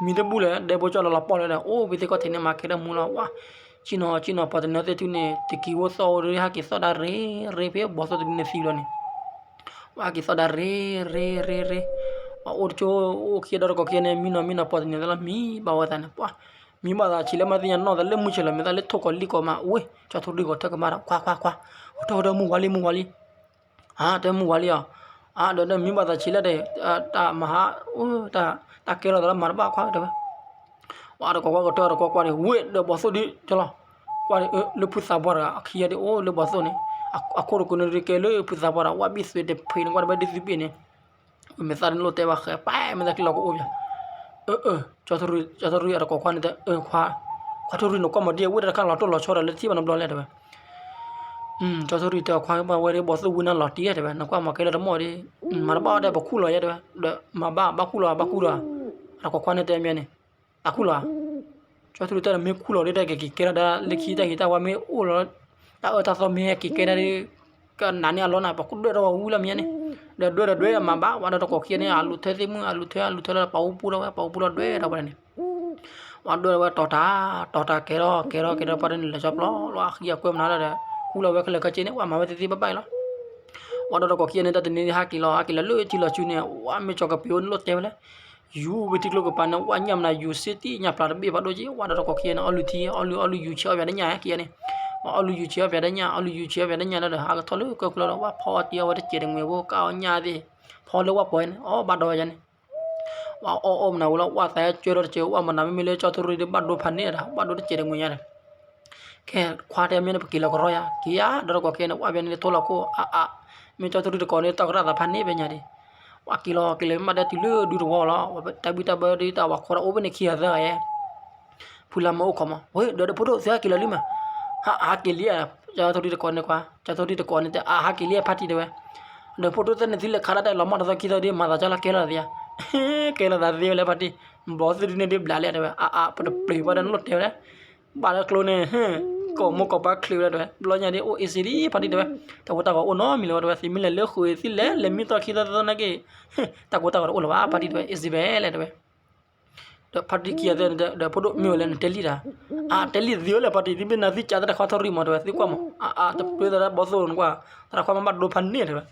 မံၤတဘူၣ်လဲၣ် ဒဲဘိကၠီလီၤလီၤပီၣ်လဲၣ်ဒီး အိၣ်ဖဲသ့ၣ်ကီၢ်ထံးန့ၣ် မၤကဲထီၣ်မူလီၤ ဝဲ ကံၣ်နီၤကံၣ်နီၤ ပှၤတနီၤသ့ၣ်ထူၣ်န့ၣ် တကံၤအိၣ်သီၣ်အိၣ်ရ့ ဟဲက့ၤသီၣ်ဒၣ်ရ့ရ့ ဖဲဘီၣ်သိၣ်တဒုန့ၣ်သံလီၤန့ၣ် ဝဲဟဲက့ၤသီၣ်ဒၣ်ရ့ရ့ ရ့ရ့ ပှၤအိၣ်တကၠိ အိၣ်ခံဒီတကိးခံန့ၣ် မံနီၤမံနီၤ ပှၤတန့ၢ်သးလီၤ မံဘၣ်ဝဲသးန့ၣ် ပှၤ မံဘၣ်သးဆံးလၢမၤသ့ၣ်ညါနီၢ်သးလၢမုၢ်ဆ့ၣ်လီၤ မ့ၢ်သးလၢထိၣ်ကီၤလံၢ်ကီၤမး ဝဲ ကၠီထူရံၣ်ဂီၤထၢကမၣ်ဒီး ခွါခွါခွါ ဟိထီၣ်ဟိထီၣ်မုၢ်ဝါလံမုၢ်ဝါလံ အါ တဲမုၢ်ဝါလံအီၤ အါ ဒီးဒီးမံဘၣ်သးဆံးလၢဒီး တၢ်မဟါ တၢ်ကဲလီၤသးလၢမၤတဘၣ်ခွါတဲဝဲ ဝဲတကိးကွၢ်ကတၢၢ်တကိးကွၢ်ဒီး ဝဲဒီးဘီၣ်သိၣ်ဒုကၠီလီၤ ကွၢ်ဒီး လၢဖုသးပှၢ်တဂၤ အခံဂၤဒ်အိၣ်လၢဘီၣ်သိၣ်န့ၣ် အခိၣ်တကိးန့ၣ်ဒ်ကဲလၢဖုသးပှၢ်တဂၤ ဝဲဘံၣ်သွဲးတဖံးန့ၣ် ကွၢ်တဘၣ်ဒ်သုဘ့ၣ်န့ၣ် ဝဲမဲာ်သၣ်န့ၣ်လိၣ်တဲဘၣ်ဃဲ ပၢ်မဲာ်သၣ်ကျံလီၤကအိၣ်ပၠး အၢ အၢ ကၠီထူရံၣ်အတကိးခွါန့ၣ်တဲ အၢ ခွါ ခွါထူရံၣ်န့ၣ်ကွၢ်မၤဒ်အဝဲတခါလီၤတိၢ်လီၤဆီဒီးလၢထံၣ်ဘၣ်နဘျီလဲၣ်တဲဝဲ ကၠီထူရံၣ်တဲခွါဘၣ်ဝဲဒ်ဘီၣ်သိၣ်ဝံနၤလီၤတံၢ်တဲဝဲ နကွၢ်မၤကဲလၢတမီၢ်ဒ် မၤတဘၣ်အီၤတဲပခူၣ်လီၤယဲတဲဝဲ ဒီးမၤဘၣ်ဘၣ်ခူၣ်လီၤဘၣ်ခူၣ်လီၤ အတကိးခွါန့ၣ်တဲမ့ၢ်န့ၣ် တၢ်ခူၣ်လီၤ ကၠီထူရံၣ်တဲမ့ၢ်ခူၣ်လီၤဒ်တၢ်ကက့ၤကဲထီၣ်ဒၣ်လၢခံတၢ်ဟံးတၢ်ဝါမ့ၢ်အိၣ်လီၤ တၢ်အၢတၢ်သီမ့ၢ်ဟဲက့ၤကဲဒၣ်ဒ် ကနၤန့ၣ်အလီၢ်နၤ ပှၤကူၣ်ဒွဲၣ်ထီၣ်ဝဲဝံလီၤမ့ၢ်န့ၣ် ဒီးဒွဲၣ်ဒီးဒွဲၣ်အမၤဘၣ် ဝဲဒီးတကိးခံန့ၣ် အလူၤထွဲသ့ၣ်မုၣ် အလူၤထွဲ အလူၤထွဲလၢပှၤအိၣ်ပူၤထီၣ်ဝဲ ပှၤအိၣ်ပူၤထီၣ်ဒွဲၣ်ထီၣ်ဝဲန့ၣ် ဝဲဒွဲၣ်ဝဲတီၤတၢ် တီၤတၢ်ကဲထီၣ် ကဲထီၣ် ကဲထီၣ်ပှၤတန့ၢ်လၢာ်ကၠီပျီလီၤ အဃံအကွဲမနုၤလၢဒီး ခူၣ်လီၤဝဲခဲလၢာ်ခဲဆ့န့ၣ် ဝဲမၤဝဲသ့သ့ဘၣ်ဘၣ်အံၤလီၤ ဝဲဒီးတကိးခံန့ၣ် တၢ်တနံၤဟဲက့ၤလီၤ ဟဲက့ၤလီၤလၢထံလီၤဆူန့ၣ် ဝဲမ့ၢ်ကၠီကပ့ၤအိၣ်န့ၣ်လိၣ်တဲဝဲလဲၣ် ယူၤဝဲထံကျိကပၤန့ၣ် ဝဲညၣ်မနုၤ ယူၤစ့တံၢ်ညၣ်ပျၢ်တဘ့ၣ်ဖးဒိၣ်က့ၤ ဝဲဒီးတကိးခံဂၤန့ၣ် အီလုၢ်ထံ အီလုၢ် အီလုၢ်ယူၤဆံးအီၣ်ပၠးတညၣ်ခံဂၤန့ၣ်, အီလုၢ်ယူၤဆံးအီၣ်ပၠးတညၣ် အီလုၢ်ယူၤဆံးအီၣ်ပၠးတညၣ်လီၤဒီး ဟးကထီၣ်လၢကၢၢ်ကျၢၤဒီး ဝဲဖီအီၣ်တ့ၢ်အီၣ်ဝဲတစဲးတမှဲၤဖိ ကၢ်အီၣ်ညၣ်သ့ၣ်, ဖီလၢဝဲပှဲၤန့ၣ် အီၣ်ဘၣ်ဒီးယၤန့ၣ် ဝဲအီၣ်အီၣ်မနုၤဝဲလီၤ ဝဲသးကၢထီၣ်တစဲး ဝဲမနုၤမ့မ့ၢ်လၢကၠီထူရံၣ်ဒီး ဘၣ်ဒိဖးန့ၣ်ဒၣ် ဘၣ်ဒိတစဲးတမှဲၤညါဒီး ခဲခွါတဲမ့ၢ်န့ၣ် ပက့ၤလီၤကရီယၤ က့ၤယၤ ဒီးတကိးခဲန့ၣ် ဝဲဘၣ်န့ၣ်ထိလီၤခိၣ် အါအါ, မ့ၢ်ကၠီထူရံၣ်တကိးန့ၣ် တီၢ်ကရၢ်သးဖးန့ၣ်ပဲညါဒံး, ဝဲက့ၤလီၤက့ၤလီၤ မ့ၢ်ဘၣ်တဲတုၤလၢဒူသဝီလီၤ တၢ်ဘံၣ်တၢ်ဘၢဒ်တၢ်ဝဲခိးတၢ်အိၣ်ဖဲန့ၣ်ခံဂၤသၢဂၤယဲ ဖုလါမၢအိၣ်ခိးမး ဝဲဒီးဒီးဖိဒိၣ်သုဟဲက့ၤလီၤလံမး, ဟးဟးက့ၤလံဧါ, ကၠီထူရံၣ်တကိးန့ၣ်ကွၢ် ကၠီထူရံၣ်တကိးန့ၣ်တဲ အါဟးက့ၤလံဧါဖါတံၢ်တဲဝဲ, ဒီးဖိဒိၣ်သၢန့ၣ်သုလဲၤခးဒၣ်တၢ်လီၤမၢ်တသီခံသီဒ်မၤသးကၠီလၢကဲလီၤသးယါ, ကဲလီၤသးသ့ဝဲလၢဖါတံၢ်, ဘျီသုဒ်န့ၣ်ဒ်ဘျးလဲၣ်တဲဝဲ အါအါ ပတပျံၤဘၣ်ဒီးနလိၣ်တဲဝဲဒၣ် ဘၣ်လၢကျိန့ၣ် ကိးမိၢ်ကိးပၢ်ချုးဝဲဒၣ်တဲဝဲ ဘျီညါဒ်အိၣ်အ့စ့ဒံးဖါတံၢ်တဲဝဲ, တၢ်ကိၢ်တၢ်ဂီၤအိၣ်နီတမံၤလၢၤဝဲတဲဝဲ သုမ့ၢ်လဲၤလၢဃုာ်သုလဲၤ လဲၤမံသီခံသီသီနာ်က့ တၢ်ကိၢ်တၢ်ဂီၤတအိၣ်လၢၤဘၣ်ဖါတံၢ်တဲဝဲ အ့စ့ဘဲလဲၣ်တဲဝဲ, ဒီးဖါတံၢ်ခံဂၤသၢန့ၣ် ဒီးဖိဒိၣ်မ့ၢ်ဝဲလဲၣ်နတဲလံတၢ်, အါတဲလံသ့ဝဲလၢဖါတံၢ် သုမ့ၢ်နၤသုကးသရၣ်ခွါထီၣ်ရံၣ်မးတဲဝဲ သုကွၢ်မး အါအါ တပျဲသရၣ်ဘီသိၣ်နကွၢ် သရၣ်ခွါမ့ၢ်ဘၣ်ဒိဖးန့ၣ်တဲဝဲ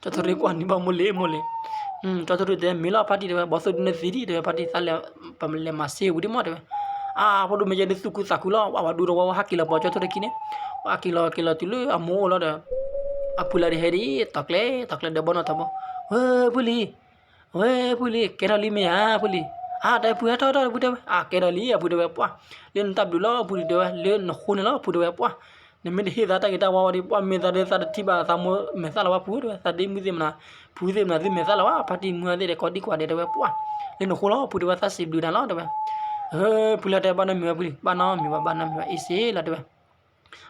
ကၠီထူရံၣ်ကွၢ်န့ၣ်ဘၣ်မိၢ်လံၤမိၢ်လံၤ, ကၠီထူရံၣ်တဲမ့ၢ်လီၤဖါတံၢ်တဲဝဲ ဘီသိၣ်ဒ်န့ၣ်သ့ဒံးတဲဝဲ ဖါတံၢ်သးလဲၤ ပလဲၤမၤစ့ဝံၤဒံးမးတဲဝဲ, အါ ဖိဒိၣ်မ့ၢ်ယဲဒ်သူၣ်ခုသးခုလီၤ ဝဲဝဲဒူတဝီဝဲဟးက့ၤလီၤပှၤကၠီထူရံၣ်ခံန့ၣ်, ဝဲဟးက့ၤလီၤက့ၤလီၤတုၤလၢအမိၢ်အိၣ်လီၤဒီး အဖုလါဒ်ဟဲဒ် တီၤကျဲ တီၤကျဲဒီးဘီနီၢ်ထီဘိ, ဝဲဖုလံၤ ဝဲဖုလံၤ ကဲထီၣ်လံမ့ၢ်ဧါဖုလံၤ, အါတၢ်ဖုဟဲထီၣ်ထီၣ်ဖုတဲဝဲ အါကဲထီၣ်လံအဖုတဲဝဲပှၢ်, လၢနတၢ်ဘျုးလီၤဖုတဲဝဲ လၢနဃိန့ၣ်လီၤဖုတဲဝဲပှၢ်, နမ့ၢ်တဟ့ၣ်သးတၢ်ဂ့ၤတၢ်ဝါဝဲဒီး ပှၢ်မ့ၢ်သးဒ်သးတထံၣ်ဘၣ်သးမိၢ်မဲာ်သၣ်လီၤဝဲဖုတဲဝဲ သးဒ့မုၣ်သ့ၣ်မနၤ, ဖုသ့ၣ်မနၤသုမဲာ်သၣ်လီၤဝဲ ဖါတံၢ်မုၢ်အသ့ၣ်ဒီးကိးဒံကိးဒဲးတဲဝဲပှၢ်, လၢနဃိလီၤဖုတဲဝဲသးစံးဘျုးနၤလီၤတဲဝဲ, ဖုလါတဲဘၣ်နီတမံၤဝဲဖုလံၤ ဘၣ်နီတမံၤဝဲ ဘၣ်နီတမံၤဝဲ အ့စ့လီၤတဲဝဲ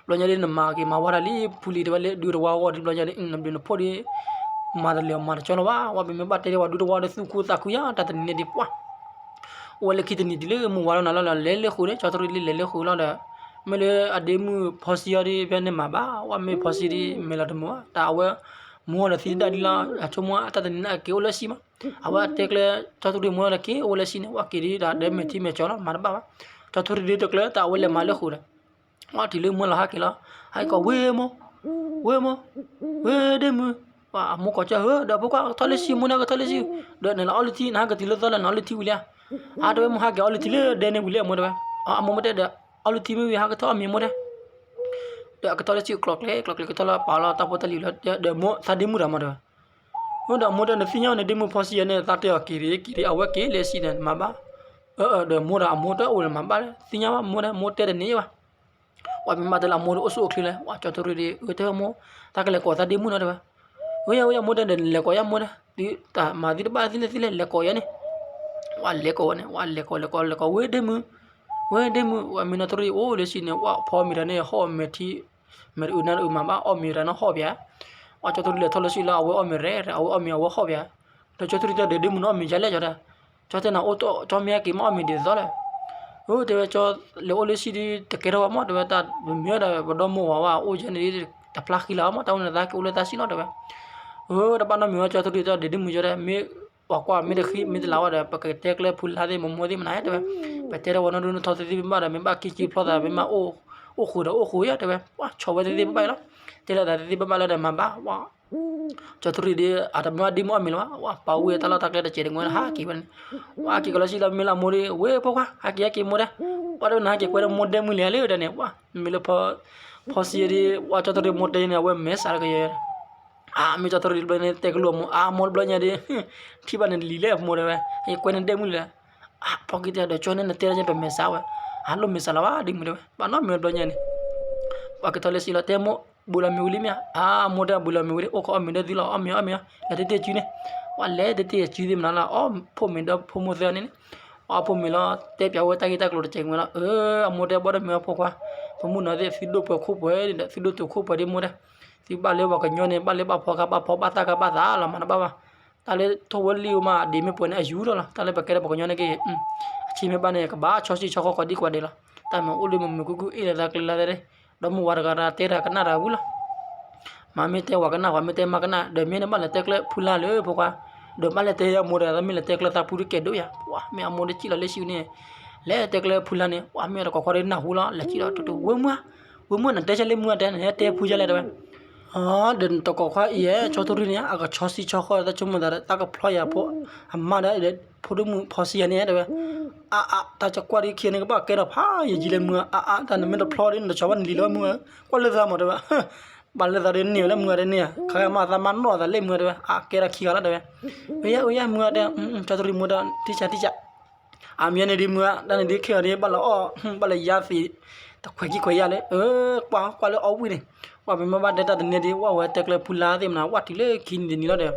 ဘျီညါဒ်နမၤက့ၤမၤဝါတၢ်လံ ဖုလံၤတဲဝဲလၢဒူတဝါဂီၢ်ဒ်ဘျီညါဒ် နဘျုးနဖှိၣ်ဒ် မၤတလၢာ်မၤတကၠီလီၤဘၣ် ဝဲပမ့ၢ်ဘၣ်တဲဒ်ဝဲဒူတဝါဒီးသူၣ်ခိသးခုယါ တၢ်တနံၤန့ၣ်ဒ်ပှၢ်, အိၣ်ဝဲလၢခံတနံၤတုၤလၢမုၢ်ဝါလီၤနၤလီၤ လဲၤလၢဃုာ်န့ၣ် ကၠီထူရံၣ်လံလဲၤလၢဃုာ်လီၤဒီး မ့ၢ်လၢအဒ့မုၣ်ဖီစံယီၤဒ်ဖဲန့ၣ်မၤဘၣ် ဝဲမ့ၢ်ဖီစံဒ်မဲာ်လီၤတမုာ်ဘၣ် တၢ်အဝဲ မိၢ်ဒီးသံဒၣ်ဒ်လီၤ အဆိကမိၣ်တၢ်တနံၤန့ၣ်အက့ၤအိၣ်လၢစံမး, အဝဲအတဲကျဲ ကၠီထူရံၣ်မိၢ်ဒီးက့ၤအိၣ်ဝဲလၢစံန့ၣ် ဝဲက့ၤဒ်ဒီးဒဲမဲာ်ထံမဲာ်ကၠီလီၤ မၤတဘၣ်ဘၣ်, ကၠီထူရံၣ်ဒ်တကျဲတၢ်အဝဲလဲၤမၤလၢဃုာ်ဒီး အီၣ်ထံလၢမိၢ်လီၤဟဲက့ၤလီၤ, ဟဲက့ၤကိးဝ့ၢ်မိၢ်, ဝ့ၢ်မိၢ်, ဝ့ၢ်ဒ့မုၣ်, အမိၢ်ကိးကၠီဧၢ ဒီးဖိခွါကထီၣ်လၢစံမိၢ်န့ၣ်ကထီၣ်လၢစံ, ဒီးနလၢအီလုၢ်ထံ နဟဲကတုၤလၢသီလၢနအီလုၢ်ထံဝံၤလံဧါ, အါတဲဝဲမိၢ်ဟဲက့ၤအီလုၢ်ထံလၢဒဲန့ၣ်ဝံၤလံအမိၢ်တဲဝဲ, အမိၢ်မ့ၢ်တဲဒီး အီလုၢ်ထံမ့ၢ်ဝံၤဟဲကထီၣ်အီၣ်မ့ၤအမိၢ်တဲ ဒီးအကထီၣ်လၢစံကျီကျဲ ကျီကျဲကထီၣ်လၢပာ်လီၤတၢ်ဖိတၢ်လံၤလီၤ, ဒီးမိၢ်သးဒ့မုၣ်ဒီးမၤတဲဝဲ, ဒီးမိၢ်တဲနသ့ၣ်ညါဝဲန့ၣ်ဒ့မုၣ်ဖီစံယီၤန့ၣ် သးတဲအီၤက့ၤရ့က့ၤရ့ အဝဲက့ၤလၢစံန့ၣ် မၤဘၣ်, ဒီးမိၢ်ဒီးအမိၢ်တအိၣ်လၢမၤဘၣ်လဲၣ် သ့ၣ်ညါဘၣ်မိၢ်တဲ မိၢ်တဲတန့ၢ်ဘၣ် ဝဲမ့ၢ်မၤတၢ်လၢအမိၢ်ဒီးအိၣ်ဆူၣ်အိၣ်ချ့လဲၣ် ဝဲကၠီထူရံၣ်ဒီး အၢတဲဝဲမိၢ်, သးကလဲၤကိးသးဒ့မုၣ်နီၤတဲဝဲ, ဝဲယၤဝဲယၤမိၢ်တဲဒီး လဲၤကိးယၤမိၢ်တဲ, တၢ်မၤသံတဘၣ်သ့ၣ်လဲၣ်သ့ၣ်လဲၣ် လဲၤကိးယၤန့ၣ်, ဝဲလဲၤကိးဝဲန့ၣ် ဝဲလဲၤကိးလဲၤကိးလဲၤကိး ဝဲဒ့မုၣ်, ဝဲဒ့မုၣ် ဝဲမ့ၢ်နီၢ်ထူရံၣ်အိၣ်လၢစံန့ၣ် ဝဲဖီမ့ၤတၢ်န့ၣ် ဟီၣ်မဲာ်ထံ မဲာ်တအုးနါတအုးမၤဘၣ် အီၣ်မ့ၤတၢ်န့ၣ်ဟီၣ်ပၠး, ဝဲကၠီထူရံၣ်လဲၤထီၣ်လၢစံလၢအဝဲအီၣ်မ့ၤရဲ အဝဲအီၣ်မ့ၤအဝဲဟီၣ်ပၠး, ဒီးကၠီထူရံၣ်တဲဒီးဒ့မုၣ်န့ၣ်အီၣ်မ့ၤယၤလဲၣ်ကၠီတဲ ကၠီတဲနၤအိၣ်ကၠီမ့ၢ်ဟဲက့ၤမ့ၢ်အီၣ်မ့ၤဒ်သိးလဲၣ်, အၢတဲဝဲကၠီ လဲၤအိၣ်လၢစံဒီး တကဲထီၣ်ဝဲမ့ၢ်တဲဝဲ တၢ်မ့ၢ်ဒီးပဒီမိၢ်ဝၤဝဲအိၣ်ယဲန့ၣ် တဖျါဃံလၤဝဲမ့ၢ် တၢ်အိၣ်န့ၣ်သးက့ၤအိၣ်လၢသးစံလီၤတဲဝဲ, အၢ တဘၣ်နီတမံၤဝဲကၠီထူရံၣ်တဲဒီးဒ့မုၣ်ကၠီတဲ မ့ၢ်ပှၤကွၢ်မ့ၢ်တဃံမ့ၢ်တလၤဝဲဒီး ပကတဲကျဲဖုလါသ့ၣ်မမိၢ်သ့ၣ်မနၤတဲဝဲ, ပတဲထီၣ်ဝဲနီၢ်ဒိၣ်နီၢ်ထီသ့သ့ၣ်ဘၣ်ဘၣ်ဒီး မ့ၢ်ဘၣ်က့ၤက့ၤဖျီသး မ့ၢ်ဘၣ်အိၣ်ဃုာ်ဒီးအိၣ်ဃုာ်ယါတဲဝဲ, ပှၤဆီၣ်ဝဲသ့သ့ၣ်ဘၣ်ဘၣ်အံၤလီၤ, တဲလၢသးသ့သ့ၣ်ဘၣ်ဘၣ်လၢဒီးမၤဘၣ်ဝဲ ကၠီထူရံၣ်ဒီး အတမ့ၢ်ဒ့မုၣ်အီၣ်မ့ၤလၢၤဘၣ်, ဝဲပာ်ဝဲတၢ်လီၢ်တၢ်ကျဲတစဲးတမှဲလၢဟးက့ၤဝဲန့ၣ်, ဝဲဟးက့ၤကီးလၢစံလီၤ မ့ၢ်လၢအမိၢ်ဒီး ဝဲဖိခွါ ဟဲက့ၤဟဲက့ၤမိၢ်တဲ, ပှၤဒီးနဟဲက့ၤကွဲဒီးမိၢ်ဒဲမုၣ်လံၤလၢဒီးန့ၣ်, ဝဲမ့ၢ်လၢ ဖီစံယီၤဒီး ဝဲကၠီထူရံၣ်မိၢ်တဲန့ၣ် အဝဲမဲာ်ဆှးလၢကယီၤယီၤ, အါ မ့ၢ်ကၠီထူရံၣ်တဘျီန့ၣ် တဲကလူးအမိၢ် အါ မိၢ်တဘျီညါဒီး ထံၣ်ဘၣ်န့ၣ်လံၤလဲၣ်မိၢ်တဲဝဲ, ယကွဲန့ၣ်ဒဲမုၣ်လံၤလီၤ, အါ ဖီက့ၤတဲဒီးကၠီန့ၣ် နတဲဒ်န့ၣ် ပမဲာ်ဆှးဝဲ, အါ လိၣ်မဲာ်ဆှးလီၤဘၣ် ဒ့မုၣ်တဲဝဲ, ဘၣ်နီတမံၤဘျီညါန့ၣ် ပှၤကထီၣ်လၢစံလီၤ တဲမိၢ် ဘူးလီၤမ့ၤဝံၤလံမ့ၢ်ဧါ, အါ မိၢ်တဲဘူးလီၤမ့ၤဝံၤလံ အိၣ်ခိးအီၣ်မ့ၤဒီးသုလီၤ အီၣ်မ့ၤအီၣ်မ့ၤအီၣ် လဲၤတ့တ့ၢ်စုန့ၣ်, ပှၤလဲၤတ့တ့ၢ်စုသ့ၣ်မနုၤလီၤ အီၣ်ဖိမ့ၤဒီးဖိမိၢ်သၢန့ၣ်န့ၣ်, အီၣ်ဖိမ့ၤလီၤ တဲပၠးဝဲတၢ်ဂ့ၢ်တၢ်ကျိၤတစဲးကမဲလီၤ, အၢ အမိၢ်တဲဘီဒီးမ့ၤဝဲဖိခွါ, ပမုၣ်နီၤသ့ၣ် သုဒိၣ်ပှဲၤခိၣ်ပှဲၤဒီး သုဒိၣ်တုာ်ခိၣ်ပှဲၤဒ့မုၣ်တဲ, သုဘၣ်လၢပှၤကညီန့ၣ် ဘၣ်လၢဘၣ်ဖီကါဘၣ်ဖီဘၣ်သၣ်ကါဘၣ်သးလီၤ မၤတဘၣ်ဘၣ်, တၢ်လၢထိၣ်ဝဲလံဝဲမး အဒံးမ့ၢ်ပှဲၤန့ၣ် အယူၤထီၣ်လီၤ, တၢ်လၢပကဲထီၣ်ပှၤကညီန့ၣ်က့ၤ အဆံးမ့ၢ်ဘၣ်န့ၣ် ကဘၣ်ဆီဆံဆီဃီဃီဒ်ကွၢ်ဒဲးလီၤ, တၢ်မ့ၢ်အိၣ်လၢမုာ်မုာ်ခုၣ်ခုၣ်အ့ၣ်လၢသးကျဲလၢသးဒဲး, ဒီမုၢ်ဝၤတဂၤတဂၤတဲတၢ်ကနၣ်တၢ်ဝံၤလီၤ မၤမ့ၢ်တဲဝၤကနၣ် ဝၤမ့ၢ်တဲမါကနၣ်, ဒီးမ့ၢ်န့ၣ်ဘၣ်လဲၤတဲကျဲဖုလါလၢဖိခွါ, ဒီးဘၣ်လဲၤတဲအမိၢ်တဂၤ မ့ၢ်လဲၤတဲကျဲသးပူၤတကဲဒိၣ်ယၤ, ပှၤမ့ၢ်အမိၢ်တစံၣ်လီၤလၢစံန့ၣ်, လဲၤတဲကျဲဖုလါန့ၣ် ပှၤမ့ၢ်တကိးခွါဒီးနၢ်ဟူလီၤ လဲၤစံၣ်လီၤ တဝဲမုၢ်ဧါ, ဝဲမုၢ်နတဲဆၢလၢမုၢ်ဧါတဲ နဟဲတဲဖုယါလဲၣ်တဝဲ, ဒီးနတကိးခွါအံၤ ကၠီထူရံၣ်န့ၣ် အကဆီဆံဆီဃီတၢ်ဆိကမိၣ်သးဒီး တၢ်ကဖျီယၤဖိ အမါဒီး ဖိဒိၣ်မုၣ်ဖီစံယၤန့ၣ်တဲဝဲ, အါအါ တၢ်ကကွၢ်ဒ်ခံန့ၣ် ကဘၣ်ကဲထီၣ်ဖးယံာ်ယံာ်လၢမုၢ်ဧါ, အါအါ တၢ်နမ့ၢ်တဖျီဒ်နတဆီဘၣ်နလံၤလီၤမုၢ်ဧါ, ကွၢ်လၢသးမးတဲဝဲ, ဘၣ်လၢသးဒီးန့ၢ်ဝဲလၢ မုၢ်ဧါ တဲန့ၣ်ဧါ, ခါမးသးမၤနီၣ်သးလၢမုၢ်ဧါတဲဝဲ, အါကဲထီၣ်ခံဂၤလီၤတဲဝဲ, အယါအယါမုၢ်ဧါတဲ, ကၠီတရံးမုၢ်ဒီး ထံၣ်ဆးထံၣ်ဆး အမ့ၢ်န့ၣ်ဒ်မုၢ်ဧါ, တၢ်န့ၣ်ဒ်ခဲဂၤဒ် ဘၣ်လၢအီၣ် ဘၣ်လၢယါသ့ၣ် တခွဲးကံခွဲးယါလၢ ကွၢ်ကွၢ်လၢအီၣ်ဝံၣ်န့ၣ်, ပှၤပမ့ၢ်ဘၣ်တဲတၢ်တန့ၢ်ဒ် ဝဲတဲကျဲဖုလါသ့ၣ်မနၤ ဝဲတုၤလၢခံနံၤတနံၤလီၤဒီး,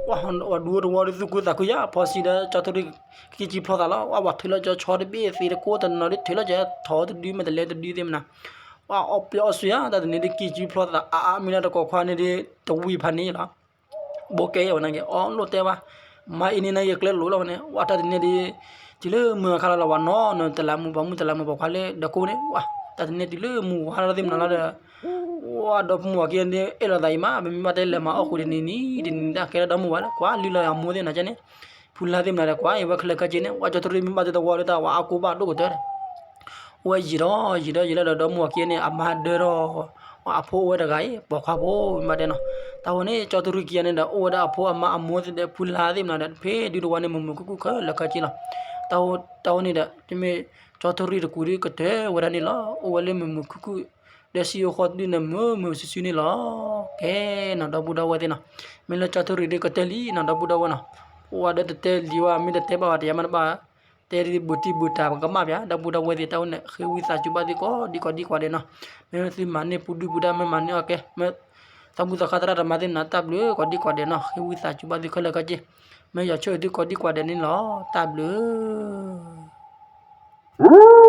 ဝဲဒူတဝီဒ်သူၣ်ကိၢ်သးခုယါ ဖီစံဒီး ကၠီတရံး ကံကံဖျီသးလီၤ, ဝဲထုးလီၤကၠီဆီတဘ့ၣ်သ့ၣ်တကိးတနီၤဒ်ထုးလီၤကၠီထီၣ်တဒုမ့ၢ်တလဲတဒုသ့ၣ်မနၤ, ဝဲအီၣ်ပျဲအီၣ်ဆူယါ တၢ်တန့ၢ်ဒ်ကံကံဖျီသး အါအါမ့ၢ်လၢတကိးခွါန့ၣ်ဒ် တဝံၤဖးန့ၣ်လီၤ ဘိကဲအီၤဝဲနာ်က့ၤ အီၣ်လိၣ်တဲဘၣ်, မါအံၤန့ၣ်နာ်က့ၤကျဲလိၤလီၤဝဲန့ၣ် ဝဲတၢ်တန့ၢ်ဒ်, တုၤလၢမုၢ်အခါလီၤလီၤ ဝဲနီၢ်နတလးမူ ပှၤမုၣ်တလးမူပှၤခွါလၢဒီကိးန့ၣ် ဝဲတၢ်တန့ၢ်တုၤလၢမုၢ်ဝါလီၤသ့ၣ်မနၤလီၤဒီး, ဝဲဒီဖိမိၢ်ဝၤခံန့ၣ် အဲၣ်လိာ်သးအံၤမး ပမ့ၢ်ဘၣ်တဲလဲၤမၤအီၣ်ဃုာ်တနံၤနံၤ တနံၤနံၤတၢ်ကဲထီၣ်ဒီမိၢ်ဝၤလၢ ကွၢ်လုၢ်လီၤအမိၢ်သ့ၣ်မနၤကဲန့ၣ်, ဖုလါသ့ၣ်မနၤဒီး ကွၢ်အံၤဝဲခဲလၢာ်ခဲဆ့န့ၣ် ဝဲကၠီတရံးမ့ၢ်ဘၣ်တဲသဝီလၢတၢ်ဝဲအါကိးဘၣ်ဒိၣ်ကတၢၢ်ဒီး ဝဲယံာ်ဒီးယံာ်ဒီးယံာ်လီၤဒီး ဒီမိၢ်ဝၤခံန့ၣ် အမါဒၢထီၣ်, အဖိအိၣ်ဝဲတဂၤအံၤ ပိာ်ခွါဖိမ့ၢ်ဘၣ်တဲနီၤ, တၢ်ဝဲန့ၣ် ကၠီတရံးခံဂၤန့ၣ်ဒီး အိၣ်ဝဲဒၣ်အဖိအမါအမိၢ်သ့ၣ်ဒီး ဖုလါသ့ၣ်မနၤဒီး ဖဲဒုတဝီန့ၣ် မုာ်မုာ်ခုၣ်ခုၣ်ခဲလၢာ်ခဲဆ့လီၤ, တၢ်ဝဲန့ၣ်ဒီး တမ့ၢ် ကၠီတရံးတကူးဒ်ကတၢၢ်ဝဲဒၣ်န့ၣ်လီၤ, အိၣ်ဝဲလၢမုာ်မုာ်ခုၣ်ခုၣ် ဒီးစံၣ်အိၣ်ဃီဒုန့ၣ် မုာ်မုာ်ဆူၣ်ဆူၣ်န့ၣ်လီၤ, ကဲနီၤ ဒီပုၢ်ဒီဝဲၢ်သ့ၣ်နီၤ, မ့ၢ်လၢကၠီတရံးဒ်ကတၢၢ်လံနီၤ ဒီပုၢ်ဒီဝဲၢ်နီၤ, ပဝဲဒီးတတဲလံဝဲ မ့ၢ်တတဲဘၣ်ဝဲတယါမးတဘၣ် တဲဒ်ဘူးတံၢ်ဘူးတၢ်ပကမၣ်ပၠး ဒီပုၢ်ဒီဝဲၢ်သ့ၣ် တၢ်အိၣ်န့ၣ် ဃ့ဝံသးစူၤဘၣ်သုကိးဒံကိးဒံကိးဒဲးနီၤ, မ့ၢ်သုမၤန့ၢ်ပူၤဒုၣ်ပူၤဒါ မ့ၢ်မၤန့ၢ်အီၣ်ကဲ မ့ၢ်သးမုာ်သးခါသရၣ်သမါသ့ၣ်မနၤ တၢ်ဘျုးကိးဒံကိးဒဲးနီၤ ဃ့ဝံသးစူၤဘၣ်သုခဲလၢာ်ခဲဆ့, မ့ၢ်ယွၤဆိၣ်ဂ့ၤသုကိးဒံကိးဒဲးန့ၣ်လီၤ တၢ်ဘျုး